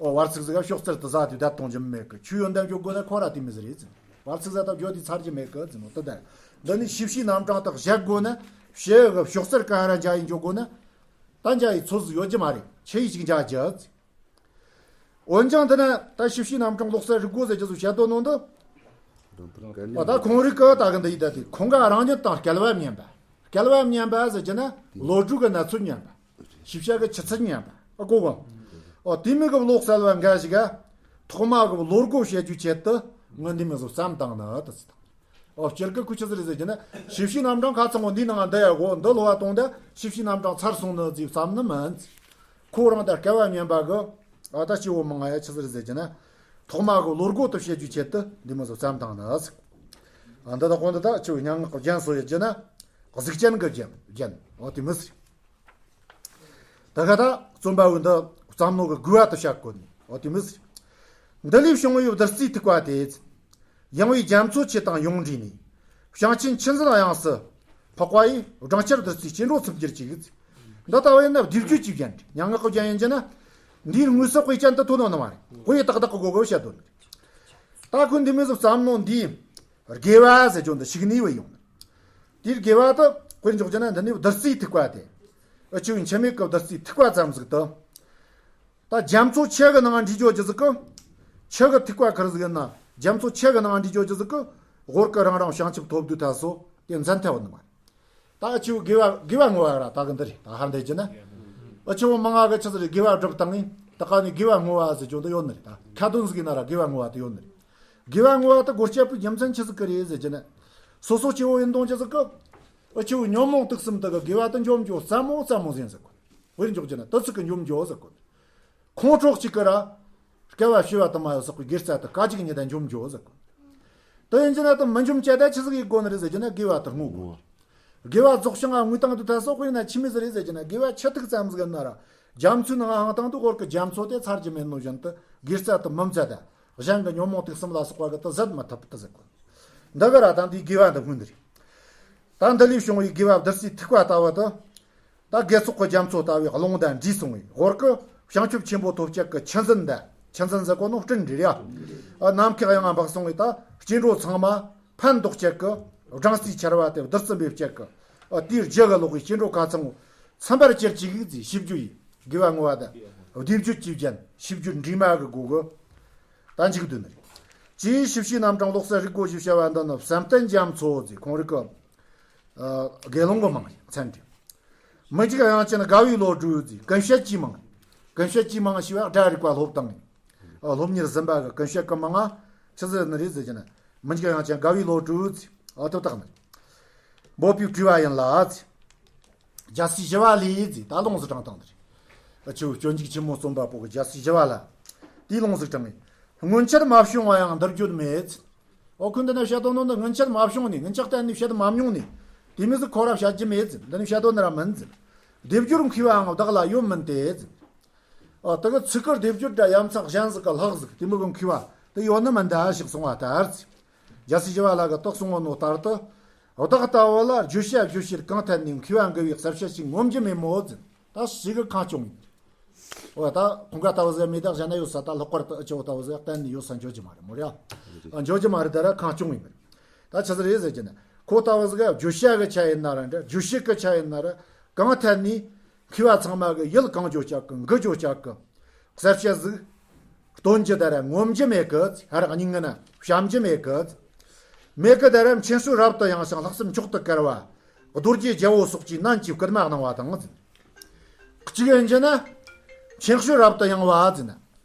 ཨོ་བར་ཚིག་ཟིག་ག་ཕྱོགས་བཙལ་དུ་ཟ་དུས་བསྡད་གཏོང་རྒྱུ་མེད་གི། ཁྱོད་ཡོན་ཏན་བརྗོད་དགོས་ན་ཁོ་ར་དེ་མོ་ཟིག་རེད་ཟེར། བར་ཚིག་ཟ་ད་བརྗོད་དེ་ཚར་རྒྱུ་མེད་གི་ཟེར་ནོ་དེ་ད། འདི་ནི་ཤེས་བྱའི་རྣམ་གྲངས་དག་བཞག་དགོས་ན། བྱེད་འོས་གི་ཕྱོགས་བཙལ་ག་ར་འཇལ་ཡིན་འཇོག་དགོས་ན། ད་འཇལ་ཡི་ཚོད་ཟིག་ཡོད་རྒྱུ་མ་རེད། ཆི་ཡིས་ཅིག་འཇལ་རྒྱུ་ཟེར། འོན་ཀྱང་དེ་ན་ད་ཤེས་བྱའི་རྣམ་གྲངས་ལོག་སྲེད་རིག་གོ་ཟེར་རྒྱུ་ཚོ་བཤད་དོ་ནོ་འདི། འོ་ད་ཁོང་རིག་གི་ད་གི་འདི་ཡི་ད་དེ་ཁོང་ག་རང་ཉིད་དང་སྐལ་བ་མཉམ་པ། སྐལ་བ་མཉམ་པ་ཟེར་རྒྱུ་ན་བློ་གྲོས་གི་གནས་ཚུལ་མཉམ་པ། ཤེས་བྱ་གི་ཆུ་ཚད་མཉམ་པ། ཨ་གོ་གོ། ཨོ་དེ་མོ་གི་བློ་གསལ་བ་འགའ་ཞིག་ག་ཐོག་མ་གི་བློ་སྒོ་ཕྱེ་རྒྱུའི་ཆེད་དུ་ངས་འདི་མོ་ཟིག་བརྩམས་བཏང་ནི་དེ་ཟེར། ཨོ་སྤྱིར་གི་ཁོ་ཆི་ཟིག་རེད་ཟེར་རྒྱུ་ན། ཤེས་བྱའི་རྣམ་གྲངས་ཁ་ཚང་བོ་འདི་ནང་འདི་ཡ་གོ་འདི་ལོ་བ་གཏོང་ད་ཤེས་བྱའི་རྣམ་གྲངས་ཚར་སོང་ནི་ཟིག་བརྩམས་ནི་མིན། ཁོ་རང་ད་སྐལ་བ་མཉམ་པ་གི། ཨ་ད་སྐྱེ་བོ་མང་ང་ཡ་ཆི་ཟིག་རེད་ཟེར་རྒྱུ་ན། ཐོག་མ་གི་བློ་སྒོ་དེ་ཕྱེ་རྒྱུའི་ཆེད་དུ་འདི་མོ་ཟིག་བརྩམས་བཏང་ནི་ཟིག། ཨ་འདི་དག་གོ་འདི་ད་སྐྱེ་བོའི་སྙན་ངག་གི་རྒྱན་སོ་ཡི་རྒྱུ་ན། གཟུགས་ཅན་གི་རྒྱན་རྒྱན་ཨོ་དེ་མོ་ཟིག། ད་ག་ད་རྩོམ་པ་བོས་འདི་བརྩམས་ནོ་གི་དགོས་པ་དེ་བཤད་གོ་ནི། འོ་དེ་མོ་ཟིག་འདི་ལས་བྱུང་བའི་བདུད་རྩིའི་ཐིགས་པ་དེ། ཡང་བའི་རྒྱ་མཚོ་ཆུ་དང་ཡོངས་འདྲེས་ནས། བྱང་ཆེན་ཆུ་འཛིན་དབྱངས་སུ་འཕགས་པ་ཡི། སྦྲང་ཆར་བདུད་རྩིའི་སྐྱེ་འགྲོ་ཚིམ་གྱུར་ཅིག་འདི་ལྟ་བས་ན་བསྡུས་བརྗོད་ཀྱི་རྒྱན་རེད། སྙན་ངག་གི་རྒྱན་ཡིན་གྱི་ན། འདིའི་དངོས་སུ་དཔེ་ཅན་དུ་ཐོན་ནོ་ནི་མ་རེད། དཔེ་ཏག་ཏག་གི་སྒོ་གི་བཤད་དོན་རེད། ད་ཁོས་འདི་མོ་ཟིག་བརྩམས་ནོ་འདི། དགེ་བ་ཟེར་རྒྱུ་འདི་ཞུགས་ནས་བུད་ཡོང་ནི། དེའི་དགེ་བ་དེ་དཔེར་འཇོག་རྒྱུ་ན། འདི་ནི་བདུད་རྩིའི་ཐིགས་པ་དེ། འུ་ཆོས་འཆི་མེད་ཀྱི་བདུད་རྩིའི་ཐིགས་པ་ཙམ་ཟིག་ཏུ། ད་རྒྱ་མཚོ་ཆུ་གི་ནང་འདྲེས་འགྱོ་རྒྱུ་ཟིག་གི། ཆུ་གི་ཐིགས་པ་ཁེར་ཟིག་ཡིན་ན། རྒྱ་མཚོ་ཆུ་གི་ནང་འདྲེས་འགྱོ་རྒྱུ་ཟིག་གི། ཧོར་གི་རང་རང་བྱང་ཆུབ་ཐོབ་དུས་ད་སོ་དེ་མཚན་ཐལ་བ་ནི་མ་རེད། ད་འུ་ཆོས་དགེ་བ་དགེ་བ་བསྔོ་བ་ར་ད་གི་འདི་རེད། ད་ཧར་འདི་རྒྱུ་ན། འུ་ཆོ་མང་ང་གི་ཆི་ཟིག་རེད། དགེ་བ་སྒྲུབ་བཏང་ངས་ད་ག་ནས་དགེ་བ་བསྔོ་བ་ཟེར་རྒྱུ་འདི་ཡོད་ནི་རེད། ད་ཁ་དོན་ཟིག་ཡིན་ན་ར་དགེ་བ་བསྔོ་བ་དེ་ཡོད་ནི་རེད། དགེ་བ་བསྔོ་བ་དེ་སྒོ་སྐྱེས་པོའི་རྒྱུ་མཚན་ཆི་ཟིག་གི་རེད་ཟེར་རྒྱུ་ན། སོ་སོ་སྐྱེ་བོ་ཡིན་དོན་ཅི་ཟིག་གི། འུ་ཆོའི་ཉོན་མོངས་དུག་གསུམ་དེ་གི་དགེ་བ་དེ་འཇོམས་རྒྱུ་ཙམ་མོ་ཙམ་མོ་ཟིག་ཡིན་ཟེར་གོ། དཔེར་འཇོག་རྒྱུ་ན་དེ་ཚིག་གིས་འཇོམས་རྒྱུ་ཟེར་གོ། ཁོང་ཁྲོ་གཅིག་གིས་ར། བསྐལ་པ་བྱེ་བ་དུ་མ་ཡོད་སོགས་པའི་དགེ་རྩ་དེ་སྐད་ཅིག་ཉིད་དུ་འཇོམས་རྒྱུ་ཟེར་གོ། དེ་ཡིན་རྒྱུ་ན་དེ་མི་འཇོམས་རྒྱུ་དེ་ཆི་ཟིག་ཡེད་དགོས་ནི་རེད་ཟེར་རྒྱུ་ན། དགེ་བ་དེ་བསྔོ་དགོས། དགེ་བ་རྫོགས་བྱང་ང་བསྔོས་བཏང་དུས་ད་སོ་དཔེར་ན་ཆི་མོ་ཟིག་རེད་ཟེར་རྒྱུ་ན། དགེ་བ་ཆུ་ཐིགས་ཙམ་ཟིག་ཡིན་ན་ར། རྒྱ་མཚོའི་ནང་ང་འཕངས་བཏང་དུས་ཧོར་གི་རྒྱ་མཚོ་དེ་ཚར་རྒྱུ་མེད་ནོ་བཞིན་དུ། དགེ་རྩ་དེ་མི་འཛད་དེ། གཞན་གྱི་ཉོན་མོངས་དུག་གསུམ་ལ་སོགས་པ་གིས་དེ་ཟད་མི་ཐུབ་དེ་ཟེར་གོ། འདི་གིས་ར་ད་འདིའི་དགེ་བ་འདི་བསྔོས་ནི་རེད། ད་འདི་ལས་བྱུང་བའི་དགེ་བ་བདུད་རྩིའི་ཐིགས་པ་ལྟ་བུ་དེ། ད་དགེ་ཚོགས་ཀྱི་རྒྱ་མཚོ་ལྟ་བུའི་རླུང་དང་འདྲེས་སོང་བས། ཧོར་གྱི་བྱང་ཆུབ་ཆེན་པོ་ཐོབ་བྱེད་ཀྱི་ཆུ་འཛིན་དང་། ཆུ་འཛིན་ཟེར་གོ་ནོ་སྤྲིན་རེད་ཡ། ཨ། ནམ་མཁའི་དབྱིངས་ང་འབབ་སོང་བས། ད་སྐྱེ་འགྲོ་ཚང་མ་ཕན་འདོགས་བྱེད་ཀྱི་སྦྲང་རྩིའི་ཆར་པ་དེ་བདུད་རྩི་འབེབས་བྱེད་ཀྱི། ཨ། དེའི་རྒྱུ་གིས་ལོག་པའི་སྐྱེ་འགྲོ་ཁ་ཚང་ཚིམ་པར་གྱུར་ཅིག་ཟེར་ཞུ་རྒྱུ་ཡིན། དགེ་བ་བསྔོ་བ་དང་བདེ་སྤྱོད་ཀྱི་རྒྱན། ཞུ་རྒྱུ་འདྲེས་མ་གི་སྒོ་གིས་ད་འཇུག་དོན་རེད། ཅེས་ཞིབ་བཤད་རྣམ་གྲངས་ལོག་སྲོལ་རིག་སྒོ་ཞེས་བྱ་བ་འདི་ནི་བསམ་གཏན་རྒྱ་མཚོ་ཟེར་ཁོང་རང་གི། ཨ། དགེ་སློང་གི་མིང་རེད། མཚན་རེད། མི་འཇིགས་དབྱངས་ཅན་དགའ་བའི་བློ་གྲོས་ཟེར། ཀུན་བཤད་ཀྱི་མིང་། ཀུན་བཤད་ཀྱི་མིང་ཞེས་པ་སྒྲ་རིག་པ་སློབ་སྟངས་ཡིན། ཨ། སློབ་གཉེར་ཟིན་པ་གི་ཀུན་བཤད་ཀྱི་མིང་ང་ཆི་ཟེར་ནི་རེད་ཟེར་རྒྱུ་ན། མི་འཇིགས་དབྱངས་ཅན་དགའ་བའི་བློ་གྲོས་ཟེར། ཨ། དེ་བཏགས་ནི། འབོད་པའི་བྲིས་པ་ཡིན་ལ་ཟེར། རྒྱལ་སྲས་ཞི་བ་ལྷས་ཟེར། ད་ལུང་ཟིག་དྲངས་བཏང་ནི་རེད། ཨ། ཆོས་སྤྱོད་འཇུག་ཆེན་མོ་རྩོམ་པ་པོ་གིས་རྒྱལ་སྲས་ཞི་བ་ལྷ། དེའི་ལུང་ཟིག་དྲངས་ནས། སྔོན་ཆད་མ་བྱུང་བ་ཡང་འདིར་བརྗོད་མེད་ཟེར། འོ། ཁོས་འདི་ན་བཤད་དོ་ནོ་འདི་སྔོན་ཆད་མ་བྱུང་ནི། སྔོན་ཆད་གཏན་ནས་བཤད་མ་མྱོང་ནི། དེ་མོ་ཟིག་ཁོ་ར་བཤད་རྒྱུ་མེད་ཟེར། འདི་ནས་བཤད་དོ་ནི་ར་མིན་ཟེར། སྡེབ་སྦྱོར་མཁས་པའང་བདག་ལ་ཡོད་མིན་ཏེ་ཟེར། ཨ། དེ་གི་ཚིག་གི་སྡེབ་སྦྱོར་འདྲ་ཡ་མཚན་གཞན་ཟིག་གི་ལྷག་ཟིག་དེ་མོ་གི་མཁས་པ་དེ་ཡོད་ནི་མིན་ད་ཞིག་གསུང་བ་ལྟར་ཟེར། རྒྱལ་སྲས་ཞི་བ་ལྷ་གིས་དེ་གསུང་བ་ནོ་ལྟར་དུ། བདག་ལྟ་བུ་ལ་བརྗོད་བྱ་བརྗོད་བྱེད་གང་ཐད་ནས་མཁས་པ་འགུལ་བའི་གསལ་བྱེད་ཅིག་ངོམ་རྒྱུ་མེད་མོད་ཟེར། ད་ཞེ་གི་གང་བྱུང་ཡིན། འོ། ད་ཁོང་ཁ་ལྟ་བུ་ཟིག་མེད། ད་གཞན་ན་ཡོད་ས། ད་ལྷག་པར་དུ་འུ་ཆོ་ལྟ་བུ་ཟིག་གཏན་ནས་ཡོད་ས་འཇོག་རྒྱུ་མ་རེད་མོ་ར། ཨ། འཇོག་རྒྱུ་མ་རེད། ད་ར་གང་བྱུང་ཡིན་པ་རེད། ད་ཆི་ཟིག་རེད་ཟེར་རྒྱུ་ན། ཁོ་ལྟ་བུ་ཟིག་ག་བརྗོད་བྱ་གི་ཆ་ཡིན་ན་ར་འདྲ། རྗོད་བྱེད་གི་ཆ་ཡིན་ན་ར། གང་ཐད་ནས་མཁས་པ་ཚང་མ་གིས་ཡིད་གང་འཇོག་བྱ་གི། འགུལ་འཇོག་བྱ་གི་གསལ་བྱེད་ཟིག་སྟོན་རྒྱུ་ད་ར་ངོམ་རྒྱུ་མེད་གི། ཧར་སྙིང་ངི་ན་བཤམ་རྒྱུ་མེད་གི། མེད་གི། ད་ར་མཁྱེན་དཔྱོད་རབ་ཏུ་ཡངས་ཤིང་ལྷག་བསམ་མཆོག་ཏུ་དཀར་བ། རྡོ་རྗེ་རྒྱལ་པོ་སོགས་ཀྱིས་ནན་གྱིས་བསྐུལ་མ་གནང་བ་དང་ཟེར། གཅིག་ཡིན་རྒྱུ་ན། མཁྱེན་དཔྱོད་རབ་ཏུ་ཡངས་པ་ཟེར་ན།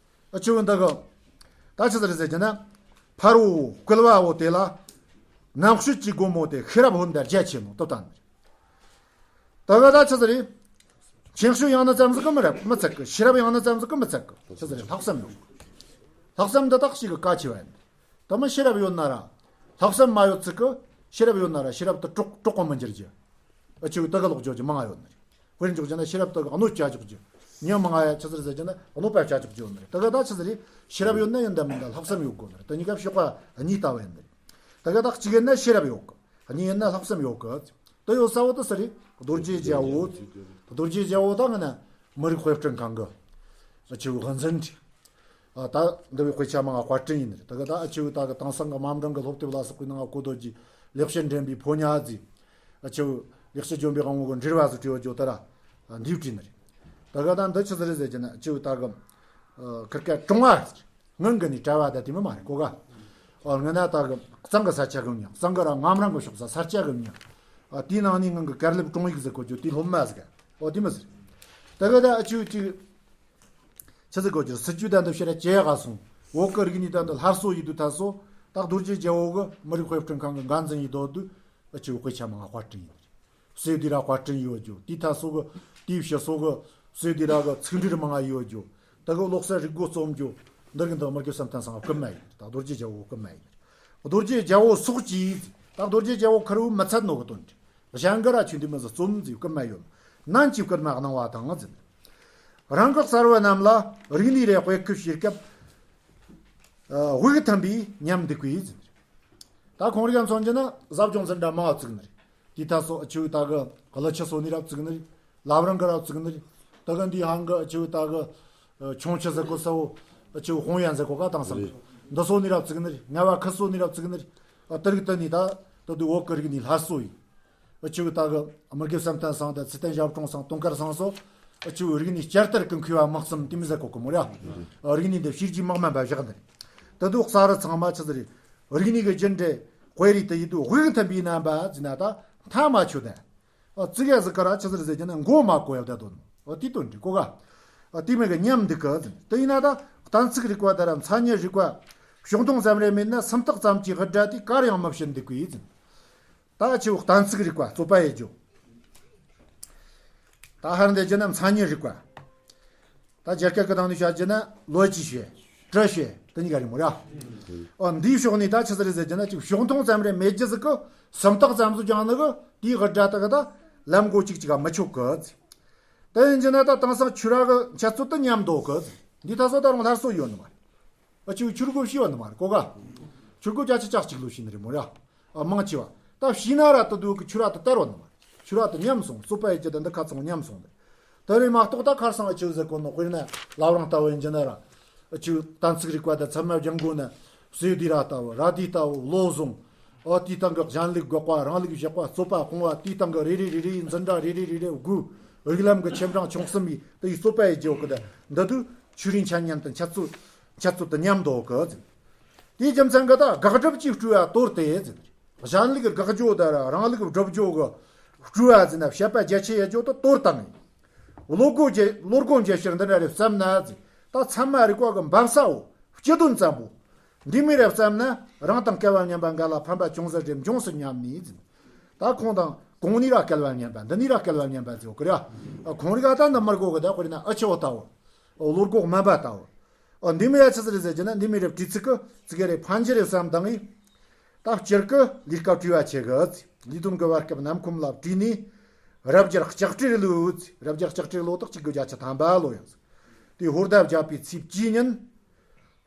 འུ་ཆོ་འདི་གི། ད་ཆི་ཟིག་རེད་ཟེར་རྒྱུ་ན། ཕ་རོལ་བོ་བསྐུལ་བ་བོ་དེ་ལ། རྣམ་དཔྱོད་ཀྱི་སྒོ་མོ་དེ་ཤེས་རབ་འོད་ཟེར་རྒྱ་ཆེ་ནོ་དེ་བསྟན་ནི་རེད། ད་ག་ད་ཆི་ཟིག་རེད། མཁྱེན་དཔྱོད་ཡངས་ནི་ཙམ་ཟིག་གིས་མི་རབ་མི་ཚད་གི། ཤེས་རབ་ཡངས་ནི་ཙམ་ཟིག་གིས་མི་ཚད་གི། ཆི་ཟིག་རེད། ལྷག་བསམ་ཡོད། ལྷག་བསམ་འདི་དག་ཞེ་གི་གལ་ཆེ་བ་ཡིན། དེ་མོ་ཤེས་རབ་ཡོད་ན་ར། ལྷག་བསམ་མ་ཡོད་ཚིག་གི། ཤེས་རབ་ཡོད་ན་ར་ཤེས་རབ་དེ་གྲོགས་གྲོགས་གོ་མི་འགྱུར་རྒྱུ། འུ་ཆོ་དེ་གི་ལོག་འགྱོ་རྒྱུ་མང་ང་ཡོད་ནི་རེད། དཔེར་འཇོག་རྒྱུ་ན་ཤེས་རབ་དེ་གི་གནོད་བྱ་འཇོག་རྒྱུ། མྱི་མང་ང་ཡ་ཆི་ཟིག་རེད་ཟེར་རྒྱུ་ན་གནོད་པ་བྱ་འཇོག་རྒྱུ་ཡོད་ནི་རེད། དེ་ག་ད་ཆི་ཟིག་རེད། ཤེས་རབ་ཡོད་ན་ཡིན་ད་མིན་ད་ལྷག་བསམ་ཡོད་དགོས་ནི་རེད། དེ་གཉིས་ཀ་གཤོག་པ་གཉིས་ལྟ་བུ་ཡིན་ནི་རེད། དེ་ག་ད་གཅིག་ཡིན་ན་ཤེས་རབ་ཡོད་གི། གཉིས་ཡིན་ན་ལྷག་བསམ་ཡོད་གི། དེ་ཡོད་ས་བོ་དེ་སུ་རེད། རྡོ་རྗེ་རྒྱལ་པོ། རྡོ་རྗེ་རྒྱལ་པོ་ད་ང་ན་མི་རིགས་དཔེ་སྐྲུན་ཁང་གི་འུ་ཆོའི་དབུ་འཛིན་རེད། ཨ། ད་འདི་བའི་དཔེ་ཆ་མང་ང་དཔར་སྐྲུན་ཡིན་ནི་རེད། དེ་ག་ད་འུ་ཆོའི་ད་གི་དེང་སང་གི་མ་འབྲིང་གི་སློབ་དེབ་ལ་སོགས་པའི་ནང་ང་གོ་ཐོས་རྒྱུ། ལེགས་བཤད་འགྲན་པའི་ཕོ་ཉ་ཟེར། འུ་ཆོའི་ལེགས་བཤད་ལྗོན་པའི་དབང་པོ་གི་འགྲེལ་བ་ཟེར་བྲིས་ཡོད་རྒྱུ་དེ་ར་འདིས་བྲིས་ནི་རེད། དེ་ག་ད་འདི་ཆི་ཟིག་རེད་ཟེར་རྒྱུ་ན་འུ་ཆོའི་ད་གི། ཨ། ཁིར་ཀ་གྲུང་བ་ཟེར། སྔོན་གི་ནས་གྲྭ་བ་ད་དེ་མོ་མ་རེད་གོ་ག། ཨ། སྔོན་ན་ད་གི་གཙང་གི་ས་ཆ་གི་མྱི། གཙང་གི་ར་ངམ་རང་གི་ཕྱོགས་ས་ས་ཆ་གི་མྱི། ཨ། དེའི་ནང་ནས་སྔོན་གི་ཀར་ལེབ་དྲུང་ཡིག་ཟེར་གོ་རྒྱུ་དེའི་སློབ་མ་ཟིག། ཨོ། དེ་མོ་ཟིག། དེ་ག་ད་འུ་ཆོ་ཅིག་ཆི་ཟིག་གོ་རྒྱུ། སྲིད་བྱུས་ད་འདི་ཕྱིར་ར་ཇེ་ཡག་ག་སོང་། བོད་གི་རིག་གནས་ད་འདི་སླར་གསོ་ཡེད་དུས་ད་སོ། ད་རྡོ་རྗེ་རྒྱལ་པོ་གི་མི་རིགས་དཔེ་སྐྲུན་ཁང་གི་འགན་འཛིན་ཡེད་དོ་དུས། འུ་ཆོའི་དཔེ་ཆ་མང་ང་དཔར་སྐྲུན་ཡིན། སོས་དུས་ར་དཔར་སྐྲུན་ཡོད་རྒྱུ། དེའི་ཐད་སོ་གི། དེའི་ཕྱི་སོ་གི་སོས་དུས་ར་གི་ཚིག་འགྲེལ་མང་ང་ཡོད་རྒྱུ། དེ་གི་ལོག་སྲོལ་རིག་སྒོ་རྩོམ་རྒྱུ། འདི་གི་འདི་མི་རྒྱུ་བསམ་གཏན་ཚང་ང་བསྐུལ་མ་ཡིན། ད་རྡོ་རྗེ་རྒྱལ་པོ་བསྐུལ་མ་ཡིན། རྡོ་རྗེ་རྒྱལ་པོ་སོགས་ཀྱིས། ད་རྡོ་རྗེ་རྒྱལ་པོ་ཁེར་བོས་མི་ཚད་ནོ་གི་དོན་རེད། གཞན་གིས་ར་ཆོས་འདི་མོ་ཟིག་རྩོམ་ཟེར་བསྐུལ་མ་ཡོད། ནན་གྱིས་བསྐུལ་མ་གནང་བ་དང་ཟེར། རང་གི་གསར་བུ་རྣམས་ལ་རིག་གནས་རེ་དཔེ་ཁུལ་བྱེད་སྐབས། ཨ། དབུགས་ཐིམ་པའི་ཉམས་འདུག་པས་ཟེར། ད་ཁོང་རིགས་མཚོན་རྒྱུ་ན་ཟབ་སྦྱོང་འཛིན་གྲྭ་མང་བ་བཙུགས་ནི་རེད། དེའི་ཐད་སོ་ཨ་ཆུ་ད་གི་ཀླུ་ཆུ་སོ་ནི་ར་བཙུགས་ནི་རེད། ལབ་རང་གི་ར་བཙུགས་ནི་རེད། ད་གི་འདི་ཧང་གི་ཨ་ཆུ་ད་གི་ཨ་ཆུང་ཆུ་ཟེར་གོ་ས་བོ། ཨ་ཆུ་ཧོང་ཡན་ཟེར་གོ་ག་དང་སང་གི་འདི་སོ་ནི་ར་བཙུགས་ནི་རེད། ང་བ་ཁི་སོ་ནི་ར་བཙུགས་ནི་རེད། ཨ་དེ་རིགས་དེ་ནི་ད་ད་དུ་བོད་ཀྱི་རིག་གནས་སླར་གསོ་ཡིན། ཨ་ཆུ་ད་གི་དམིགས་བསལ་བསམ་གཏན་སང་དང་ཚེ་བརྟན་ཞབས་དྲུང་སང་དུང་དཀར་སང་སོ། ཨ་ཆུ་རིག་གནས་བསྐྱར་དར་གྱི་མཁས་པ་དམག་གསུམ་དེ་མི་ཟེར་གོ་གི་མོ་ར། ཨ་རིག་གནས་འདི་བྱས་རྗེས་མི་དམན་པ་བཞག་ནི་རེད། ད་དུ་གསར་རུ་ཚང་མ་ཆི་ཟིག་རེད། རིག་གནས་ཀྱི་རྒྱུ་འབྲས་དཔེ་རིས་དེ་ཡིད་དུ་དབུགས་ཐིམ་པའི་རྣམ་པ་ཟེར་ན་ད་མཐའ་མ་ཆོད་ད། ཨ་ཙི་གེ་ཟིག་ག་ར་ཆི་ཟིག་ཟེར་རྒྱུ་ན་མགོ་མ་གོ་ཡ་བསྡད་དོ་ནོ། ཨ་དེ་དོན་འདི་གོ་ག་ཨ་དེ་མི་གི་ཉམས་འདུག་གི་ཟེར། དེ་ཡིན་ན་ད་གཏན་ཚིགས་རིག་པ་ད་ར་མཚན་ཉིད་རིག་པ། ཕྱོགས་མཐོང་ཙམ་རེ་མེད་ན་སུམ་རྟགས་ཙམ་གྱི་དབུ་སྒྲ་དེ་གར་ཡང་མི་བྱེད་འདུག་གི་ཟེར། ད་ཆུ་གཏན་ཚིགས་རིག་པ་རྩོད་པ་ཡེ་རྒྱུ། ད་ཧར་འདི་རྒྱུ་ན་མཚན་ཉིད་རིག་པ། ད་རྒྱ་སྐད་ཀྱི་ནང་ནས་བཤད་རྒྱུ་ན་ལོ་ཅི་བྱེད། གྲི་བྱེད། དེ་གཉིས་ཀ་རེད་མོ་ར། ཨ་འདིའི་ཕྱོགས་ནས་ད་ཆི་ཟིག་རེད་ཟེར་རྒྱུ་ན་ཅིག་ཕྱོགས་མཐོང་ཙམ་རེ་མེད་རྒྱུ་ཟིག་གི་སུམ་རྟགས་ཙམ་ཟིག་ཀྱང་ནི་གི་དེའི་དབུ་སྒྲ་དག་གི་ད་ལམ་གོ་གཅིག་གཅིག་ག་མི་ཆོད་གི་ཟེར། དེ་ཡིན་རྒྱུ་ན་ད་དེང་སང་ཆུ་ར་གི་འཆད་རྩོད་དུ་ཉམས་འདུག་གི་ཟེར། འདི་ད་སོ་ད་རུང་སླར་གསོ་ཡོད་ནི་མ་རེད། ཨ་ཆུ་ཆུ་རུ་གོ་བྱས་ཡོད་ནི་མ་རེད་གོ་ག་ཆུ་རུ་གོ་བརྒྱ་ཆ་གཅིག་ལོ་བྱས་ནི་རེད་མོ་ར། ཨ་མང་ཆེ་བ། ད་བྱས་ན་ར་ད་དུ་གི་ཆུ་ར་ད་དར་བ་ནི་མ་རེད། ཆུ་ར་ད་ཉམས་སོང་། རྩོད་པ་ཡེ་རྒྱུ་ད་འདི་ཁ་ཚང་ཉམས་སོང་ནི། དེ་རེད་མ་གཏོགས་ད་ཁར་སང་ཨ་ཆུ་ཟེར་གོ་ནོ་དཔེར་ན་ལབ་རང་ལྟ་བུ་ཡིན་རྒྱུ་ན་ར། ཨ་ཆུ་གཏན་ཚིགས་རིག་པ་ད་ཚད་མ་སྦྱང་དགོས་ན། སོས་དུས་ར་ལྟ་བུ་ར་དུས་ལྟ་བུ་བློ་བཟང་། ཨ་དེའི་སྟེང་གི་གཞན་ལུགས་དགག་པ་རང་ལུགས་བཞག་པ་རྩོད་པ་སྤོང་བ་དེའི་སྟེང་གི་རེ་རེ་རེ་རེ་འཛིན་གྲྭ་རེ་རེ་རེ་རེ་དགོས། རིགས་ལམ་གྱི་ཆེ་འབྲིང་ཆུང་གསུམ་ཡིས་དེ་ཡི་རྩོད་པ་ཡེ་རྒྱུ་གི་ད་འདི་དུ་ཆུ་རིན་ཆེན་ཉམས་དང་འཆད་རྩོད་འཆད་རྩོད་དུ་ཉམས་འདུག་གི་ཟེར། དེའི་རྒྱུ་མཚན་གྱིས་ད་དགག་སྒྲུབ་ཀྱི་སྤྲོས་པ་དོར་ཏེ་ཟེར། གཞན་ལུགས་དགག་རྒྱུ་ད་ར་རང་ལུགས་སྒྲུབ་རྒྱུ་གི་སྤྲོས་པ་ཟེར་ན་བཤད་པ་རྒྱ་ཆེ་ཡེ་རྒྱུ་དེ་དོར་བཏང་། བློ་སྒོ་འབྱེད་བློ་སྒོ་འབྱེད་ཕྱིར་འདི་འདྲ་རེ་བརྩམས་ན་ཟེར། ད་ཚད་མ་རིག་པ་གི་འབབ་ས་བོ་སྤྱི་དོན་ཙམ་པོ། འདི་མོ་རེ་བརྩམས་ན་རང་དང་སྐལ་བ་མཉམ་པ་འགའ་ལ་ཕན་པ་ཅུང་ཟད་རེ་འབྱུང་སྲིད་སྙམ་ནས་ཟེར། ད་ཁོང་དང་གོང་ནས་ར་སྐལ་བ་མཉམ་པ་འདི་ནས་ར་སྐལ་བ་མཉམ་པ་ཟེར་གི་ར། ཁོང་རིགས་ཨ་ད་འདི་མི་དགོས་གི་ད་དཔེར་ན་ཨ་ཆུ་བོ་ལྟ་བུ། བློ་སྒོ་དམན་པ་ལྟ་བུ། ཨོ་འདི་མོ་ཡ་ཆི་ཟིག་རེད་ཟེར་རྒྱུ་ན་འདི་མོ་རེ་བྲིས་ཚིག་གི་ཙི་གེ་རེ་ཕན་གྱི་རེད་བསམ་དང་ངས། ད་སྤྱིར་གི་ལས་ཀ་བྲིས་པ་ཆེ་གི་ལས་དོན་གི་བར་སྐབས་རྣམ་ཁོམ་ལ་བྲིས་ནས། རབ་རྒྱལ་ལྕགས་སྤྲེལ་ལོ། རབ་རྒྱལ་ལྕགས་སྤྲེལ་ལོ་དག་གཅིག་དགུ་བརྒྱ་ཆ་ཐམ་པ་ལོ་ཡིན། དེ་ཧོར་ཟླ་བརྒྱད་པའི་ཚེས་བཅུའི་ཉིན།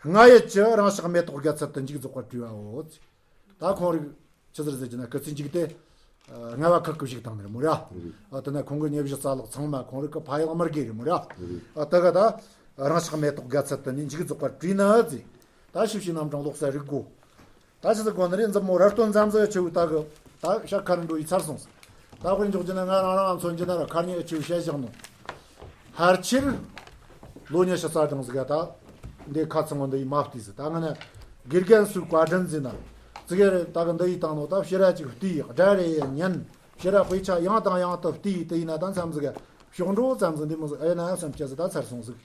རྔ་ཡབ་ཀྱི་རང་ཤག་མེ་ཏོག་རྒྱལ་ཚད་དུ་མཇུག་རྫོགས་པར་བྲིས་པའོ། ད་ཁོང་རིགས་ཆི་ཟིག་རེད་ཟེར་རྒྱུ་ན་སྐུ་ཚེ་མཇུག་དེ། ཨ་རྔ་བ་ཁུལ་གི་བཞུགས་བཏང་ནི་རེད་མོ་ར། ཨ་དེ་ན་ཁོང་གི་ཉེ་གཞི་རྩ་ལག་ཚང་མ་ཁོང་རིགས་གི་ཕ་ཡུལ་དམར་དགེ་རེད་མོ་ར། ཨ་ད་ག་ད་རང་ཤག་མེ་ཏོག་རྒྱལ་ཚད་དུ་ནི་མཇུག་རྫོགས་པར་བྲིས་ན་ཟེར། ད་ཞིབ་ཞིབ་རྣམ་གྲངས་ལོག་ས་རིག་གོ། ད་ཆི་ཟིག་གོ་ནི་རེད་འཛམ་མོ་ར་སྟོན་འཛམ་ཟིག་ཆེ་བོ་ད་གི། ད་ཤ་ཁ་རི་འགྲོ་ཡི་ཚར་སོང་ཟིག་ད་དཔེར་འཇོག་རྒྱུ་ན་ང་རང་རང་མཚོན་རྒྱུ་ན་ར་ཁ་ཉིན་ཨ་ཆེ་བོ་བཤད་བཞག་ནོ། ཕལ་ཆེར། ལོ་ཉི་ཤུ་རྩ་གྲངས་ཟིག་ག་ད། འདི་ཁ་ཚང་བ་འདི་ཡི་མ་བལྟས་ཟིག་ད་ང་ན། དགེ་རྒན་སུ་བཀའ་དྲིན་ཟིན་ན། ཙི་གེ་རེ་ད་གི་འདི་ཡི་བཏང་ནོ་ད་ཕྱི་ར་ཅིག་བལྟས་ཡི་སྒྲ་རེ་ཡི་ཉན། ཕྱི་ར་དཔེ་ཆ་ཡང་དང་ཡང་དུ་བལྟས་ཡི་དེ་ཡིན་ན་ད་མཚམས་ཟིག་ག་ཕྱོགས་འགྲོ་ཙམ་ཟིག་འདི་མོ་ཟིག་ཨེ་ན་བསམ་ཁྱེད་ཟིག་ད་ཚར་སོང་ཟིག་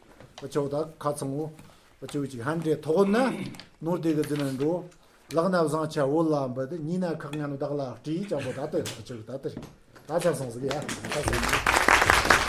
ཨ་ཆེ་བོ་ད་ཁ་ཚང་བོ། ཨ་ཆེ་བོ་ཅིག་ཧན་འདྲེ་ཐོག་ན། ནོར་དེ་གི་རྫི་ན་འགྲོ། ལག་ན་བཟང་ཆ་བོད་ལ་འབུལ་ཏེ་ཉིན་ན་ཁག་ངན་བདག་ལ་སྤྲད་ཅང་པོ་ད་ལྟ་ཡོད་ཆོག་ད་ལྟ་ད་ཆ་སོང་ཟིག་ཡ་ད་སོང་ཟིག